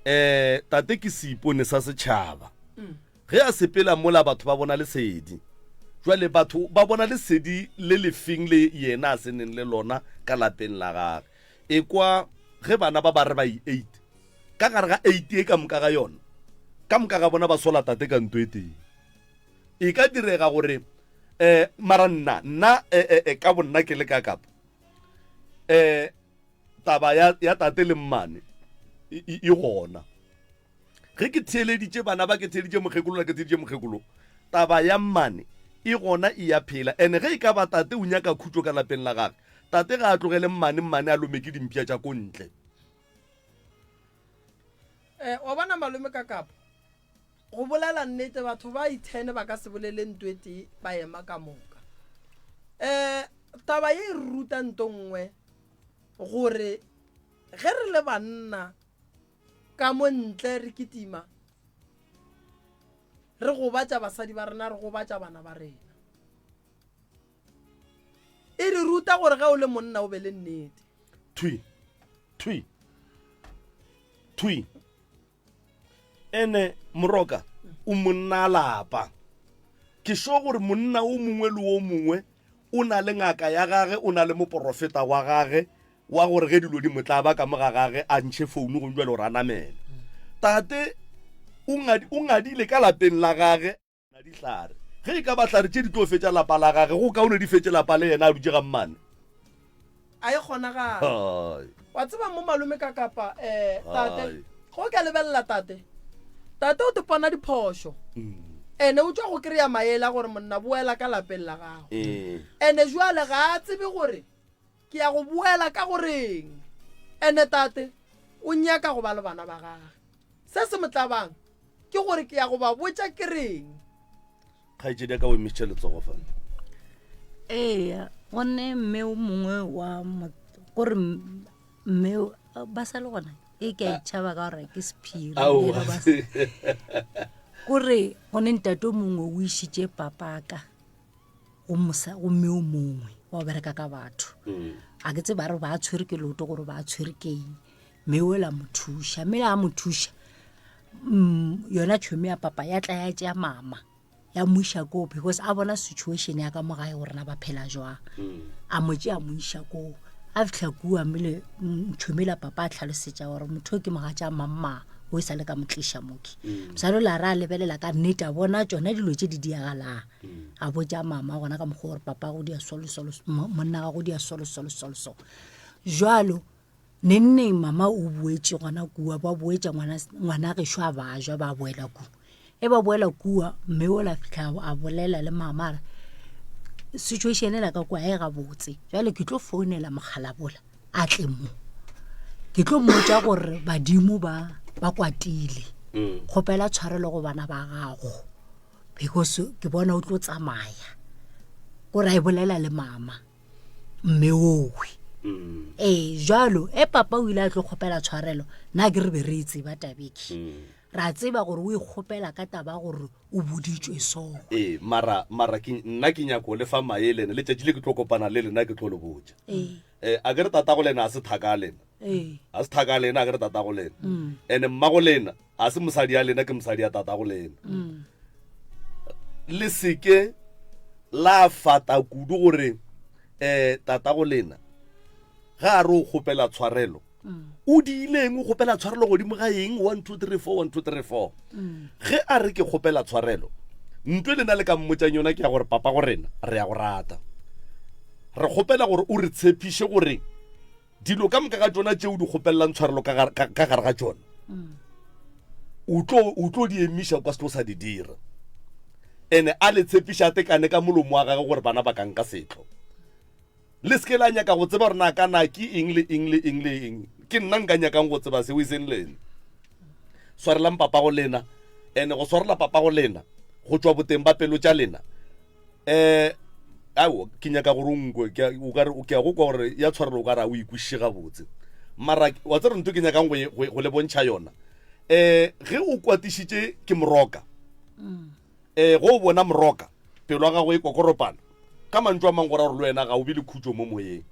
eh tate ke seipone sa setšhaba Ge a sepela mola batho ba bona lesedi. Jwale batho ba bona lesedi le lefeng le yena a se neng le lona ka lapeng la gage? Ekwa ge bana ba ba re ba i-eight. Ka gare ga eight e ka moka ga yona, ka moka ga bona ba sola tate ka nto e tee. E ka direga gore um mara nna, nna eh, eh, ka bonna ke le ka kapa um taba ya, ya tate le mmane e, e, e gona. Ge ke theeleditše bana ba, ke theeditše mokgekolo la ke theeditše mokgekolo, taba ya mmane e gona e ya phela. Ene ge e ka ba tate o nyaka khutšo ka lapeng la gage, tate ga a tlogele mmane, mmane a lome ke dimpša tša ko ntle. Eh, wa bona malome ka kapa, go bolela nnete batho ba ithene ba ka se bolele nto e tee ba ema ka moka. Eh, taba ye e re ruta nto nngwe gore ge re le banna Ka mo ntle re kitima, re gobatša basadi ba rena, re gobatša bana ba rena. E re ruta gore ge o le monna o be le nnete. Thwi, thwi, thwi. Ene Moroka o monna lapa. Ke sure gore monna o mongwe le o mongwe. O na le ngaka ya gage, o na le moporofeta wa gage wa gore ge dilo di mo tlaba ka mo ga gage a ntšhe founu gong jwale gore a namele. Tate o ngadi, o ngadile ka lapeng la gage na dihlare. Ge e ka ba hlare tše di tlo fetša lapa la gage, go kaone di fetše lapa le yena a dutše ga mmane. A e kgonagale. Hai. Wa tseba mo malome ka kapa eh tate, Hai. go ka lebelela tate. Tate o tepona diphošo. Ene o tšwa go kry-a maele a gore monna boela ka lapeng la gago. Ee. Ene jwale ga a tsebe gore Ke ya go boela ka go reng? Ene tate o nyaka go ba le bana ba gage. Se se mo tlabang ke gore ke ya go ba botša ke reng. Kgaetšedi ya ka o emišitše letsogo fa. Eya, gonne mme o mongwe wa gore mme ba sa le gona e ke a itšhaba ka gore ke sephiri kore gone ntate o mongwe o išitše papaka go mosa go mme o mongwe wa bereka ka batho mm. a ke tse ba re ba tshwere ke loto gore ba tshwere ke eng mme o la mo thuša mme la mo thuša mm, yona tšhomi ya papa ya tla ya tšea mama ya mo iša koo because a bona situation ya ka mo gae gore na ba phela jwang mm. a mo tšea mo iša koo a fitlha kua mmele mm, tšhomi la papa a tlhalosetša gore motho o ke mogatša mamma o e sa le ka mo tliša moki mosadi o la re a lebelela ka nnete a bona tsona dilo tše di diagalang a botša mama gona ka mokgwa gore papa go dia solo solo monna ga go dia solo solo solo so jalo nenneng mama o boetše gona kua ba boetša ngwana ngwana gešo a ba jwa ba boela kua e ba boela kua mme o la fitlha a bolela le mama re situation ela ka kua e gabotse jale ke tlo founela mogalabola a tle mo ke tlo mmotša gore badimo ba ba kwatile mm. kgopela tshwarelo go bana ba gago because ke bona o tlo tsamaya ko ra e bolela le mama mme owe mm. ee jalo e papa o ile a tlo kgopela tshwarelo nna ke re be re e tseba tabeke mm. ra tseba gore o e kgopela ka taba gore o boditswe so ee mara mara ke nna ke nyako le fa maele ne letšatši le ke tlo kopana le lena ke tlo le botša ee eh, a ke re tata go lena a se thaka a lena ee a se thaka a lena a ke re tata go lena mm. ene mma go lena a se mosadi ya lena ke mosadi ya tata go lena mm. le seke la fata kudu gore um tata go lena ga a re o kgopela tshwarelo mm. o diileng o kgopela tshwarelo godimo ga eng 1 2 3 4 1 2 3 4 ge a re ke kgopela tshwarelo ntwe lena le ka mmotšang yona ke ya gore papa go rena re ya go rata re kgopela gore o re tshepiše gore Dilo ka moka ga tšona tšeo di kgopelelang tshwarelo ka gare ga tšona o tlo o tlo di emiša o ka se tlo sa di dira. Ene a le tshepiša a tekane ka molomo wa gagwe gore bana ba ka nka setlo. Le se ke la nyaka go tseba gore na ka na ke eng le eng le eng le eng. Ke nna nka nyakang go tseba seo e seng lena. Swarelang papago lena ene go swarela papago lena go tšwa boteng ba pelo tša lena um ao ke nyaka gore o nkwe o kare ke a go kwa gore ya tshwarelo o kare a o ikwešiše gabotse mara wa tsere ntho ke nyakang go le bontšha yona um ge o kwatišitše ke moroka um go o bona moroka pelo ya gago e kokoropana ka mantšu a mang go ra gore le wena ga o be le khutšo mo moyeng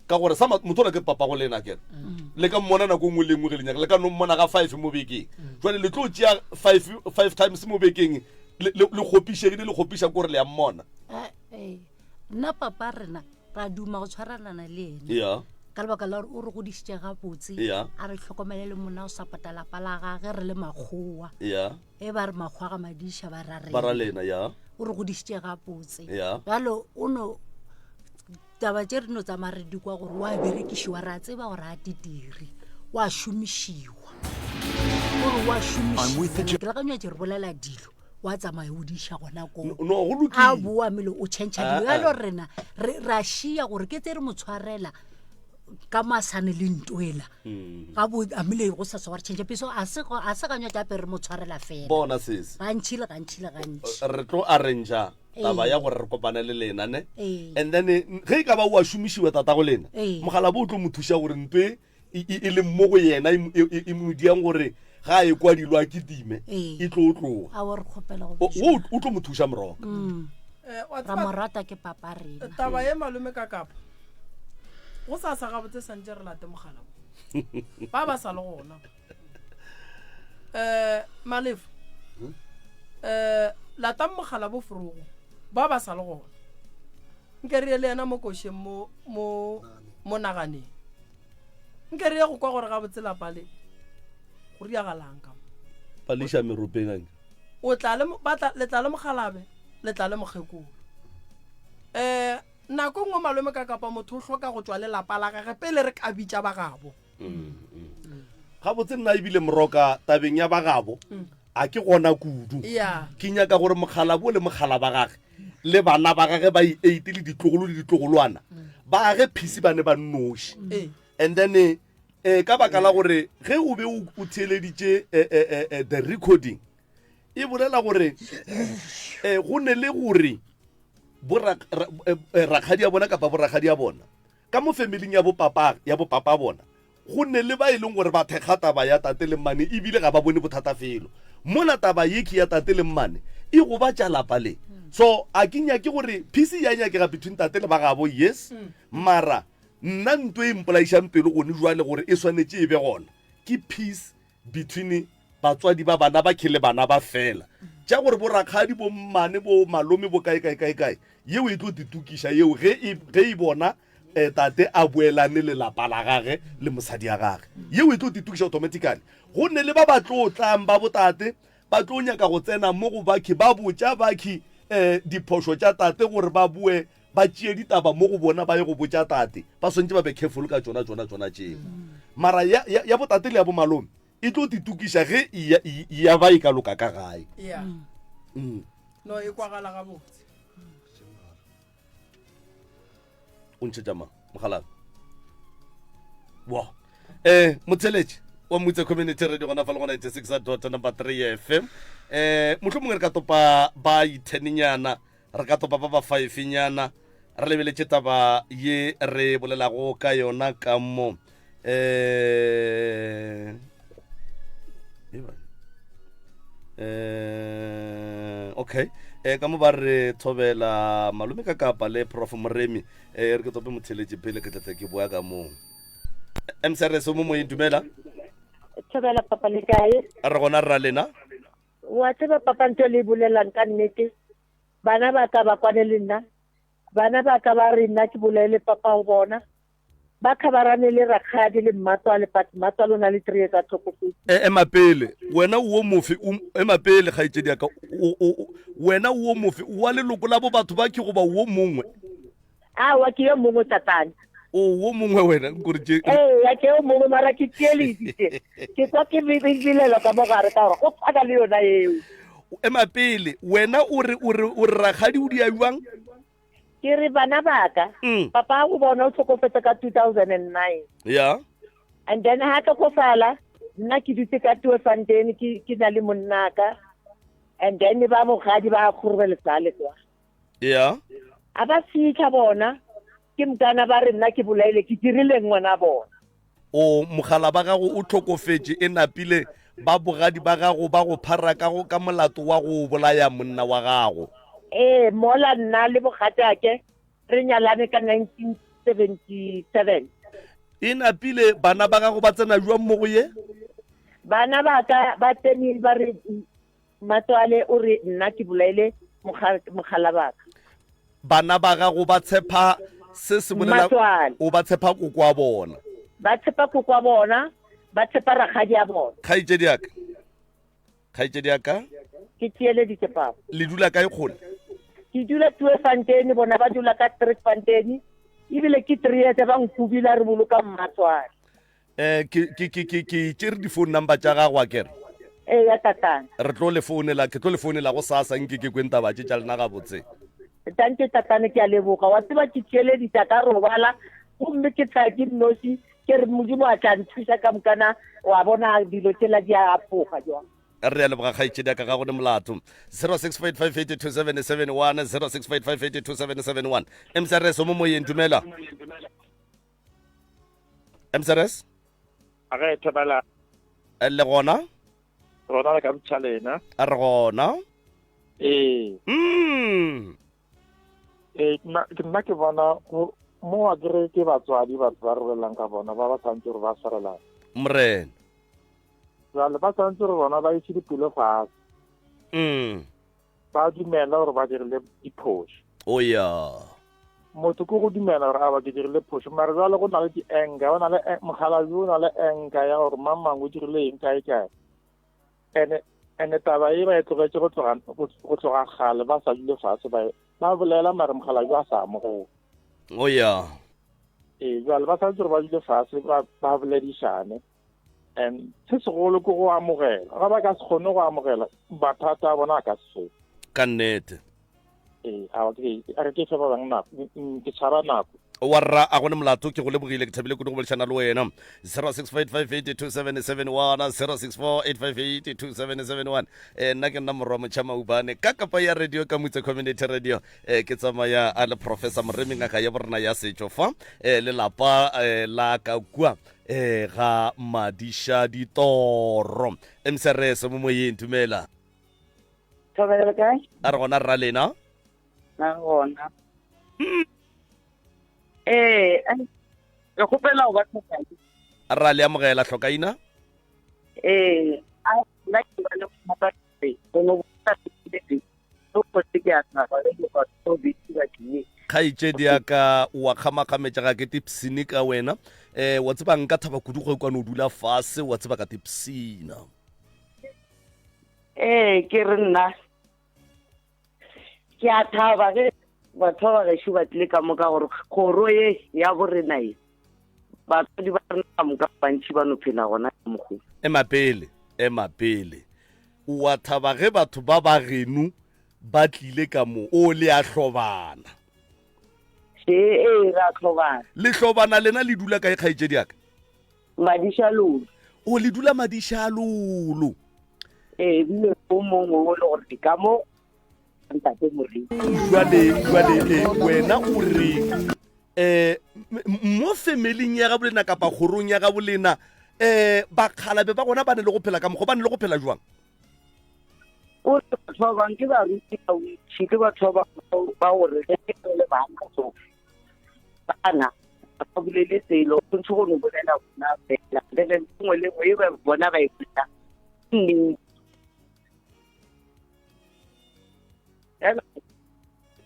ka gore sa motho ola ke papa go lena kere mm. le ka mmona nako nngwe le nngwe ge le nyaka le ka no mmona ga five mo bekeng mm. jale le tlo tšea five, five times mo bekeng le kgopišegile le kgopiša kore le ya mmona eh, eh. nna papa rena ra duma go tshwaranana le ene yeah ka lebaka la gore o re godišitše gabotse yeah. a re tlhokomele le monna o sapota lapa la gage re le makgowa yeah. e ba re makgowa ga madiša ba ra ba ra lena ya o re godišitše gabotse yeah. jalo o no Taba tše re no tsamaya re di kwa gore wa berekišiwa, re a tseba gore a titiri, wa šomišiwa. Gore wa šomišiwa. Ke lekanywa tše re bolela dilo, wa tsamaya o di iša gona koo. No, go lokile. A boa mele o tšhentšha dilo. Ah, ah. Bjalo rena re ra šia gore ke tse re mo tshwarela ka masane le ntwela. Hmm. Ga bo amile go sa tshwara tšhentšha peso a se a se ganywa tša re mo tshwarela fela. Bona sesi. Gantši le gantši le gantši. Re tlo arrange taba ya gore re kopane le lena ne and then eh, ge e ka ba o a šomišiwa tata go lena mogala bo o tlo mo thuša gore nto e e, e leng mo go yena e, e, e mo diang gore ga a e kwa dilo a kitime e tlo o tloga o tlo mo thuša moroka mm. eh, ra mo rata ke papa rena taba ye malome ka kapa go sa sa gabotse santse re late mogala ba ba sa le gona um malefo um latang mogala bo forogo ba ba sa le gona. Nke re ye le yena mo košeng mo, mo, mo naganeng. Nke re ye go kwa gore gabotse lapa le go riagalang ka mo. Ba le iša meropeng anke. O tla le, ba tla, le tla le mokgalabe, le tla le mokgekolo. Um nako nngwe malome ka kapa motho o hloka go tšwa le lapa la gage pele re ka bitša ba gabo. Gabotse nna ebile moroka tabeng ya ba gabo a ke gona kudu. Yeah. Ke nyaka gore mokgalabo le mokgala ba gage le bana ba gage ba i-eight le ditlogolo le ditlogolwana ba age phisi ba ne ba nnoši. Ee. And then eh, eh, ka baka la gore ge o be o o theeleditše eh, eh, eh, eh, the recording e bolela gore eh, go ne le gore bo ra- ra- eh, eh, rakgadi ya bona kapa borakgadi ya bona ka mo familing ya bopapa ya bopapa bona go ne le ba e leng gore ba thekga taba ya tate le mmane ebile ga ba bone bothata felo mola taba ye ke ya tate le mmane e gobatša lapa le. So a ke nyake gore peace ya nyakega between tate le ba gabo yes mara nna nto e mpolaišang pelo gone jwale gore e swanetše e be gona ke peace between batswadi ba bana ba ke le bana ba fela. Tša gore bo rakgadi bo mmane bo malome bo kae kae kae kae yeo e tlo titukiša yeo ge e ge e bona eh, tate a boelane le lapa la gage le mosadi ya gage yeo e tlo titukiša automatically. Go ne le ba ba tlo tlang ba botate ba tlo nyaka go tsena mo go bakhi ba botša bakhi eh, diphošo tša tate gore ba boe ba tšee ditaba mo go bona ba ye go botša tate. Ba swantše ba be careful ka tšona tšona tšona tšeo. Mara ya, ya, ya botate le ya bomalome e tlo titukiša ge e ya, e, ya ba e ka loka ka gae. Yeah. Mm. No e kwagala gabotse. O ntšhetša mang mogalabe? Wa. Eh, motheletše wa Mutse Community Radio gona fa le go 96 dot number 3 FM. Eh, mohlomongwe re ka topa ba itenenyana, re ka topa ba ba five-nyana, re lebeletše taba ye re bolelago ka yona ka mo. Eh, eh okay eh ka mo ba re thobela malome ka kapa le prof moremi eh re ke tope motheletše pele ke tlatla ke boa ka moo mcrs o mo moyeng dumela Thobela papa le kae? re gona rra lena Wa tseba papa ntho e le e bolelang ka nnete. Bana ba ka ba kwane le nna. Bana ba ka ba re nna ke bolaele papa go bona. Ba khabarane le rakgadi le mmatswale but mmatswale o na le 3 years a tlhokofetse. E, ema pele wena o wo mofe o, ema pele kgaetšedi ya ka o, o, o, wena o wo mofe o wa leloko la bo batho ba ke goba o wo mongwe Aowa ke yo mongwe tatane. O wo mongwe wena nkore tše. Ee ke yo mongwe mara ke tšeeleditše ke kwa ke bilelwa ka mo gare ka gore go tshwana le yona eo. Ema pele wena o re o re o re rakgadi o dia jwang? Ke re bana ba ka mm. papa go bona o tlhokofetse ka 2009. Yeah. And then ha tlhokofala nna ke dutse ka Tweefontein ke ke na le monnaka and then ba bogadi ba kgorobele sale kwa. Yeah. A ba fitlha bona ke mkana ba re nna ke bolaile ke dirileng ngwana bona. O mogala ba gago o tlhokofetše e napile ba bogadi ba gago ba go phara ka go ka molato wa go bolaya monna wa gago. Ee, mola nna le bogatšake re nyalane ka 1977. E napile bana ba gago ba tsena jwang mo go ye? Bana ba ka ba tsene ba re Mmatswale o re nna ke bolaile mogala baka. Bana ba gago ba tshepa se se bolela o ba tshepa koko wa bona. Ba tshepa koko wa bona, ba tshepa rakgadi ya bona. Kgaetšedi ya ka. Kgaetšedi ya ka. Ke tšeeleditše papa. Le dula kae kgole? Ke dula Tweefontein, bona ba dula ka Strickfontein. Ebile ke 3 years ba nkubile a re boloka mmatswale. Eh, ke ke ke ke ke tšere di-phone number tša gago a kere ee ya tatana re tlo le founela ke tlo le founela go sasa nke ke kweng taba tše tša lena gabotse tanke tatane ke a leboga wa tseba ke tšeleditša ka robala gomme ke tla ke nnoši ke re modimo a tla nthuša ka mokana wa bona dilo tšela di a apoga jwang re a leboga kgaetšedi ya ka ga go ne molato 0655827771 0655827771 mcrs o mo moyeng dumela mcrs A ge thobela. Eh, le gona Rona re ka botša lena. A re gona Ee. Mm. Ee, nna ke nna ke bona go mo a kere ke batswadi batho ba re bolelang ka bona ba ba tshwanetse gore ba swarelane. Morena. Jwale ba tshwanetse gore bona ba ise dipelo fatshe. Mm. Ba dumela gore ba dirile diphoso. O ya. Motho ke go dumela gore aowa ke dirile phošo, mare jwale go na le di-anger, go na le mokgalabje o na le anger ya gore mang mang o dirile eng kae kae. Ene ene taba e ba e tlogetše go tloga go tloga kgale ba sa dule fase ba ba bolela mare mokgalabje a sa amogele. O ya. Ee, jwale ba santse gore ba dule fase ba ba boledišane. And se segolo ke go amogela. Ga ba ka se kgone go amogela, mathata a bona a ka se fele. Ka nnete. Ee, a ke a re ke fe ba bangwe nako, ke tshwara nako. Wa rra, a gone molato, ke go lebogile, ke thabile kudu go boledišana le wena. 0655827771, 0648582771. Eh, nna ke nna morwa motšha Maubane ka kapa ya radio ka Mutse Community Radio. Eh, ke tsamaya a le Professor Moremi ngaka ya borena ya setšo fa eh, lelapa eh, la ka kua eh, ga Madiša Ditoro. MCRS mo moyeng, dumela. Thobela le kae? A re gona rra lena. Na gona. Eh, ke kgopela go ba tlhokaina. A ra le amogela tlhokaina? Eh, a nna ke ba le bothata go no botsa go se ke a thaba le go go bitsa ke. Kgaetšedi ya ka wa kgamakgametša ga ke tipsine ka wena. Eh, wa tseba nka thaba kudu go kwane o dula fase wa tseba ka tipsina. Ee, ke re nna ke a thaba ge batho ba gešo ba tlile ka moka gore kgoro ye ya borena ye batswadi ba rena ka moka bantši ba no phela gona ka mokgwa. Ema pele, ema pele. O a thaba ge batho ba ba geno ba tlile ka mo, o le a hlobana. Ee, ee, re a hlobana. Le hlobana lena le dula kae kgaetšedi ya ka? Madišalolo. O le dula Madišalolo. Ee, ebile o mongwe o le gore ke ka mo ntate Moremi. Jwale, jwale e, wena o re eh mo femeling ya gabolena kapa kgorong ya gabolena eh bakgalabe ba gona ba ne le go phela ka mokgwa ba ne le go phela jwang? O re batho ba bangwe ke baruti ba bontši, ke batho ba ba gore ge ke le bana so bana ba bolele selo go ntse go no bolela bona fela le nngwe le nngwe e ba bona ba e bolela nnete.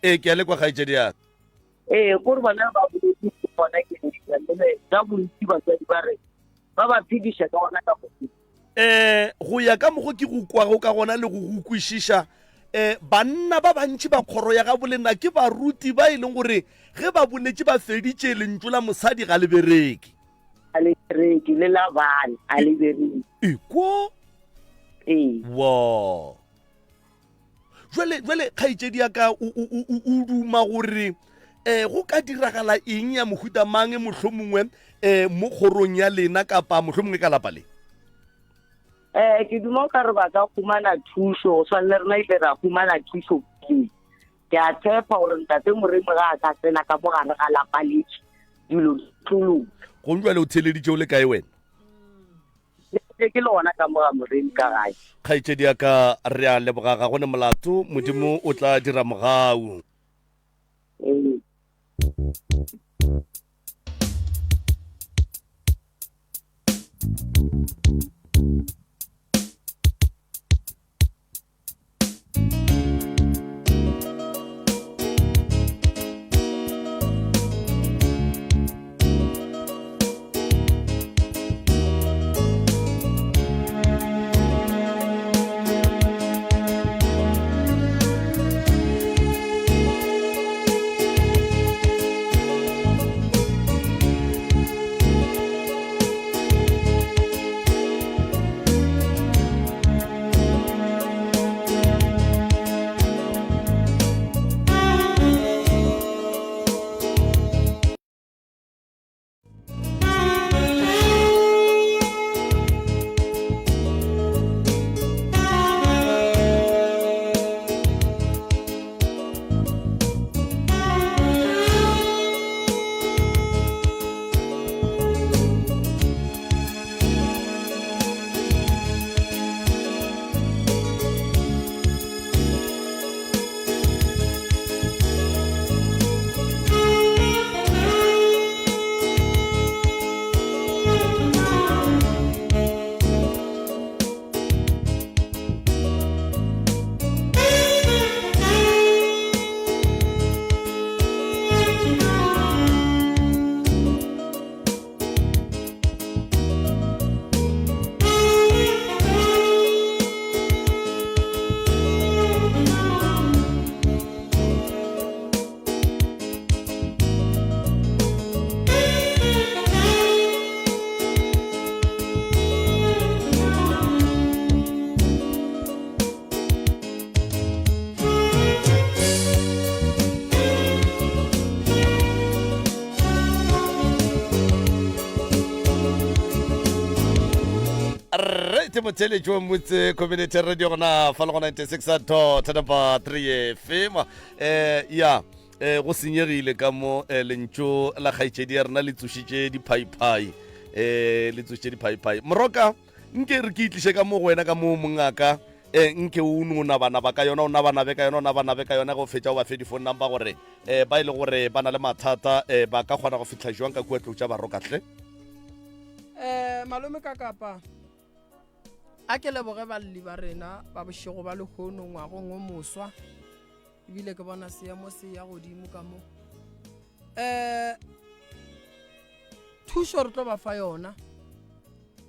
Ee, ke a le kwa kgaetšedi ya ka. Ee, kore bona ba boletse bona ke nnete ka bontsi batswadi ba re ba ba phediša ka gona ka go Eh, go ya ka mokgo ke go kwago ka gona le go go kwešiša, eh, banna ba bantši ba kgoro ya gabolena ke baruti ba e leng gore ge ba boletše ba feditše, lentšu la mosadi ga le bereke. Ga le bereke, le la bana ga le bereke. Ekwa? Ee. Wa. Jwale, jwale kgaetšedi ya ka o, o, o, o duma gore eh go ka diragala eng ya mohuta mang mohlomongwe eh mo kgorong ya lena kapa mohlomongwe ka lapa le? Eh ke duma o ka re ba ka humana thušo go swana le rena ile ra humana thušo pele. Ke a tshepa gore ntate Moremi ga a ka tsena ka mo gare ga lapa letše dilo di tlo loka. Gong jwale o theeleditše o le kae wena? Ke ke le gona ka mo ga Moremi ka gae. Kgaetšedi ya ka re a leboga ga go ne molato Modimo o tla dira mogau. Ee. Right motheletši wa Motse Community Radio gona fa le go 96 dot number 3 FM. Eh ya eh go senyegile ka mo eh, lentšu la kgaetšedi ya rena le tsošitše diphaiphai. Eh le tsošitše diphaiphai. Moroka nke re ke itliše ka mo go wena ka mo mongaka eh nke o no nabana ba ka yona o nabana be ka yona o nabana be ka yona go fetša o ba fe di-phone number gore eh ba e le gore ba na le mathata eh ba ka kgona go fihla jwang ka kua tlou tša baroka hle. um malome ka kapa a ke leboge balli ba rena ba bošego ba lehono ngwagong o moswa ebile ke bona seemo se ya godimo ka mo um thušo re tlo ba fa yona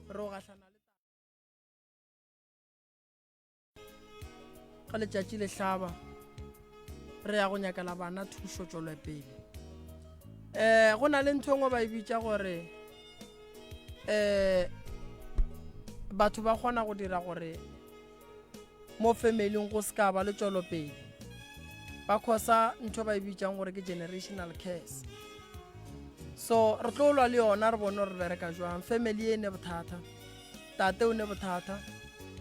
re o gahlana le Ge letšatši le hlaba, re ya go nyakela bana thušo tšwelopele. Um go na le ntho e nngwe ba e bitša gore um batho ba kgona go dira gore mo familing go se ka ba le tšwelopele ba khosa ntho ba e bitsang gore ke generational curse so re tlo lwa le yona re bone gore re bereka jwang family e ne bothata Tate o ne bothata,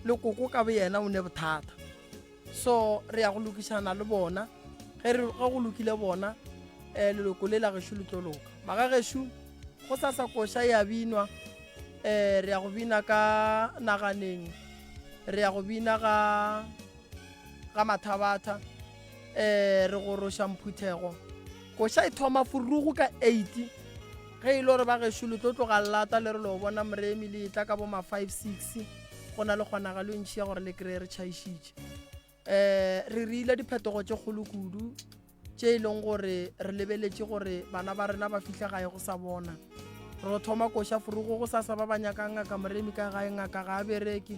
le koko ka boyena o ne bothata. So re ya go lokišana le bona. Ge re ge go lokile bona, eh leloko le la gešo le tlo loka. Maga gešo go sasa koša ya binwa. Eh re ya go bina ka naganeng. Re ya go bina ga ga Mathabatha. Eh re goroša mphuthego. Koša e thoma furugu ka 8. Ge e le gore ba gešo le tlo tloga lata le re lo bona Moremi le etla ka bo ma 5, 6, go na le kgonagalo e ntši ya gore le kreye re tšhaišitše. Um re rile diphetogo tše kgolo kudu tše e leng gore re lebeletše gore bana ba rena ba fihle gae go sa bona. Re thoma koša furugo go sasa ba ba nyakang ngaka Moremi ka gae, ngaka ga a bereke,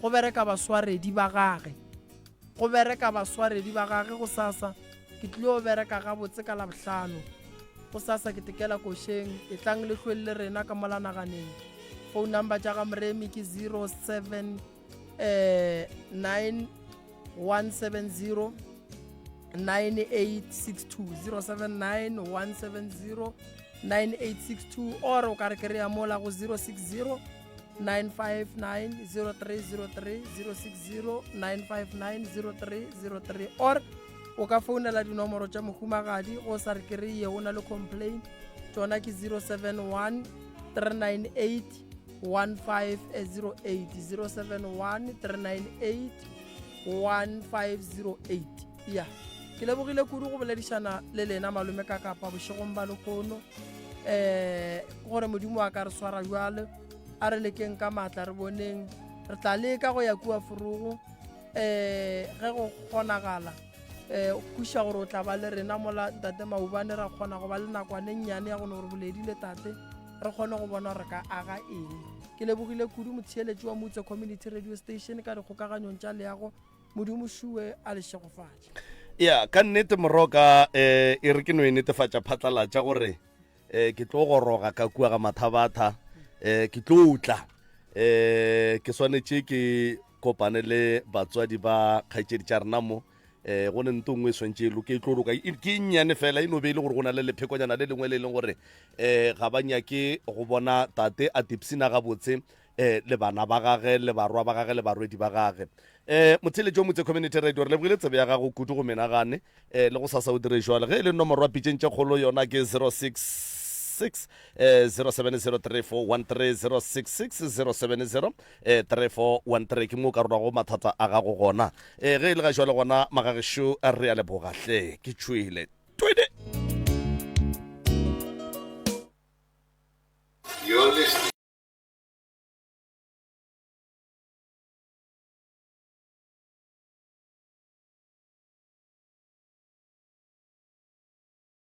go bereka baswaredi ba gage. Go bereka baswaredi ba gage gosasa. Ke tlile go bereka gabotse ka Labohlano. Gosasa ke tekela košeng. Etlang le hlweng le rena ka mola naganeng. Phone number tša ga Moremi ke 07 eh, 9170 9862 079 170 9862 or o ka re kry-a mola go 060 959 0303 060 959 0303 or o ka founela dinomoro tša mohumagadi go sa re kry-ye o na le complain tšona ke 071 398 1508 071 398 1508 ya ke lebogile kudu go boledišana le lena malome ka kapa bošegong ba lehono um gore modimo a ka re swara jwale a re lekeng ka maatla re boneng re tla leka go ya kua forogo um ge go kgonagala um kweša gore o tla ba le rena mola ntate maubane ra kgona go ba le nakwane nnyane ya go no re boledile tate re kgone go bona gore ka aga eng ke lebogile kudu motheeletši wa motse community radio station ka dikgokaganyong tša leago modimo šuwe a le šegofatše ya ka nnete moroka um e re ke no e netefatša phatlalatša gore um ke tlo goroga ka kua ga mathabatha um ke tlo tla um ke swanetše ke kopane le batswadi ba kgaetšedi tša rena mo um go ne nto nngwe e swantše e loke e tlo loka ke e nnyane fela e no be e le gore go na le lephekonyana le lengwe le e leng gore um ga ba nyake go bona tate a tipsina gabotse um le bana ba gage le barwa ba gage le barwedi ba gage um motheletši o motse community radio re lebogile tsebe ya gago kudu go menagane um le go sasa o dire jwale ge e le nomoro ya pitšeng tše kgolo yona ke 066 0703413 066 070 3413 ke mo o ka rolago mathata a gago gona um ge e le ga jwale gona magagešo re a leboga hle ke tšhwele.